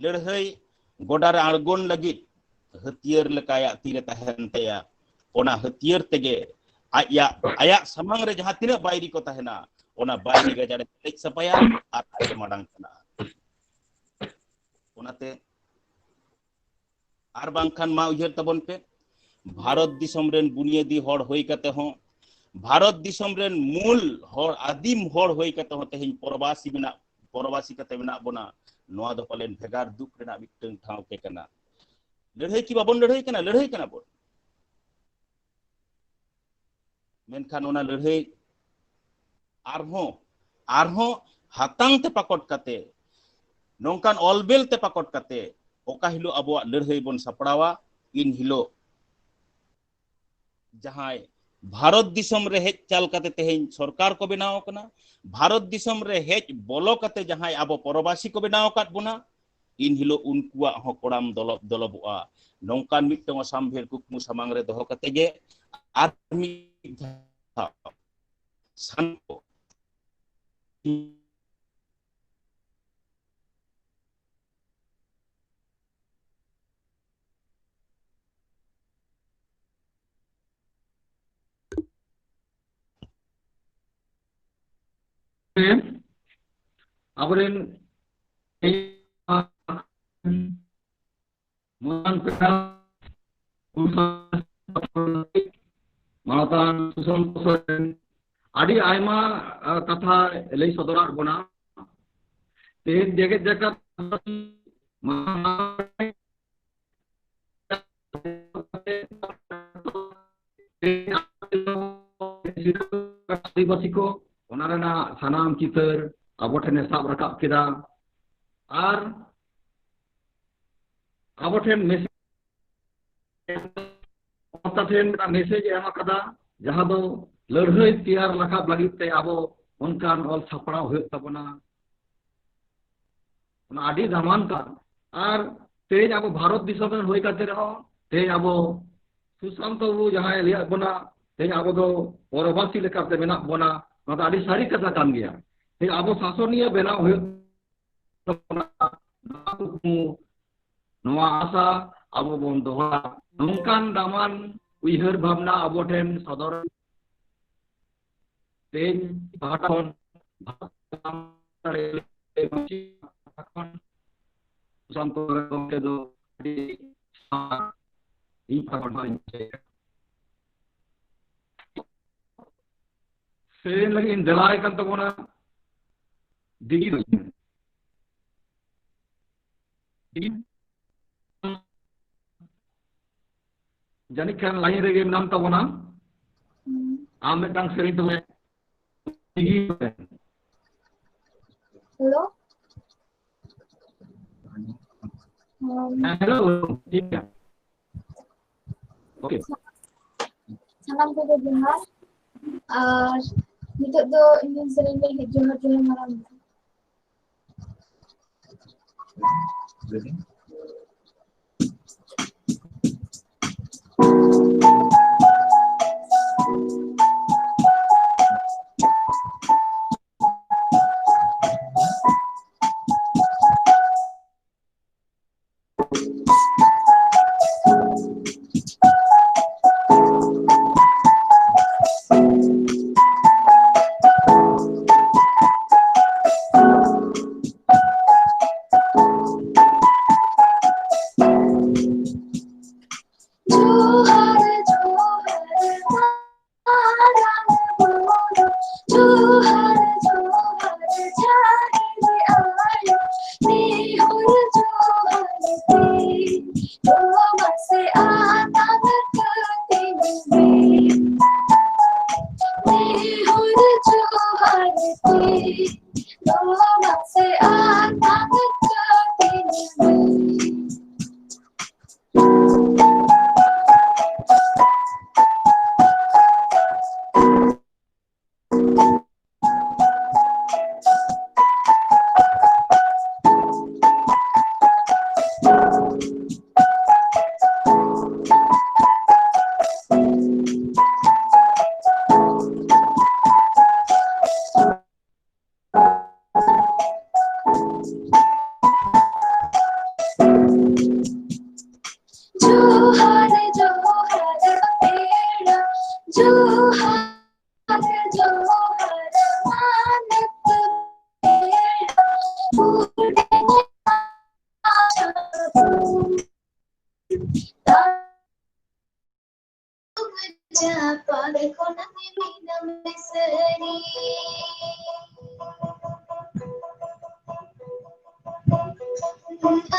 ᱞᱟᱹᱲᱦᱟᱹᱭ ᱜᱚᱰᱟ ᱨᱮ ᱟᱬᱜᱚᱱ ᱞᱟᱹᱜᱤᱫ ᱦᱟᱹᱛᱭᱟᱹᱨ ᱞᱮᱠᱟ ᱟᱭᱟᱜ ᱛᱤᱨᱮ ᱛᱟᱦᱮᱱ ᱛᱟᱭᱟ᱾ ᱚᱱᱟ ᱦᱟᱹᱛᱭᱟᱹᱨ ᱛᱮᱜᱮ ᱟᱭᱟᱜ, ᱟᱭᱟᱜ ᱥᱟᱢᱟᱝ ᱨᱮ ᱡᱟᱦᱟᱸ ᱛᱤᱱᱟᱹᱜ ᱵᱟᱹᱭᱨᱤ ᱠᱚ ᱛᱟᱦᱮᱱᱟ, ᱚᱱᱟ ᱵᱟᱹᱭᱨᱤ ᱜᱟᱡᱟᱲ ᱮ ᱯᱮᱨᱮᱡ ᱥᱟᱯᱷᱟᱭᱟ ᱟᱨ ᱟᱡ ᱮ ᱢᱟᱲᱟᱝ ᱪᱟᱞᱟᱜᱼᱟ᱾ ᱚᱱᱟᱛᱮ ᱟᱨ ᱵᱟᱝᱠᱷᱟᱱ ᱢᱟ ᱩᱭᱦᱟᱹᱨ ᱛᱟᱵᱚᱱ ᱯᱮ, ᱵᱷᱟᱨᱚᱛ ᱫᱤᱥᱚᱢ ᱨᱮᱱ ᱵᱩᱱᱤᱭᱟᱹᱫᱤ ᱦᱚᱲ ᱦᱩᱭ ᱠᱟᱛᱮ ᱦᱚᱸ, ᱵᱷᱟᱨᱚᱛ ᱫᱤᱥᱚᱢ ᱨᱮᱱ ᱢᱩᱞ ᱦᱚᱲ, ᱟᱹᱫᱤᱢ ᱦᱚᱲ ᱦᱩᱭ ᱠᱟᱛᱮ ᱦᱚᱸ ᱛᱮᱦᱮᱧ ᱯᱚᱨᱵᱟᱥᱤ ᱢᱮᱱᱟᱜ, ᱯᱚᱨᱵᱟᱥᱤ ᱠᱟᱛᱮ ᱢᱮᱱᱟᱜ ᱵᱚᱱᱟ᱾ ᱱᱚᱣᱟ ᱫᱚ ᱯᱟᱞᱮᱱ ᱵᱷᱮᱜᱟᱨ ᱫᱩᱠ ᱨᱮᱱᱟᱜ ᱢᱤᱫᱴᱟᱝ ᱴᱷᱟᱶ ᱜᱮ ᱠᱟᱱᱟ᱾ ᱞᱟᱹᱲᱦᱟᱹᱭ ᱠᱤ ᱵᱟᱵᱚᱱ ᱞᱟᱹᱲᱦᱟᱹᱭ ᱠᱟᱱᱟ? ᱞᱟᱹᱲᱦᱟᱹᱭ ᱠᱟᱱᱟ ᱵᱚᱱ᱾ ᱢᱮᱱᱠᱷᱟᱱ ᱚᱱᱟ ᱞᱟᱹᱲᱦᱟᱹᱭ ᱟᱨᱦᱚᱸ, ᱟᱨᱦᱚᱸ ᱦᱟᱛᱟᱝ ᱛᱮ ᱯᱟᱠᱚᱴ ᱠᱟᱛᱮ, ᱱᱚᱝᱠᱟᱱ ᱚᱞᱵᱮᱞ ᱛᱮ ᱯᱟᱠᱚᱴ ᱠᱟᱛᱮ, ᱚᱠᱟ ᱦᱤᱞᱳᱜ ᱟᱵᱚᱣᱟᱜ ᱞᱟᱹᱲᱦᱟᱹᱭ ᱵᱚᱱ ᱥᱟᱯᱲᱟᱣᱟ, ᱤᱱ ᱦᱤᱞᱳᱜ ᱡᱟᱦᱟᱸᱭ ᱵᱷᱟᱨᱚᱛ ᱫᱤᱥᱚᱢ ᱨᱮ ᱦᱮᱡ ᱪᱟᱞ ᱠᱟᱛᱮ ᱛᱮᱦᱮᱧ ᱥᱚᱨᱠᱟᱨ ᱠᱚ ᱵᱮᱱᱟᱣ ᱟᱠᱟᱱᱟ, ᱵᱷᱟᱨᱚᱛ ᱫᱤᱥᱚᱢ ᱨᱮ ᱦᱮᱡ ᱵᱚᱞᱚ ᱠᱟᱛᱮ ᱡᱟᱦᱟᱸᱭ ᱟᱵᱚ ᱯᱚᱨᱚᱵᱟᱥᱤ ᱠᱚ ᱵᱮᱱᱟᱣ ᱟᱠᱟᱫ ᱵᱚᱱᱟ, ᱤᱱ ᱦᱤᱞᱳᱜ ᱩᱱᱠᱩᱣᱟᱜ ᱦᱚᱸ ᱠᱚᱲᱟᱢ ᱫᱚᱞᱚᱵ ᱫᱚᱞᱚᱵᱚᱜᱼᱟ᱾ ᱱᱚᱝᱠᱟᱱ ᱢᱤᱫᱴᱟᱝ ᱚᱥᱟᱢᱵᱷᱮᱲ ᱠᱩᱠᱢᱩ ᱥᱟᱢᱟᱝ ᱨᱮ ᱫᱚᱦᱚ ᱠᱟᱛᱮ ᱜᱮ ᱟᱨ ᱢᱤᱫ ᱫᱷᱟᱣ ᱥᱟᱱᱟᱢ ᱠᱚ ᱟᱵᱚᱨᱮᱱ ᱢᱟᱨᱟᱝ ᱯᱮᱲᱟ ᱢᱟᱱᱚᱛᱟᱱ ᱥᱩᱥᱟᱱᱛ ᱥᱚᱨᱮᱱ ᱟᱹᱰᱤ ᱟᱭᱢᱟ, ᱟ, ᱠᱟᱛᱷᱟ ᱞᱟᱹᱭ ᱥᱚᱫᱚᱨᱟᱫ ᱵᱚᱱᱟ᱾ ᱛᱮᱦᱮᱧ ᱡᱮᱜᱮᱛ ᱡᱟᱠᱟᱛ ᱢᱟᱨᱟᱝ ᱟᱹᱫᱤᱵᱟᱹᱥᱤ ᱠᱚ, ᱚᱱᱟ ᱨᱮᱱᱟᱜ ᱥᱟᱱᱟᱢ ᱪᱤᱛᱟᱹᱨ ᱟᱵᱚ ᱴᱷᱮᱱᱮ ᱥᱟᱵ ᱨᱟᱠᱟᱵ ᱠᱮᱫᱟ᱾ ᱟᱨ ᱟᱵᱚ ᱴᱷᱮᱱ ᱢᱮᱥᱮᱡᱽ, ᱚᱱᱟ ᱴᱷᱮᱱ ᱢᱤᱫᱴᱟᱝ ᱢᱮᱥᱮᱡᱽ ᱮ ᱮᱢ ᱟᱠᱟᱫᱟ, ᱡᱟᱦᱟᱸ ᱫᱚ ᱞᱟᱹᱲᱦᱟᱹᱭ ᱛᱮᱭᱟᱨ ᱨᱟᱠᱟᱵ ᱞᱟᱹᱜᱤᱫ ᱛᱮ ᱟᱵᱚ ᱚᱱᱠᱟᱱ ᱚᱞ ᱥᱟᱯᱲᱟᱣ ᱦᱩᱭᱩᱜ ᱛᱟᱵᱚᱱᱟ᱾ ᱚᱱᱟ ᱟᱹᱰᱤ ᱫᱟᱢᱟᱱ ᱠᱟᱱ᱾ ᱟᱨ ᱛᱮᱦᱮᱧ ᱟᱵᱚ ᱵᱷᱟᱨᱚᱛ ᱫᱤᱥᱚᱢ ᱨᱮᱱ ᱦᱩᱭ ᱠᱟᱛᱮ ᱨᱮᱦᱚᱸ, ᱛᱮᱦᱮᱧ ᱟᱵᱚ ᱥᱩᱥᱟᱱᱛᱚ ᱵᱟᱵᱩ ᱡᱟᱦᱟᱸᱭ ᱞᱟᱹᱭᱟᱫ ᱵᱚᱱᱟ, ᱛᱮᱦᱮᱧ ᱟᱵᱚ ᱫᱚ ᱯᱚᱨᱚᱵᱟᱥᱤ ᱞᱮᱠᱟᱛᱮ ᱢᱮᱱᱟᱜ ᱵᱚᱱᱟ, ᱱᱚᱣᱟ ᱫᱚ ᱟᱹᱰᱤ ᱥᱟᱹᱨᱤ ᱠᱟᱛᱷᱟ ᱠᱟᱱ ᱜᱮᱭᱟ᱾ ᱛᱮᱦᱮᱧ ᱟᱵᱚ ᱥᱟᱥᱚᱱᱤᱭᱟᱹ ᱵᱮᱱᱟᱣ ᱦᱩᱭᱩᱜ ᱛᱟᱵᱚᱱᱟ᱾ ᱱᱚᱣᱟ ᱠᱩᱠᱢᱩ, ᱱᱚᱣᱟ ᱟᱥᱟ ᱟᱵᱚ ᱵᱚᱱ ᱫᱚᱦᱚᱭᱟ᱾ ᱱᱚᱝᱠᱟᱱ ᱫᱟᱢᱟᱱ ᱩᱭᱦᱟᱹᱨ ᱵᱷᱟᱵᱽᱱᱟ ᱟᱵᱚ ᱴᱷᱮᱱ ᱥᱚᱫᱚᱨ ᱛᱮᱦᱮᱧ ᱯᱟᱦᱴᱟ ᱠᱷᱚᱱ ᱥᱩᱥᱟᱱᱛᱚ ᱜᱚᱢᱠᱮ ᱫᱚ ᱟᱹᱰᱤ ᱤᱧ ᱯᱟᱦᱴᱟ ᱠᱷᱚᱱ ᱤᱧ ᱥᱮᱨᱮᱧ ᱞᱟᱹᱜᱤᱫ ᱤᱧ ᱫᱮᱞᱟᱭ ᱠᱟᱱ ᱛᱟᱵᱚᱱᱟ᱾ ᱫᱤᱜᱤ ᱫᱚ ᱫᱤᱜᱤ ᱡᱟᱹᱱᱤᱡ ᱠᱷᱟᱱ ᱞᱟᱭᱤᱱ ᱨᱮᱜᱮ ᱢᱮᱱᱟᱢ ᱛᱟᱵᱚᱱᱟ᱾ ᱟᱢ ᱢᱤᱫᱴᱟᱝ ᱥᱮᱨᱮᱧ ᱛᱚᱵᱮ᱾ ᱦᱮᱞᱳ᱾ ᱦᱮᱸ, ᱦᱮᱞᱳ᱾ ᱴᱷᱤᱠ ᱜᱮᱭᱟ᱾ ᱳᱠᱮ᱾ ᱥᱟᱱᱟᱢ ᱠᱚᱜᱮ ᱡᱚᱦᱟᱨ᱾ ᱟᱨ ᱱᱤᱛᱚᱜ ᱫᱚ ᱤᱧ ᱥᱮᱨᱮᱧ ᱞᱟᱹᱜᱤᱫ ᱡᱚᱦᱟᱨ ᱡᱚᱦᱟᱨ ᱢᱟᱨᱟᱝ᱾ ᱡᱚᱦᱟᱨ, ᱡᱚᱦᱟᱨ, ᱢᱟᱨᱟᱝ ᱵᱩᱨᱩ, ᱡᱚᱦᱟᱨ, ᱡᱚᱦᱟᱨ, ᱡᱟᱦᱮᱨ ᱟᱭᱳ, ᱱᱮᱦᱚᱨ ᱡᱚᱦᱟᱨ ᱜᱮ, ᱛᱚ ᱢᱟᱥᱮ ᱟᱛᱟᱝ ᱠᱟᱛᱮᱧ ᱢᱮ᱾ ᱪᱟᱯᱟᱫ ᱠᱷᱚᱱᱟᱜ ᱢᱮᱱᱟᱢ ᱥᱟᱹᱨᱤ᱾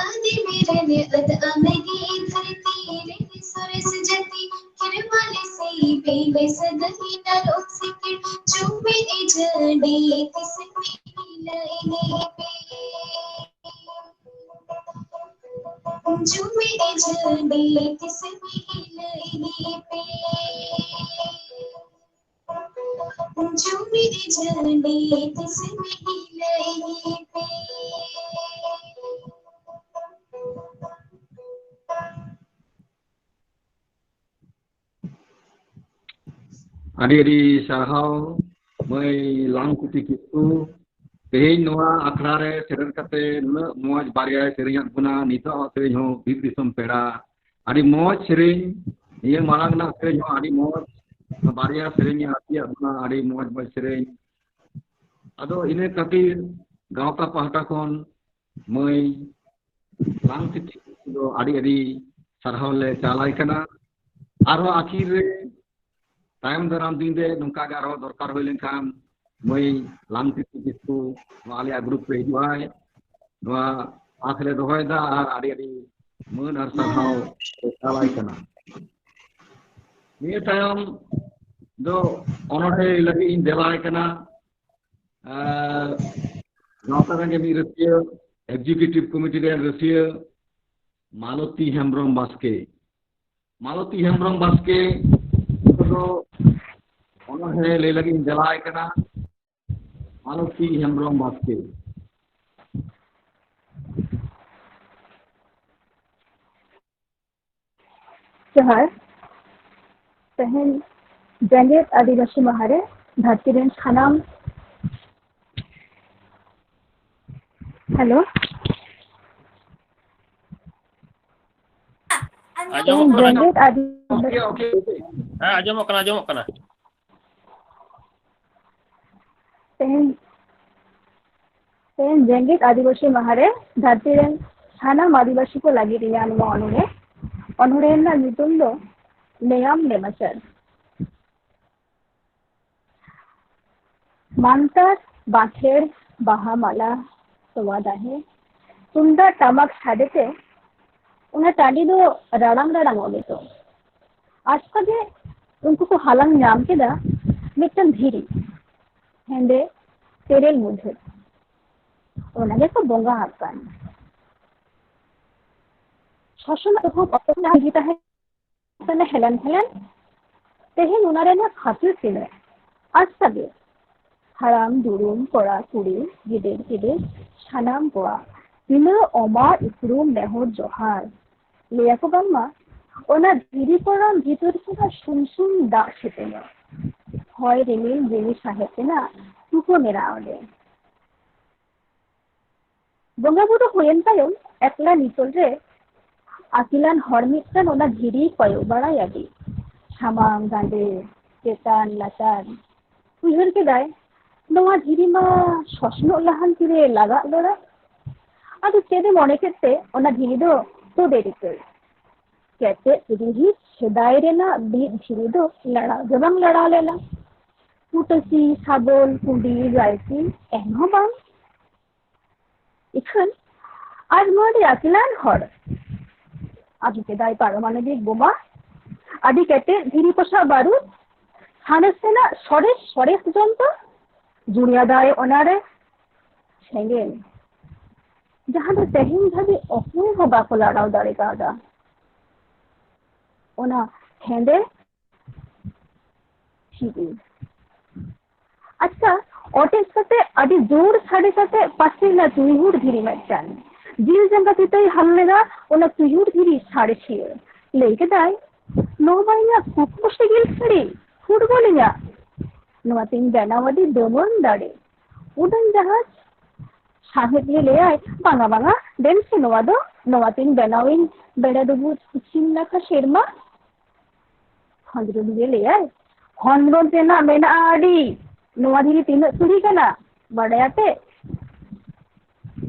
ᱟᱹᱫᱤᱢ ᱨᱮᱱ ᱟᱹᱫ ᱟᱢᱜᱮ ᱫᱷᱟᱹᱨᱛᱤ ᱨᱮ ᱥᱚᱨᱮᱥ ᱡᱟᱹᱛᱤ, ᱠᱷᱮᱨᱣᱟᱞ ᱥᱤᱵᱤᱞ ᱥᱟᱹᱜᱟᱹᱭ ᱱᱟᱨᱚ ᱥᱤᱠᱤᱲ, ᱡᱩᱢᱤᱫ ᱡᱟᱹᱱᱤ ᱛᱤᱥ ᱢᱤᱞᱟᱹᱭ ᱯᱮ᱾ ᱡᱩᱢᱤᱫ ᱡᱟᱹᱱᱤ ᱛᱤᱥ ᱢᱤᱞᱟᱹᱭ ᱯᱮ᱾ ᱡᱩᱢᱤᱫ ᱡᱟᱹᱱᱤ ᱛᱤᱥ ᱢᱤᱞᱟᱹᱭ ᱯᱮ᱾ ᱟᱹᱰᱤ ᱟᱹᱰᱤ ᱥᱟᱨᱦᱟᱣ ᱢᱟᱹᱭ ᱞᱟᱝᱛᱤᱛᱤ ᱠᱤᱥᱠᱩ᱾ ᱛᱮᱦᱮᱧ ᱱᱚᱣᱟ ᱟᱠᱷᱲᱟ ᱨᱮ ᱥᱮᱴᱮᱨ ᱠᱟᱛᱮ ᱱᱩᱱᱟᱹᱜ ᱢᱚᱡᱽ ᱵᱟᱨᱭᱟᱭ ᱥᱮᱨᱮᱧᱟᱫ ᱵᱚᱱᱟ, ᱱᱤᱛᱚᱜ ᱥᱮᱨᱮᱧ ᱦᱚᱸ ᱵᱤᱨ ᱫᱤᱥᱚᱢ ᱯᱮᱲᱟ᱾ ᱟᱹᱰᱤ ᱢᱚᱡᱽ ᱥᱮᱨᱮᱧ, ᱱᱤᱭᱟᱹ ᱢᱟᱲᱟᱝ ᱨᱮᱱᱟᱜ ᱥᱮᱨᱮᱧ ᱦᱚᱸ ᱟᱹᱰᱤ ᱢᱚᱡᱽ, ᱵᱟᱨᱭᱟ ᱥᱮᱨᱮᱧ ᱮ ᱦᱟᱹᱴᱤᱧᱟᱫ ᱵᱚᱱᱟ, ᱟᱹᱰᱤ ᱢᱚᱡᱽ ᱢᱚᱡᱽ ᱥᱮᱨᱮᱧ᱾ ᱟᱫᱚ ᱤᱱᱟᱹ ᱠᱷᱟᱹᱛᱤᱨ ᱜᱟᱶᱛᱟ ᱯᱟᱦᱴᱟ ᱠᱷᱚᱱ ᱢᱟᱹᱭ ᱞᱟᱝᱛᱤᱛᱤ ᱠᱤᱥᱠᱩ ᱫᱚ ᱟᱹᱰᱤ ᱟᱹᱰᱤ ᱥᱟᱨᱦᱟᱣ ᱞᱮ ᱪᱟᱞᱟᱭ ᱠᱟᱱᱟ᱾ ᱟᱨᱦᱚᱸ ᱟᱹᱠᱷᱤᱨ ᱨᱮ ᱛᱟᱭᱚᱢ ᱫᱟᱨᱟᱢ ᱫᱤᱱ ᱨᱮ ᱱᱚᱝᱠᱟ ᱜᱮ ᱟᱨᱦᱚᱸ ᱫᱚᱨᱠᱟᱨ ᱦᱩᱭ ᱞᱮᱱᱠᱷᱟᱱ ᱢᱟᱹᱭ ᱞᱟᱝᱛᱤᱛᱤ ᱠᱤᱥᱠᱩ ᱱᱚᱣᱟ ᱟᱞᱮᱭᱟᱜ ᱜᱨᱩᱯ ᱨᱮ ᱦᱤᱡᱩᱜ ᱟᱭ, ᱱᱚᱣᱟ ᱟᱥ ᱞᱮ ᱫᱚᱦᱚᱭᱮᱫᱟ᱾ ᱟᱨ ᱟᱹᱰᱤ ᱟᱹᱰᱤ ᱢᱟᱹᱱ ᱟᱨ ᱥᱟᱨᱦᱟᱣ ᱪᱟᱞᱟᱭ ᱠᱟᱱᱟ᱾ ᱱᱤᱭᱟᱹ ᱛᱟᱭᱚᱢ ᱫᱚ ᱚᱱᱚᱬᱦᱮ ᱞᱟᱹᱜᱤᱫ ᱤᱧ ᱫᱮᱞᱟᱭ ᱠᱟᱱᱟ, ᱟᱨ ᱜᱟᱶᱛᱟ ᱨᱮᱱ ᱜᱮ ᱢᱤᱫ ᱨᱟᱹᱥᱤᱭᱟᱹ, ᱮᱠᱡᱤᱠᱤᱭᱩᱴᱤᱵᱷ ᱠᱚᱢᱤᱴᱤ ᱨᱮᱱ ᱨᱟᱹᱥᱤᱭᱟᱹ ᱢᱟᱞᱚᱛᱤ ᱦᱮᱢᱵᱨᱚᱢ ᱵᱟᱥᱠᱮ᱾ ᱢᱟᱞᱚᱛᱤ ᱦᱮᱢᱵᱨᱚᱢ ᱵᱟᱥᱠᱮ ᱫᱚ ᱚᱱᱚᱬᱦᱮ ᱞᱟᱹᱭ ᱞᱟᱹᱜᱤᱫ ᱤᱧ ᱫᱮᱞᱟᱭ ᱠᱟᱱᱟ᱾ ᱢᱟᱞᱚᱛᱤ ᱦᱮᱢᱵᱨᱚᱢ ᱵᱟᱥᱠᱮ᱾ ᱡᱚᱦᱟᱨ᱾ ᱛᱮᱦᱮᱧ ᱡᱮᱜᱮᱛ ᱟᱹᱫᱤᱵᱟᱹᱥᱤ ᱢᱟᱦᱟ ᱨᱮ ᱫᱷᱟᱹᱨᱛᱤ ᱨᱮᱱ ᱥᱟᱱᱟᱢ, ᱦᱮᱞᱳ᱾ ᱟᱸᱡᱚᱢᱚᱜ ᱛᱮᱦᱮᱧ ᱠᱟᱱᱟ, ᱡᱮᱜᱮᱛ ᱟᱹᱫᱤᱵᱟᱹᱥᱤ ᱦᱮᱸ, ᱟᱸᱡᱚᱢᱚᱜ ᱠᱟᱱᱟ, ᱟᱸᱡᱚᱢᱚᱜ ᱠᱟᱱᱟ᱾ ᱛᱮᱦᱮᱧ, ᱛᱮᱦᱮᱧ ᱡᱮᱜᱮᱛ ᱟᱹᱫᱤᱵᱟᱹᱥᱤ ᱢᱟᱦᱟ ᱨᱮ ᱫᱷᱟᱹᱨᱛᱤ ᱨᱮᱱ ᱥᱟᱱᱟᱢ ᱟᱹᱫᱤᱵᱟᱹᱥᱤ ᱠᱚ ᱞᱟᱹᱜᱤᱫ ᱤᱧᱟᱹᱜ ᱱᱚᱣᱟ ᱚᱱᱚᱬᱦᱮ᱾ ᱚᱱᱚᱬᱦᱮ ᱨᱮᱱᱟᱜ ᱧᱩᱛᱩᱢ ᱫᱚ ᱱᱮᱭᱟᱢ ᱱᱮᱢᱟᱪᱟᱨ᱾ ᱢᱟᱱᱛᱟᱨ, ᱵᱟᱸᱠᱷᱮᱲ, ᱵᱟᱦᱟ ᱢᱟᱞᱟ, ᱛᱚᱣᱟ ᱫᱟᱦᱮ, ᱛᱩᱢᱫᱟᱜ ᱴᱟᱢᱟᱠ ᱥᱟᱰᱮ ᱛᱮ ᱚᱱᱟ ᱴᱟᱺᱰᱤ ᱫᱚ ᱨᱟᱲᱟᱝ ᱨᱟᱲᱟᱝᱚᱜ ᱜᱮᱛᱚ᱾ ᱟᱪᱠᱟ ᱜᱮ ᱩᱱᱠᱩ ᱠᱚ ᱦᱟᱞᱟᱝ ᱧᱟᱢ ᱠᱮᱫᱟ ᱢᱤᱫᱴᱟᱝ ᱫᱷᱤᱨᱤ, ᱦᱮᱸᱫᱮ ᱛᱮᱨᱮᱞ ᱢᱩᱫᱷᱟᱹ᱾ ᱚᱱᱟ ᱜᱮᱠᱚ ᱵᱚᱸᱜᱟ ᱟᱠᱟᱱ᱾ ᱥᱚᱥᱱᱚᱜ ᱛᱚᱠᱷᱚᱱ ᱚᱠᱛᱚ ᱨᱮᱱᱟᱜ ᱫᱷᱤᱨᱤ ᱛᱟᱦᱮᱸ ᱠᱟᱱᱟ ᱦᱮᱞᱮᱱ ᱦᱮᱞᱮᱱ᱾ ᱛᱮᱦᱮᱧ ᱚᱱᱟ ᱨᱮᱱᱟᱜ ᱠᱷᱟᱹᱛᱤᱨ ᱛᱤᱱᱟᱹᱜ? ᱟᱪᱠᱟ ᱜᱮ ᱦᱟᱲᱟᱢ ᱫᱩᱲᱩᱢ, ᱠᱚᱲᱟ ᱠᱩᱲᱤ, ᱜᱤᱫᱟᱹᱨ ᱯᱤᱫᱟᱹᱨ, ᱥᱟᱱᱟᱢ ᱠᱚᱣᱟᱜ ᱛᱤᱱᱟᱹᱜ ᱚᱢᱟᱨ ᱩᱯᱨᱩᱢ ᱱᱮᱦᱚᱨ ᱡᱚᱦᱟᱨ᱾ ᱞᱟᱹᱭᱟᱠᱚ ᱵᱟᱝᱢᱟ ᱚᱱᱟ ᱫᱷᱤᱨᱤ ᱠᱚᱲᱟᱢ ᱵᱷᱤᱛᱟᱹᱨ ᱠᱷᱚᱱᱟᱜ ᱥᱩᱢ ᱥᱩᱢ ᱫᱟᱜ ᱥᱮᱛᱮᱧᱚᱜ᱾ ᱦᱚᱭ ᱨᱤᱢᱤᱞ ᱡᱤᱣᱤ ᱥᱟᱦᱮᱫ ᱨᱮᱱᱟᱜ ᱛᱩᱠᱟᱹ ᱢᱮᱱᱟᱜᱼᱟ ᱚᱸᱰᱮ᱾ ᱵᱚᱸᱜᱟ ᱵᱩᱨᱩ ᱦᱩᱭᱮᱱ ᱛᱟᱭᱚᱢ ᱮᱠᱞᱟ ᱱᱤᱛᱚᱞ ᱨᱮ ᱟᱹᱠᱤᱞᱟᱱ ᱦᱚᱲ ᱢᱤᱫᱴᱟᱝ ᱚᱱᱟ ᱫᱷᱤᱨᱤ ᱠᱚᱭᱚᱜ ᱵᱟᱲᱟᱭ ᱟᱹᱰᱤ ᱥᱟᱢᱟᱝ ᱜᱟᱸᱰᱮ ᱪᱮᱛᱟᱱ ᱞᱟᱛᱟᱨ᱾ ᱩᱭᱦᱟᱹᱨ ᱠᱮᱫᱟᱭ, ᱱᱚᱣᱟ ᱫᱷᱤᱨᱤ ᱢᱟ ᱥᱚᱥᱱᱚᱜ ᱞᱟᱦᱟᱱᱛᱤ ᱨᱮ ᱞᱟᱜᱟᱜ ᱞᱚᱲᱟ᱾ ᱟᱫᱚ ᱪᱮᱫ ᱮ ᱢᱚᱱᱮ ᱠᱮᱫ ᱛᱮ ᱚᱱᱟ ᱫᱷᱤᱨᱤ ᱫᱚ ᱛᱩᱫ ᱮ ᱨᱤᱠᱟᱹᱭ᱾ ᱠᱮᱴᱮᱡ ᱨᱤᱦᱤᱴ ᱥᱮᱫᱟᱭ ᱨᱮᱱᱟᱜ ᱵᱤᱫ ᱫᱷᱤᱨᱤ ᱫᱚ ᱞᱟᱲᱟᱣ ᱜᱮ ᱵᱟᱝ ᱞᱟᱲᱟᱣ ᱞᱮᱱᱟ᱾ ᱯᱩᱴᱟᱹᱥᱤ, ᱥᱟᱵᱚᱞ, ᱠᱩᱰᱤ, ᱜᱟᱹᱭᱛᱤ ᱮᱱᱦᱚᱸ ᱵᱟᱝ᱾ ᱤᱠᱷᱟᱹᱱ ᱟᱡ ᱢᱟ ᱟᱹᱰᱤ ᱟᱹᱠᱤᱞᱟᱱ ᱦᱚᱲ᱾ ᱟᱹᱜᱩ ᱠᱮᱫᱟᱭ ᱯᱟᱨᱚᱢᱟᱱᱚᱵᱤᱠ ᱵᱳᱢᱟ, ᱟᱹᱰᱤ ᱠᱮᱴᱮᱡ ᱫᱷᱤᱨᱤ ᱯᱚᱥᱟᱜ ᱵᱟᱹᱨᱩᱫ, ᱥᱟᱬᱮᱥ ᱨᱮᱱᱟᱜ ᱥᱚᱨᱮᱥ ᱥᱚᱨᱮᱥ ᱡᱚᱱᱛᱨᱚ, ᱡᱩᱲᱤᱭᱟᱫᱟᱭ ᱚᱱᱟᱨᱮ ᱥᱮᱸᱜᱮᱞ, ᱡᱟᱦᱟᱸ ᱫᱚ ᱛᱮᱦᱮᱧ ᱫᱷᱟᱹᱵᱤᱡ ᱚᱠᱚᱭ ᱦᱚᱸ ᱵᱟᱠᱚ ᱞᱟᱲᱟᱣ ᱫᱟᱲᱮ ᱠᱟᱣᱫᱟ᱾ ᱚᱱᱟ ᱦᱮᱸᱫᱮ ᱪᱷᱤᱵᱤ᱾ ᱟᱪᱪᱷᱟ, ᱚᱴᱮᱡ ᱠᱟᱛᱮ ᱟᱹᱰᱤ ᱡᱳᱨ ᱥᱟᱰᱮ ᱠᱟᱛᱮ ᱯᱟᱥᱮ ᱨᱮᱱᱟᱜ ᱛᱩᱭᱦᱩᱲ ᱫᱷᱤᱨᱤ ᱢᱤᱫᱴᱟᱝ ᱡᱤᱞ ᱡᱟᱸᱜᱟ ᱛᱤ ᱛᱮᱭ ᱦᱟᱞ ᱞᱮᱫᱟ᱾ ᱚᱱᱟ ᱛᱩᱭᱦᱩᱲ ᱫᱷᱤᱨᱤ ᱥᱟᱲᱮᱥᱤᱭᱟᱹ ᱞᱟᱹᱭ ᱠᱮᱫᱟᱭ, "ᱱᱚᱣᱟ ᱢᱟ ᱤᱧᱟᱹᱜ ᱠᱩᱠᱢᱩ ᱥᱤᱜᱤᱞ ᱥᱟᱹᱲᱤ, ᱯᱷᱩᱴᱵᱚᱞ ᱤᱧᱟᱹᱜ᱾ ᱱᱚᱣᱟ ᱛᱤᱧ ᱵᱮᱱᱟᱣ ᱟᱹᱰᱤ ᱫᱟᱹᱢᱟᱹᱱ ᱫᱟᱲᱮ, ᱩᱰᱟᱹᱱ ᱡᱟᱦᱟᱡᱽ᱾" ᱥᱟᱦᱮᱵ ᱜᱮ ᱞᱟᱹᱭᱟᱭ, "ᱵᱟᱝᱟ, ᱵᱟᱝᱟ, ᱫᱮᱱ ᱥᱮ ᱱᱚᱣᱟ ᱫᱚ, ᱱᱚᱣᱟ ᱛᱤᱧ ᱵᱮᱱᱟᱣᱤᱧ ᱵᱮᱲᱟ ᱰᱩᱵᱩᱡ ᱯᱚᱪᱷᱤᱢ ᱱᱟᱠᱷᱟ ᱥᱮᱨᱢᱟ᱾" ᱠᱷᱚᱸᱫᱽᱨᱚᱱ ᱜᱮ ᱞᱟᱹᱭᱟᱭ, "ᱠᱷᱚᱸᱫᱽᱨᱚᱱ ᱛᱮᱱᱟᱜ ᱢᱮᱱᱟᱜᱼᱟ ᱟᱹᱰᱤ, ᱱᱚᱣᱟ ᱫᱷᱤᱨᱤ ᱛᱤᱱᱟᱹᱜ ᱥᱩᱨᱤ ᱠᱟᱱᱟ ᱵᱟᱰᱟᱭᱟᱯᱮ?"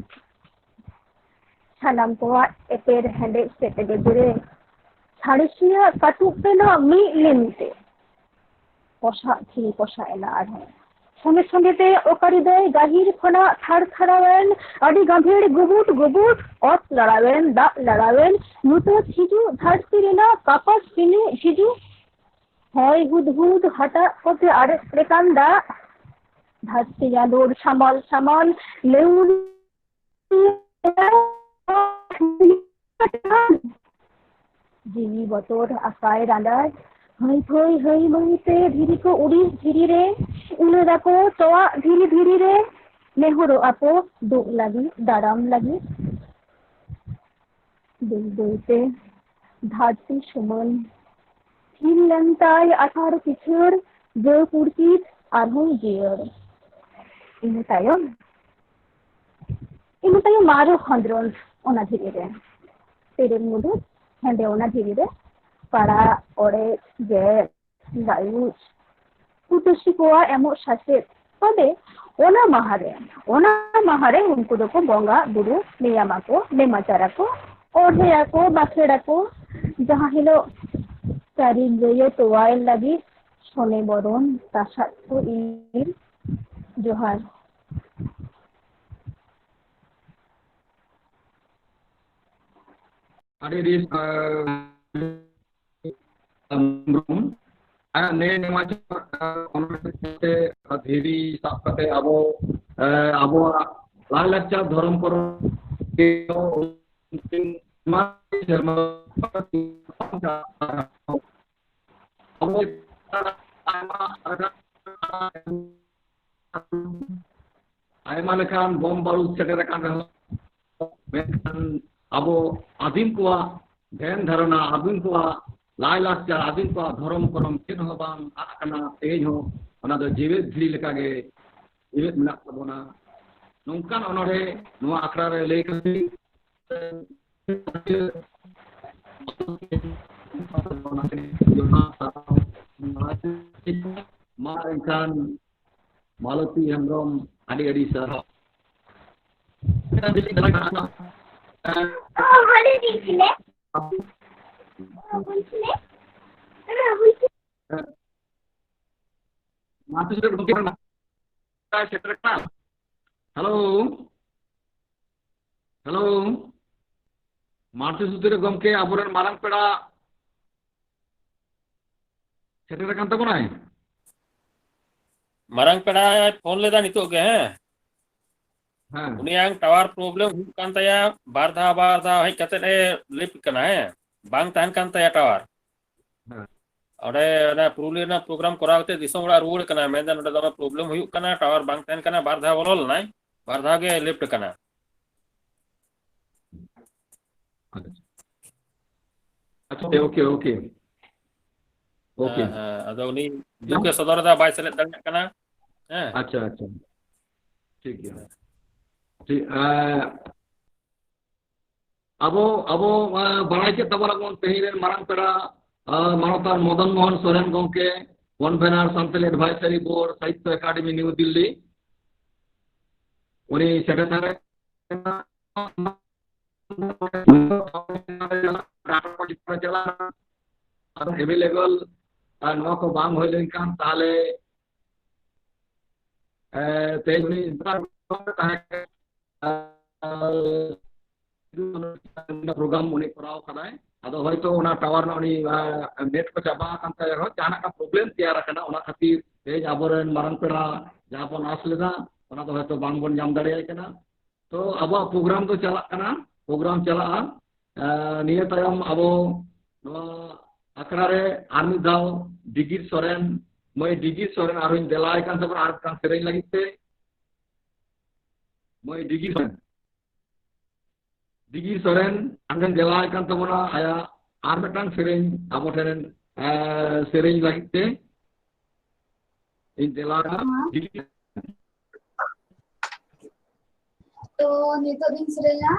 ᱥᱟᱱᱟᱢ ᱠᱚᱣᱟᱜ ᱮᱯᱮᱨ ᱦᱮᱸᱰᱮᱡ ᱥᱮ ᱛᱮᱜᱮ ᱡᱩᱨᱮ ᱥᱟᱬᱮᱥᱤᱭᱟᱹ ᱠᱟᱹᱴᱩᱵ ᱛᱮᱱᱟᱜ ᱢᱤᱫ ᱞᱤᱱ ᱛᱮ ᱯᱚᱥᱟᱜ ᱫᱷᱤᱨᱤ ᱯᱚᱥᱟᱜ ᱮᱱᱟ ᱟᱨᱦᱚᱸ᱾ ᱚᱱᱮ ᱥᱚᱸᱜᱮᱛᱮ ᱚᱠᱟ ᱨᱮᱫᱚᱭ ᱜᱟᱹᱦᱤᱨ ᱠᱷᱚᱱᱟᱜ ᱛᱷᱟᱨ ᱛᱷᱟᱨᱟᱣᱮᱱ, ᱟᱹᱰᱤ ᱜᱟᱹᱵᱷᱤᱲ ᱜᱩᱵᱩᱴ ᱜᱩᱵᱩᱴ, ᱚᱛ ᱞᱟᱲᱟᱣᱮᱱ, ᱫᱟᱜ ᱞᱟᱲᱟᱣᱮᱱ, ᱧᱩᱛᱟᱹᱛ ᱦᱤᱡᱩᱜ ᱫᱷᱟᱹᱨᱛᱤ ᱨᱮᱱᱟᱜ ᱠᱟᱯᱟᱥ ᱯᱤᱱᱤᱡ ᱦᱤᱡᱩᱜ᱾ ᱦᱚᱭ ᱦᱩᱫ ᱦᱩᱫ ᱦᱟᱴᱟᱜ ᱠᱚᱛᱮ ᱟᱨᱮᱡ ᱞᱮᱠᱟᱱ ᱫᱟᱜ, ᱫᱷᱟᱹᱨᱛᱤ ᱟᱸᱫᱳᱲ ᱥᱟᱢᱟᱞ ᱥᱟᱢᱟᱞ ᱞᱮᱣᱩᱞ ᱡᱤᱣᱤ ᱵᱚᱛᱚᱨ ᱟᱠᱟᱭ ᱨᱟᱸᱰᱟᱭ, ᱦᱟᱹᱭ ᱯᱷᱟᱹᱭ ᱦᱟᱹᱭ ᱢᱟᱹᱭ ᱛᱮ ᱫᱷᱤᱨᱤ ᱠᱚ ᱩᱰᱤᱡ ᱫᱷᱤᱨᱤ ᱨᱮ, ᱩᱞᱟᱹᱫ ᱟᱠᱚ ᱛᱚᱣᱟᱜ ᱫᱷᱤᱨᱤ ᱫᱷᱤᱨᱤ ᱨᱮ, ᱱᱮᱦᱚᱨᱚᱜ ᱟᱠᱚ ᱫᱩᱜ ᱞᱟᱹᱜᱤᱫ ᱫᱟᱨᱟᱢ ᱞᱟᱹᱜᱤᱫ᱾ ᱵᱟᱹᱭ ᱵᱟᱹᱭ ᱛᱮ ᱫᱷᱟᱹᱨᱛᱤ ᱥᱩᱢᱟᱹᱱ ᱛᱷᱤᱨ ᱞᱮᱱ ᱛᱟᱭ ᱟᱥᱟᱲ ᱯᱤᱪᱷᱟᱹᱲ, ᱡᱟᱹ ᱯᱩᱲᱠᱤᱛ ᱟᱨᱦᱚᱸ ᱡᱤᱭᱟᱹᱲ᱾ ᱤᱱᱟᱹ ᱛᱟᱭᱚᱢ ᱤᱱᱟᱹ ᱛᱟᱭᱚᱢ ᱟᱨᱚ ᱠᱷᱚᱸᱫᱽᱨᱚᱸᱫᱽ ᱚᱱᱟ ᱫᱷᱤᱨᱤ ᱨᱮ, ᱛᱮᱨᱮᱞ ᱢᱩᱰᱩᱠ ᱦᱮᱸᱫᱮ ᱚᱱᱟ ᱫᱷᱤᱨᱤ ᱨᱮ, ᱯᱟᱲᱟᱜ ᱚᱲᱮᱡ ᱜᱮᱫ ᱜᱟᱭᱩᱥ ᱯᱩᱴᱟᱹᱥᱤ ᱠᱚᱣᱟᱜ ᱮᱢᱚᱜ ᱥᱟᱥᱮᱛ᱾ ᱛᱚᱵᱮ ᱚᱱᱟ ᱢᱟᱦᱟ ᱨᱮ, ᱚᱱᱟ ᱢᱟᱦᱟ ᱨᱮ ᱩᱱᱠᱩ ᱫᱚᱠᱚ ᱵᱚᱸᱜᱟ ᱵᱩᱨᱩ ᱱᱮᱭᱟᱢᱟᱠᱚ, ᱱᱮᱢᱟᱪᱟᱨᱟᱠᱚ, ᱚᱲᱦᱮᱭᱟᱠᱚ, ᱵᱟᱠᱷᱮᱲᱟᱠᱚ, ᱡᱟᱦᱟᱸ ᱦᱤᱞᱳᱜ ᱪᱟᱹᱨᱤ ᱜᱟᱹᱭᱮ ᱛᱚᱣᱟᱭ ᱞᱟᱹᱜᱤᱫ ᱥᱚᱱᱮ ᱵᱚᱨᱚᱱ ᱛᱟᱥᱟᱫ ᱠᱚ ᱤᱨ᱾ ᱡᱚᱦᱟᱨ᱾ ᱟᱹᱰᱤ ᱟᱹᱰᱤ, ᱟᱨ ᱱᱮ ᱱᱚᱣᱟ ᱡᱟᱦᱟᱸ ᱚᱱᱚᱬᱦᱮ ᱛᱮ ᱫᱷᱤᱨᱤ ᱥᱟᱵ ᱠᱟᱛᱮ ᱟᱵᱚ, ᱮ, ᱟᱵᱚᱣᱟᱜ ᱞᱟᱭᱼᱞᱟᱠᱪᱟᱨ ᱫᱷᱚᱨᱚᱢ ᱠᱚᱨᱚᱢ ᱥᱮᱨᱢᱟ ᱟᱵᱚ ᱟᱭᱢᱟ ᱞᱮᱠᱟᱱ ᱵᱳᱢ ᱵᱟᱹᱨᱩᱫ ᱥᱮᱴᱮᱨ ᱟᱠᱟᱱ ᱨᱮᱦᱚᱸ, ᱢᱮᱱᱠᱷᱟᱱ ᱟᱵᱚ ᱟᱹᱫᱤᱢ ᱠᱚᱣᱟᱜ ᱫᱷᱮᱱ ᱫᱷᱟᱨᱚᱱᱟ, ᱟᱹᱫᱤᱢ ᱠᱚᱣᱟᱜ ᱞᱟᱭᱼᱞᱟᱠᱪᱟᱨ, ᱟᱹᱫᱤᱢ ᱠᱚᱣᱟᱜ ᱫᱷᱚᱨᱚᱢ ᱠᱚᱨᱚᱢ ᱪᱮᱫ ᱦᱚᱸ ᱵᱟᱝ ᱟᱫ ᱟᱠᱟᱱᱟ᱾ ᱛᱮᱦᱮᱧ ᱦᱚᱸ ᱚᱱᱟ ᱫᱚ ᱡᱮᱣᱮᱫ ᱫᱷᱤᱨᱤ ᱞᱮᱠᱟᱜᱮ ᱡᱮᱣᱮᱫ ᱢᱮᱱᱟᱜ ᱛᱟᱵᱚᱱᱟ᱾ ᱱᱚᱝᱠᱟᱱ ᱚᱱᱚᱬᱦᱮ ᱱᱚᱣᱟ ᱟᱠᱷᱲᱟ ᱨᱮ ᱞᱟᱹᱭ ᱠᱟᱛᱮ ᱢᱟ ᱮᱱᱠᱷᱟᱱ ᱢᱟᱞᱚᱛᱤ ᱦᱮᱢᱵᱨᱚᱢ, ᱟᱹᱰᱤ ᱟᱹᱰᱤ ᱥᱟᱨᱦᱟᱣ᱾ ᱥᱮᱴᱮᱨ ᱠᱟᱱᱟ᱾ ᱦᱮᱞᱳ, ᱦᱮᱞᱳ, ᱢᱟᱲᱛᱮ ᱥᱩᱫᱷᱤᱨ ᱜᱚᱢᱠᱮ, ᱟᱵᱚᱨᱮᱱ ᱢᱟᱨᱟᱝ ᱯᱮᱲᱟ ᱥᱮᱴᱮᱨ ᱟᱠᱟᱱ ᱛᱟᱵᱚᱱᱟᱭ᱾ ᱢᱟᱨᱟᱝ ᱯᱮᱲᱟᱭ ᱯᱷᱳᱱ ᱞᱮᱫᱟ ᱱᱤᱛᱚᱜ ᱜᱮ, ᱦᱮᱸ᱾ ᱦᱮᱸ᱾ ᱩᱱᱤᱭᱟᱜ ᱴᱟᱣᱟᱨ ᱯᱨᱚᱵᱞᱮᱢ ᱦᱩᱭᱩᱜ ᱠᱟᱱ ᱛᱟᱭᱟ, ᱵᱟᱨ ᱫᱷᱟᱣ ᱵᱟᱨ ᱫᱷᱟᱣ ᱦᱮᱡ ᱠᱟᱛᱮ ᱮ ᱞᱮᱯᱴ ᱠᱟᱱᱟ, ᱦᱮᱸ, ᱵᱟᱝ ᱛᱟᱦᱮᱱ ᱠᱟᱱ ᱛᱟᱭᱟ ᱴᱟᱣᱟᱨ᱾ ᱦᱮᱸ᱾ ᱚᱸᱰᱮ ᱚᱱᱟ ᱯᱩᱨᱩᱞᱤᱭᱟᱹ ᱨᱮᱱᱟᱜ ᱯᱨᱳᱜᱨᱟᱢ ᱠᱚᱨᱟᱣ ᱠᱟᱛᱮ ᱫᱤᱥᱚᱢ ᱚᱲᱟᱜ ᱨᱩᱣᱟᱹᱲ ᱠᱟᱱᱟ, ᱢᱮᱱᱫᱟ ᱱᱚᱰᱮ ᱫᱚᱢᱮ ᱯᱨᱚᱵᱞᱮᱢ ᱦᱩᱭᱩᱜ ᱠᱟᱱᱟ, ᱴᱟᱣᱟᱨ ᱵᱟᱝ ᱛᱟᱦᱮᱱ ᱠᱟᱱᱟ, ᱵᱟᱨ ᱫᱷᱟᱣ ᱵᱚᱞᱚ ᱞᱮᱱᱟᱭ, ᱵᱟᱨ ᱫᱷᱟᱣ ᱜᱮ ᱞᱮᱯᱴ ᱠᱟᱱᱟ᱾ ᱟᱪᱪᱷᱟ, ᱳᱠᱮ, ᱳᱠᱮ, ᱳᱠᱮ᱾ ᱦᱮᱸ, ᱦᱮᱸ, ᱟᱫᱚ ᱩᱱᱤ ᱫᱩᱠ ᱮ ᱥᱚᱫᱚᱨ ᱮᱫᱟ, ᱵᱟᱭ ᱥᱮᱞᱮᱫ ᱫᱟᱲᱮᱭᱟᱜ ᱠᱟᱱᱟ᱾ ᱦᱮᱸ᱾ ᱟᱪᱪᱷᱟ, ᱟᱪᱪᱷᱟ, ᱴᱷᱤᱠ ᱜᱮᱭᱟ᱾ ᱴᱷᱤᱠ, ᱮᱸ, ᱟᱵᱚ, ᱟᱵᱚ, ᱮᱸ, ᱵᱟᱲᱟᱭ ᱠᱮᱫ ᱛᱟᱵᱚᱱᱟᱵᱚᱱ ᱛᱮᱦᱮᱧ ᱨᱮᱱ ᱢᱟᱨᱟᱝ ᱯᱮᱲᱟ, ᱮᱸ, ᱢᱟᱱᱚᱛᱟᱱ ᱢᱚᱫᱚᱱ ᱢᱳᱦᱚᱱ ᱥᱚᱨᱮᱱ ᱜᱚᱢᱠᱮ, convener Santali advisory board, Sahitya Akademi, new Delhi, ᱩᱱᱤ ᱥᱮᱴᱮᱨ ᱫᱟᱲᱮ ᱮᱵᱮᱞᱮᱵᱮᱞ, ᱟᱨ ᱱᱚᱣᱟ ᱠᱚ ᱵᱟᱝ ᱦᱩᱭ ᱞᱮᱱᱠᱷᱟᱱ ᱛᱟᱦᱚᱞᱮ, ᱮ, ᱛᱮᱦᱮᱧ ᱩᱱᱤ ᱛᱟᱦᱮᱸ ᱯᱨᱳᱜᱨᱟᱢ ᱩᱱᱤ ᱠᱚᱨᱟᱣ ᱠᱟᱫᱟᱭ᱾ ᱟᱫᱚ ᱦᱚᱭᱛᱳ ᱚᱱᱟ ᱴᱟᱣᱟᱨ ᱨᱮᱱᱟᱜ ᱩᱱᱤ, ᱟ, ᱱᱮᱴ ᱠᱚ ᱪᱟᱵᱟ ᱟᱠᱟᱱ ᱛᱟᱭ ᱨᱮᱦᱚᱸ ᱡᱟᱦᱟᱱᱟᱜ ᱠᱟ ᱯᱨᱚᱵᱞᱮᱢ ᱛᱮᱭᱟᱨ ᱟᱠᱟᱱᱟ, ᱚᱱᱟ ᱠᱷᱟᱹᱛᱤᱨ ᱛᱮᱦᱮᱧ ᱟᱵᱚᱨᱮᱱ ᱢᱟᱨᱟᱝ ᱯᱮᱲᱟ ᱡᱟᱦᱟᱸ ᱵᱚᱱ ᱟᱸᱥ ᱞᱮᱫᱟ, ᱚᱱᱟ ᱫᱚ ᱦᱚᱭᱛᱳ ᱵᱟᱝᱵᱚᱱ ᱧᱟᱢ ᱫᱟᱲᱮᱭᱟᱭ ᱠᱟᱱᱟ᱾ ᱛᱚ ᱟᱵᱚᱣᱟᱜ ᱯᱨᱳᱜᱨᱟᱢ ᱫᱚ ᱪᱟᱞᱟᱜ ᱠᱟᱱᱟ, ᱯᱨᱳᱜᱨᱟᱢ ᱪᱟᱞᱟᱜᱼᱟ᱾ ᱟ, ᱱᱤᱭᱟᱹ ᱛᱟᱭᱚᱢ ᱟᱵᱚ ᱱᱚᱣᱟ ᱟᱠᱷᱲᱟ ᱨᱮ ᱟᱨ ᱢᱤᱫ ᱫᱷᱟᱣ ᱰᱤᱜᱤᱨ ᱥᱚᱨᱮᱱ, ᱢᱟᱹᱭ ᱰᱤᱜᱤᱨ ᱥᱚᱨᱮᱱ ᱟᱨᱦᱚᱧ ᱫᱮᱞᱟᱭ ᱠᱟᱱ ᱛᱟᱵᱚᱱᱟ ᱟᱨ ᱢᱤᱫᱴᱟᱝ ᱥᱮᱨᱮᱧ ᱞᱟᱹᱜᱤᱫ ᱛᱮ᱾ ᱢᱟᱹᱭ ᱰᱤᱜᱤᱨ ᱥᱚᱨᱮᱱ, ᱰᱤᱜᱤᱨ ᱥᱚᱨᱮᱱ ᱟᱢᱮᱢ ᱫᱮᱞᱟᱭ ᱠᱟᱱ ᱛᱟᱵᱚᱱᱟ ᱟᱭᱟᱜ ᱟᱨ ᱢᱤᱫᱴᱟᱝ ᱥᱮᱨᱮᱧ ᱟᱵᱚ ᱴᱷᱮᱱ, ᱮ, ᱥᱮᱨᱮᱧ ᱞᱟᱹᱜᱤᱫ ᱛᱮ᱾ ᱤᱧ ᱫᱮᱞᱟ ᱦᱮᱸ᱾ ᱛᱚ ᱱᱤᱛᱚᱜ ᱫᱚᱧ ᱥᱮᱨᱮᱧᱟ,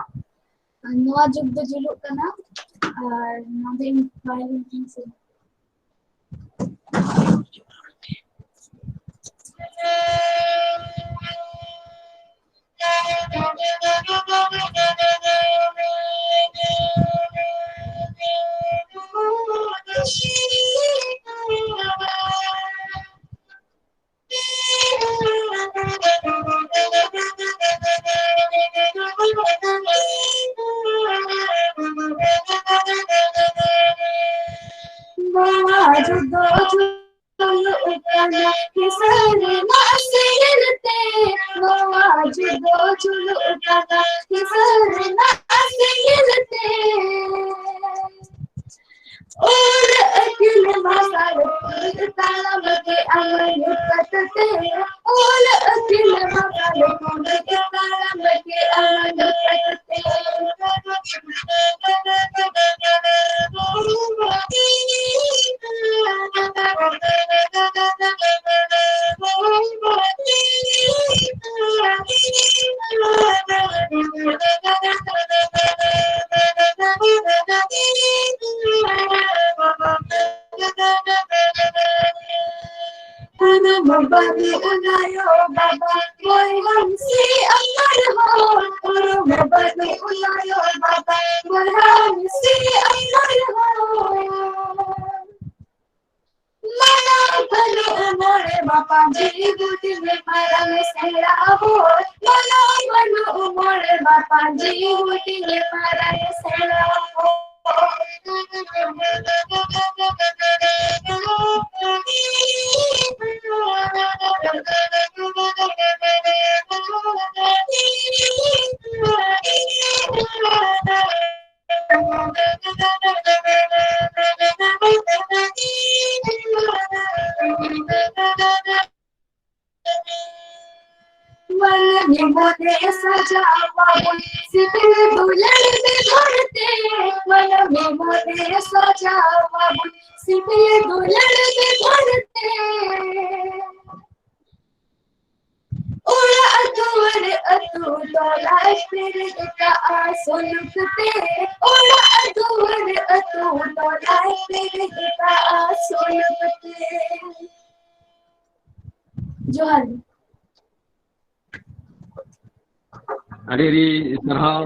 ᱱᱚᱣᱟ ᱡᱩᱜᱽ ᱫᱚ ᱡᱩᱞᱩᱜ ᱠᱟᱱᱟ, ᱟᱨ ᱱᱚᱣᱟ ᱫᱚ ᱤᱧ ᱵᱟᱭ ᱞᱮᱱ ᱛᱤᱧ ᱥᱮᱨᱮᱧ᱾ ᱱᱚᱣᱟ ᱡᱩᱫᱟᱹ ᱡᱩᱞᱩᱜ ᱠᱟᱱᱟ ᱠᱤᱥᱟᱹᱬ ᱨᱮᱱᱟᱜ ᱥᱮᱸᱜᱮᱞ ᱛᱮ᱾ ᱱᱚᱣᱟ ᱡᱩᱫᱟᱹ ᱡᱩᱞᱩᱜ ᱠᱟᱱᱟ ᱠᱤᱥᱟᱹᱬ ᱨᱮᱱᱟᱜ ᱥᱮᱸᱜᱮᱞ ᱛᱮ᱾ ᱚᱞ ᱟᱹᱠᱤᱞ ᱢᱟᱨᱥᱟᱞ ᱛᱟᱲᱟᱢ ᱠᱮᱜᱼᱟ ᱧᱩᱛᱟᱹᱛ ᱛᱮ᱾ ᱚᱞ ᱟᱹᱠᱤᱞ ᱢᱟᱨᱥᱟᱞ ᱛᱟᱲᱟᱢ ᱠᱮᱜᱼᱟ ᱧᱩᱛᱟᱹᱛ ᱛᱮ᱾ ᱩᱨᱩᱢ ᱵᱟᱹᱱᱩᱜ ᱟᱭᱳ ᱵᱟᱵᱟ, ᱵᱚᱭᱦᱟ ᱢᱤᱥᱤ ᱟᱯᱱᱟᱨ ᱦᱚᱲ᱾ ᱩᱨᱩᱢ ᱵᱟᱹᱱᱩᱜ ᱟᱭᱳ ᱵᱟᱵᱟ, ᱵᱚᱭᱦᱟ ᱢᱤᱥᱤ ᱟᱯᱱᱟᱨ ᱦᱚᱲ᱾ ᱢᱟᱱᱟᱣ ᱵᱟᱹᱱᱩᱜ ᱢᱚᱬᱮ ᱵᱟᱯᱟᱡᱤ ᱦᱩᱰᱤᱧ ᱢᱟᱨᱟᱝ ᱥᱮᱬᱟ ᱦᱚᱲ᱾ ᱢᱟᱱᱟᱣ ᱵᱟᱹᱱᱩᱜ ᱢᱚᱬᱮ ᱵᱟᱯᱟᱡᱤ ᱦᱩᱰᱤᱧ ᱢᱟᱨᱟᱝ ᱥᱮᱬᱟ ᱦᱚᱲ᱾ ᱢᱟᱹᱱᱢᱤ ᱢᱚᱱᱮ ᱥᱟᱡᱟᱣᱟᱵᱚᱱ ᱥᱤᱵᱤᱞ ᱫᱩᱞᱟᱹᱲ ᱵᱮᱜᱚᱨ ᱛᱮ᱾ ᱢᱟᱹᱱᱢᱤ ᱢᱚᱱᱮ ᱥᱟᱡᱟᱣᱟᱵᱚᱱ ᱥᱤᱵᱤᱞ ᱫᱩᱞᱟᱹᱲ ᱵᱮᱜᱚᱨ ᱛᱮ᱾ ᱚᱲᱟᱜ ᱫᱩᱣᱟᱹᱨ ᱟᱹᱛᱩ ᱴᱚᱞᱟᱭ ᱯᱮᱨᱮᱡ ᱠᱟᱜᱼᱟ ᱥᱩᱞᱩᱠ ᱛᱮ᱾ ᱚᱲᱟᱜ ᱫᱩᱣᱟᱹᱨ ᱟᱹᱛᱩ ᱴᱚᱞᱟᱭ ᱯᱮᱨᱮᱡ ᱠᱟᱜᱼᱟ ᱥᱩᱞᱩᱠ ᱛᱮ᱾ ᱡᱚᱦᱟᱨ ᱜᱮ᱾ ᱟᱹᱰᱤ ᱟᱹᱰᱤ ᱥᱟᱨᱦᱟᱣ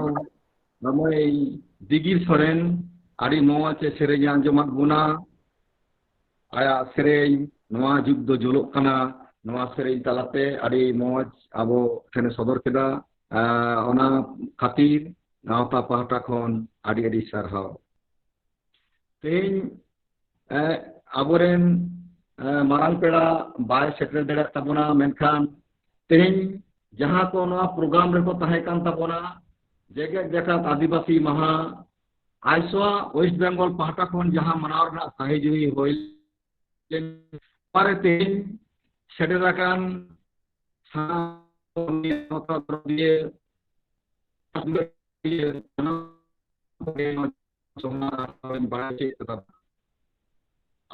ᱫᱟᱢᱟᱹᱭ ᱫᱤᱜᱤᱨ ᱥᱚᱨᱮᱱ, ᱟᱹᱰᱤ ᱢᱚᱡᱽ ᱮ ᱥᱮᱨᱮᱧ ᱟᱸᱡᱚᱢᱟᱫ ᱵᱚᱱᱟ᱾ ᱟᱭᱟᱜ ᱥᱮᱨᱮᱧ ᱱᱚᱣᱟ ᱡᱩᱜᱽ ᱫᱚ ᱡᱩᱞᱩᱜ ᱠᱟᱱᱟ, ᱱᱚᱣᱟ ᱥᱮᱨᱮᱧ ᱛᱟᱞᱟᱛᱮ ᱟᱹᱰᱤ ᱢᱚᱡᱽ ᱟᱵᱚ ᱴᱷᱮᱱᱮ ᱥᱚᱫᱚᱨ ᱠᱮᱫᱟ᱾ ᱟᱸ, ᱚᱱᱟ ᱠᱷᱟᱹᱛᱤᱨ ᱜᱟᱶᱛᱟ ᱯᱟᱦᱴᱟ ᱠᱷᱚᱱ ᱟᱹᱰᱤ ᱟᱹᱰᱤ ᱥᱟᱨᱦᱟᱣ᱾ ᱛᱮᱦᱮᱧ ᱮ, ᱟᱵᱚᱨᱮᱱ, ᱮ, ᱢᱟᱨᱟᱝ ᱯᱮᱲᱟ ᱵᱟᱭ ᱥᱮᱴᱮᱨ ᱫᱟᱲᱮᱭᱟᱜ ᱛᱟᱵᱚᱱᱟ, ᱢᱮᱱᱠᱷᱟᱱ ᱛᱮᱦᱮᱧ ᱡᱟᱦᱟᱸ ᱠᱚ ᱱᱚᱣᱟ ᱯᱨᱳᱜᱨᱟᱢ ᱨᱮᱠᱚ ᱛᱟᱦᱮᱸ ᱠᱟᱱ ᱛᱟᱵᱚᱱᱟ, ᱡᱮᱜᱮᱛ ᱡᱟᱠᱟᱛ ᱟᱹᱫᱤᱵᱟᱹᱥᱤ ᱢᱟᱦᱟ, ᱟᱭᱥᱚᱣᱟ ᱳᱭᱮᱥᱴ ᱵᱮᱝᱜᱚᱞ ᱯᱟᱦᱴᱟ ᱠᱷᱚᱱ ᱡᱟᱦᱟᱸ ᱢᱟᱱᱟᱣ ᱨᱮᱱᱟᱜ ᱥᱟᱹᱦᱤᱡᱩᱦᱤ ᱦᱩᱭ ᱞᱮᱱ, ᱚᱱᱟᱨᱮ ᱛᱮᱦᱮᱧ ᱥᱮᱴᱮᱨ ᱟᱠᱟᱱ ᱥᱟᱱᱟᱢ ᱱᱚᱣᱟ ᱫᱚᱨᱚᱫᱤᱭᱟᱹ ᱥᱟᱱᱟᱢ ᱠᱚᱜᱮ ᱱᱚᱣᱟ ᱡᱚᱦᱟᱨ ᱟᱨ ᱥᱟᱨᱦᱟᱣ ᱤᱧ ᱵᱟᱲᱟᱭ ᱦᱚᱪᱚᱭᱮᱫ ᱛᱟᱵᱚᱱᱟ᱾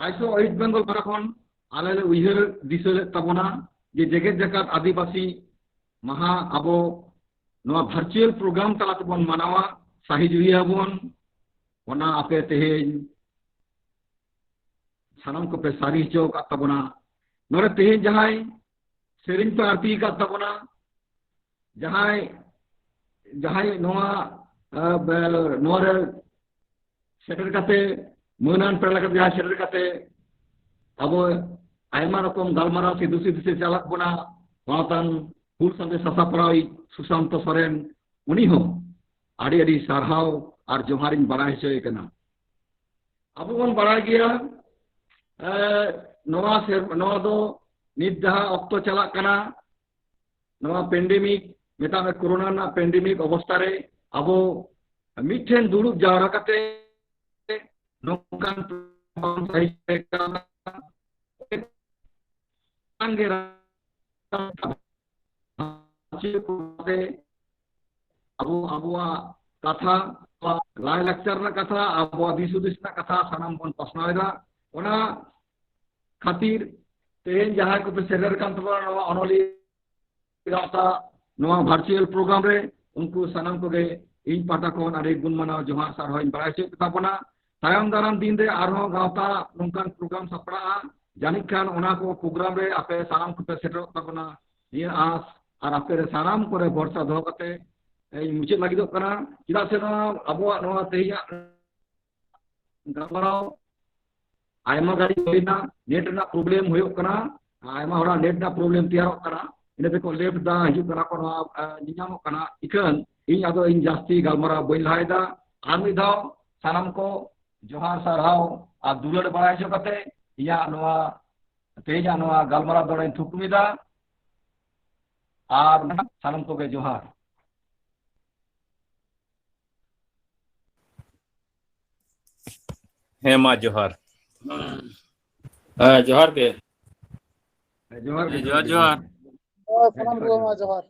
ᱟᱭᱥᱚ ᱳᱭᱮᱥᱴ ᱵᱮᱝᱜᱚᱞ ᱯᱟᱦᱴᱟ ᱠᱷᱚᱱ ᱟᱞᱮ ᱞᱮ ᱩᱭᱦᱟᱹᱨ ᱫᱤᱥᱟᱹ ᱞᱮᱫ ᱛᱟᱵᱚᱱᱟ ᱡᱮ ᱡᱮᱜᱮᱛ ᱡᱟᱠᱟᱛ ᱟᱹᱫᱤᱵᱟᱹᱥᱤ ᱢᱟᱦᱟ ᱟᱵᱚ ᱱᱚᱣᱟ ᱵᱷᱟᱨᱪᱩᱭᱟᱞ ᱯᱨᱳᱜᱨᱟᱢ ᱛᱟᱞᱟ ᱛᱮᱵᱚᱱ ᱢᱟᱱᱟᱣᱟ, ᱥᱟᱹᱦᱤᱡᱩᱦᱤᱭᱟᱵᱚᱱ᱾ ᱚᱱᱟ ᱟᱯᱮ ᱛᱮᱦᱮᱧ ᱥᱟᱱᱟᱢ ᱠᱚᱯᱮ ᱥᱟᱹᱨᱤ ᱦᱚᱪᱚ ᱟᱠᱟᱫ ᱛᱟᱵᱚᱱᱟ᱾ ᱱᱚᱰᱮ ᱛᱮᱦᱮᱧ ᱡᱟᱦᱟᱸᱭ ᱥᱮᱨᱮᱧ ᱯᱮ ᱟᱨᱛᱤ ᱟᱠᱟᱫ ᱛᱟᱵᱚᱱᱟ, ᱡᱟᱦᱟᱸᱭ, ᱡᱟᱦᱟᱸᱭ ᱱᱚᱣᱟ, ᱟ, ᱵᱮ-, ᱱᱚᱣᱟ ᱨᱮ ᱥᱮᱴᱮᱨ ᱠᱟᱛᱮ, ᱢᱟᱹᱱᱟᱱ ᱯᱮᱲᱟ ᱞᱮᱠᱟᱛᱮ ᱡᱟᱦᱟᱸᱭ ᱥᱮᱴᱮᱨ ᱠᱟᱛᱮ ᱟᱵᱚ ᱟᱭᱢᱟ ᱨᱚᱠᱚᱢ ᱜᱟᱞᱢᱟᱨᱟᱣ ᱥᱮ ᱫᱩᱥᱤ ᱫᱩᱥᱤ ᱪᱟᱞᱟᱜ ᱵᱚᱱᱟ, ᱚᱱᱟᱛᱟᱱ ᱦᱩᱞ ᱥᱟᱸᱫᱮᱥ ᱥᱟᱥᱟᱯᱲᱟᱣᱤᱡ ᱥᱩᱥᱟᱱᱛᱚ ᱥᱚᱨᱮᱱ, ᱩᱱᱤ ᱦᱚᱸ ᱟᱹᱰᱤ ᱟᱹᱰᱤ ᱥᱟᱨᱦᱟᱣ ᱟᱨ ᱡᱚᱦᱟᱨᱤᱧ ᱵᱟᱲᱟᱭ ᱦᱚᱪᱚᱭᱮ ᱠᱟᱱᱟ᱾ ᱟᱵᱚ ᱵᱚᱱ ᱵᱟᱲᱟᱭ ᱜᱮᱭᱟ, ᱮ, ᱱᱚᱣᱟ ᱥᱮᱨ-, ᱱᱚᱣᱟ ᱫᱚ ᱱᱤᱛ ᱡᱟᱦᱟᱸ ᱚᱠᱛᱚ ᱪᱟᱞᱟᱜ ᱠᱟᱱᱟ, ᱱᱚᱣᱟ ᱯᱮᱱᱰᱮᱢᱤᱠ, ᱢᱮᱛᱟᱜ ᱢᱮ ᱠᱳᱨᱳᱱᱟ ᱨᱮᱱᱟᱜ ᱯᱮᱱᱰᱮᱢᱤᱠ ᱚᱵᱚᱥᱛᱟ ᱨᱮ ᱟᱵᱚ ᱢᱤᱫᱴᱷᱮᱱ ᱫᱩᱲᱩᱵ ᱡᱟᱣᱨᱟ ᱠᱟᱛᱮ ᱱᱚᱝᱠᱟᱱ ᱥᱟᱹᱦᱤᱡ ᱟᱵᱚ, ᱟᱵᱚᱣᱟᱜ ᱠᱟᱛᱷᱟ, ᱟᱵᱚᱣᱟᱜ ᱞᱟᱭᱼᱞᱟᱠᱪᱟᱨ ᱨᱮᱱᱟᱜ ᱠᱟᱛᱷᱟ, ᱟᱵᱚᱣᱟᱜ ᱫᱤᱥ ᱦᱩᱫᱤᱥ ᱨᱮᱱᱟᱜ ᱠᱟᱛᱷᱟ ᱥᱟᱱᱟᱢ ᱵᱚᱱ ᱯᱟᱥᱱᱟᱣ ᱮᱫᱟ᱾ ᱚᱱᱟ ᱠᱷᱟᱹᱛᱤᱨ ᱛᱮᱦᱮᱧ ᱡᱟᱦᱟᱸᱭ ᱠᱚᱯᱮ ᱥᱮᱴᱮᱨ ᱠᱟᱱ ᱛᱟᱵᱚᱱᱟ, ᱱᱚᱣᱟ ᱚᱱᱚᱞᱤᱭᱟᱹ ᱜᱟᱶᱛᱟ ᱱᱚᱣᱟ ᱵᱷᱟᱨᱪᱩᱭᱟᱞ ᱯᱨᱳᱜᱨᱟᱢ ᱨᱮ, ᱩᱱᱠᱩ ᱥᱟᱱᱟᱢ ᱠᱚᱜᱮ ᱤᱧ ᱯᱟᱦᱴᱟ ᱠᱷᱚᱱ ᱟᱹᱰᱤ ᱜᱩᱱ ᱢᱟᱱᱟᱣ ᱡᱚᱦᱟᱨ ᱥᱟᱨᱦᱟᱣ ᱤᱧ ᱵᱟᱲᱟᱭ ᱦᱚᱪᱚᱭᱮᱫ ᱛᱟᱵᱚᱱᱟ᱾ ᱛᱟᱭᱚᱢ ᱫᱟᱨᱟᱢ ᱫᱤᱱ ᱨᱮ ᱟᱨᱦᱚᱸ ᱜᱟᱶᱛᱟ ᱱᱚᱝᱠᱟᱱ ᱯᱨᱳᱜᱨᱟᱢ ᱥᱟᱯᱲᱟᱜᱼᱟ, ᱡᱟᱹᱱᱤᱡ ᱠᱷᱟᱱ ᱚᱱᱟ ᱠᱚ ᱯᱨᱳᱜᱨᱟᱢ ᱨᱮ ᱟᱯᱮ ᱥᱟᱱᱟᱢ ᱠᱚᱯᱮ ᱥᱮᱴᱮᱨᱚᱜ ᱛᱟᱵᱚᱱᱟ, ᱱᱤᱭᱟᱹ ᱟᱸᱥ ᱟᱨ ᱟᱯᱮ ᱨᱮ ᱥᱟᱱᱟᱢ ᱠᱚᱨᱮ ᱵᱷᱚᱨᱥᱟ ᱫᱚᱦᱚ ᱠᱟᱛᱮ ᱤᱧ ᱢᱩᱪᱟᱹᱫ ᱞᱟᱹᱜᱤᱫᱚᱜ ᱠᱟᱱᱟ᱾ ᱪᱮᱫᱟᱜ ᱥᱮ ᱱᱚᱣᱟ ᱟᱵᱚᱣᱟᱜ ᱱᱚᱣᱟ ᱛᱮᱦᱮᱧᱟᱜ ᱜᱟᱞᱢᱟᱨᱟᱣ ᱟᱭᱢᱟ ᱜᱷᱟᱹᱲᱤᱡ ᱦᱩᱭᱱᱟ, ᱱᱮᱴ ᱨᱮᱱᱟᱜ ᱯᱨᱚᱵᱞᱮᱢ ᱦᱩᱭᱩᱜ ᱠᱟᱱᱟ, ᱟᱭᱢᱟ ᱦᱚᱲᱟᱜ ᱱᱮᱴ ᱨᱮᱱᱟᱜ ᱯᱨᱚᱵᱞᱮᱢ ᱛᱮᱭᱟᱨᱚᱜ ᱠᱟᱱᱟ, ᱤᱱᱟᱹ ᱛᱮᱠᱚ ᱞᱮᱯᱴ ᱫᱟ, ᱦᱤᱡᱩᱜ ᱠᱟᱱᱟ ᱠᱚ, ᱱᱚᱣᱟ, ᱮ, ᱧᱮᱧᱟᱢᱚᱜ ᱠᱟᱱᱟ᱾ ᱤᱠᱷᱟᱹᱱ ᱤᱧ ᱟᱫᱚ ᱤᱧ ᱡᱟᱹᱥᱛᱤ ᱜᱟᱞᱢᱟᱨᱟᱣ ᱵᱟᱹᱧ ᱞᱟᱦᱟᱭᱮᱫᱟ᱾ ᱟᱨ ᱢᱤᱫ ᱫᱷᱟᱣ ᱥᱟᱱᱟᱢ ᱠᱚ ᱡᱚᱦᱟᱨ, ᱥᱟᱨᱦᱟᱣ ᱟᱨ ᱫᱩᱞᱟᱹᱲ ᱵᱟᱲᱟᱭ ᱦᱚᱪᱚ ᱠᱟᱛᱮ ᱤᱧᱟᱹᱜ ᱱᱚᱣᱟ ᱛᱮᱦᱮᱧᱟᱜ ᱱᱚᱣᱟ ᱜᱟᱞᱢᱟᱨᱟᱣ ᱫᱚ ᱱᱚᱰᱮᱧ ᱛᱷᱩᱠᱩᱢ ᱮᱫᱟ᱾ ᱟᱨ ᱥᱟᱱᱟᱢ ᱠᱚᱜᱮ ᱡᱚᱦᱟᱨ᱾ ᱦᱮᱸ, ᱢᱟ ᱡᱚᱦᱟᱨ᱾ ᱦᱮᱸ, ᱡᱚᱦᱟᱨ ᱜᱮ᱾ ᱡᱚᱦᱟᱨ ᱜᱮ, ᱡᱚᱦᱟᱨ, ᱡᱚᱦᱟᱨ᱾ ᱦᱳᱭ, ᱥᱟᱱᱟᱢ ᱠᱚᱜᱮ ᱢᱟ ᱡᱚᱦᱟᱨ᱾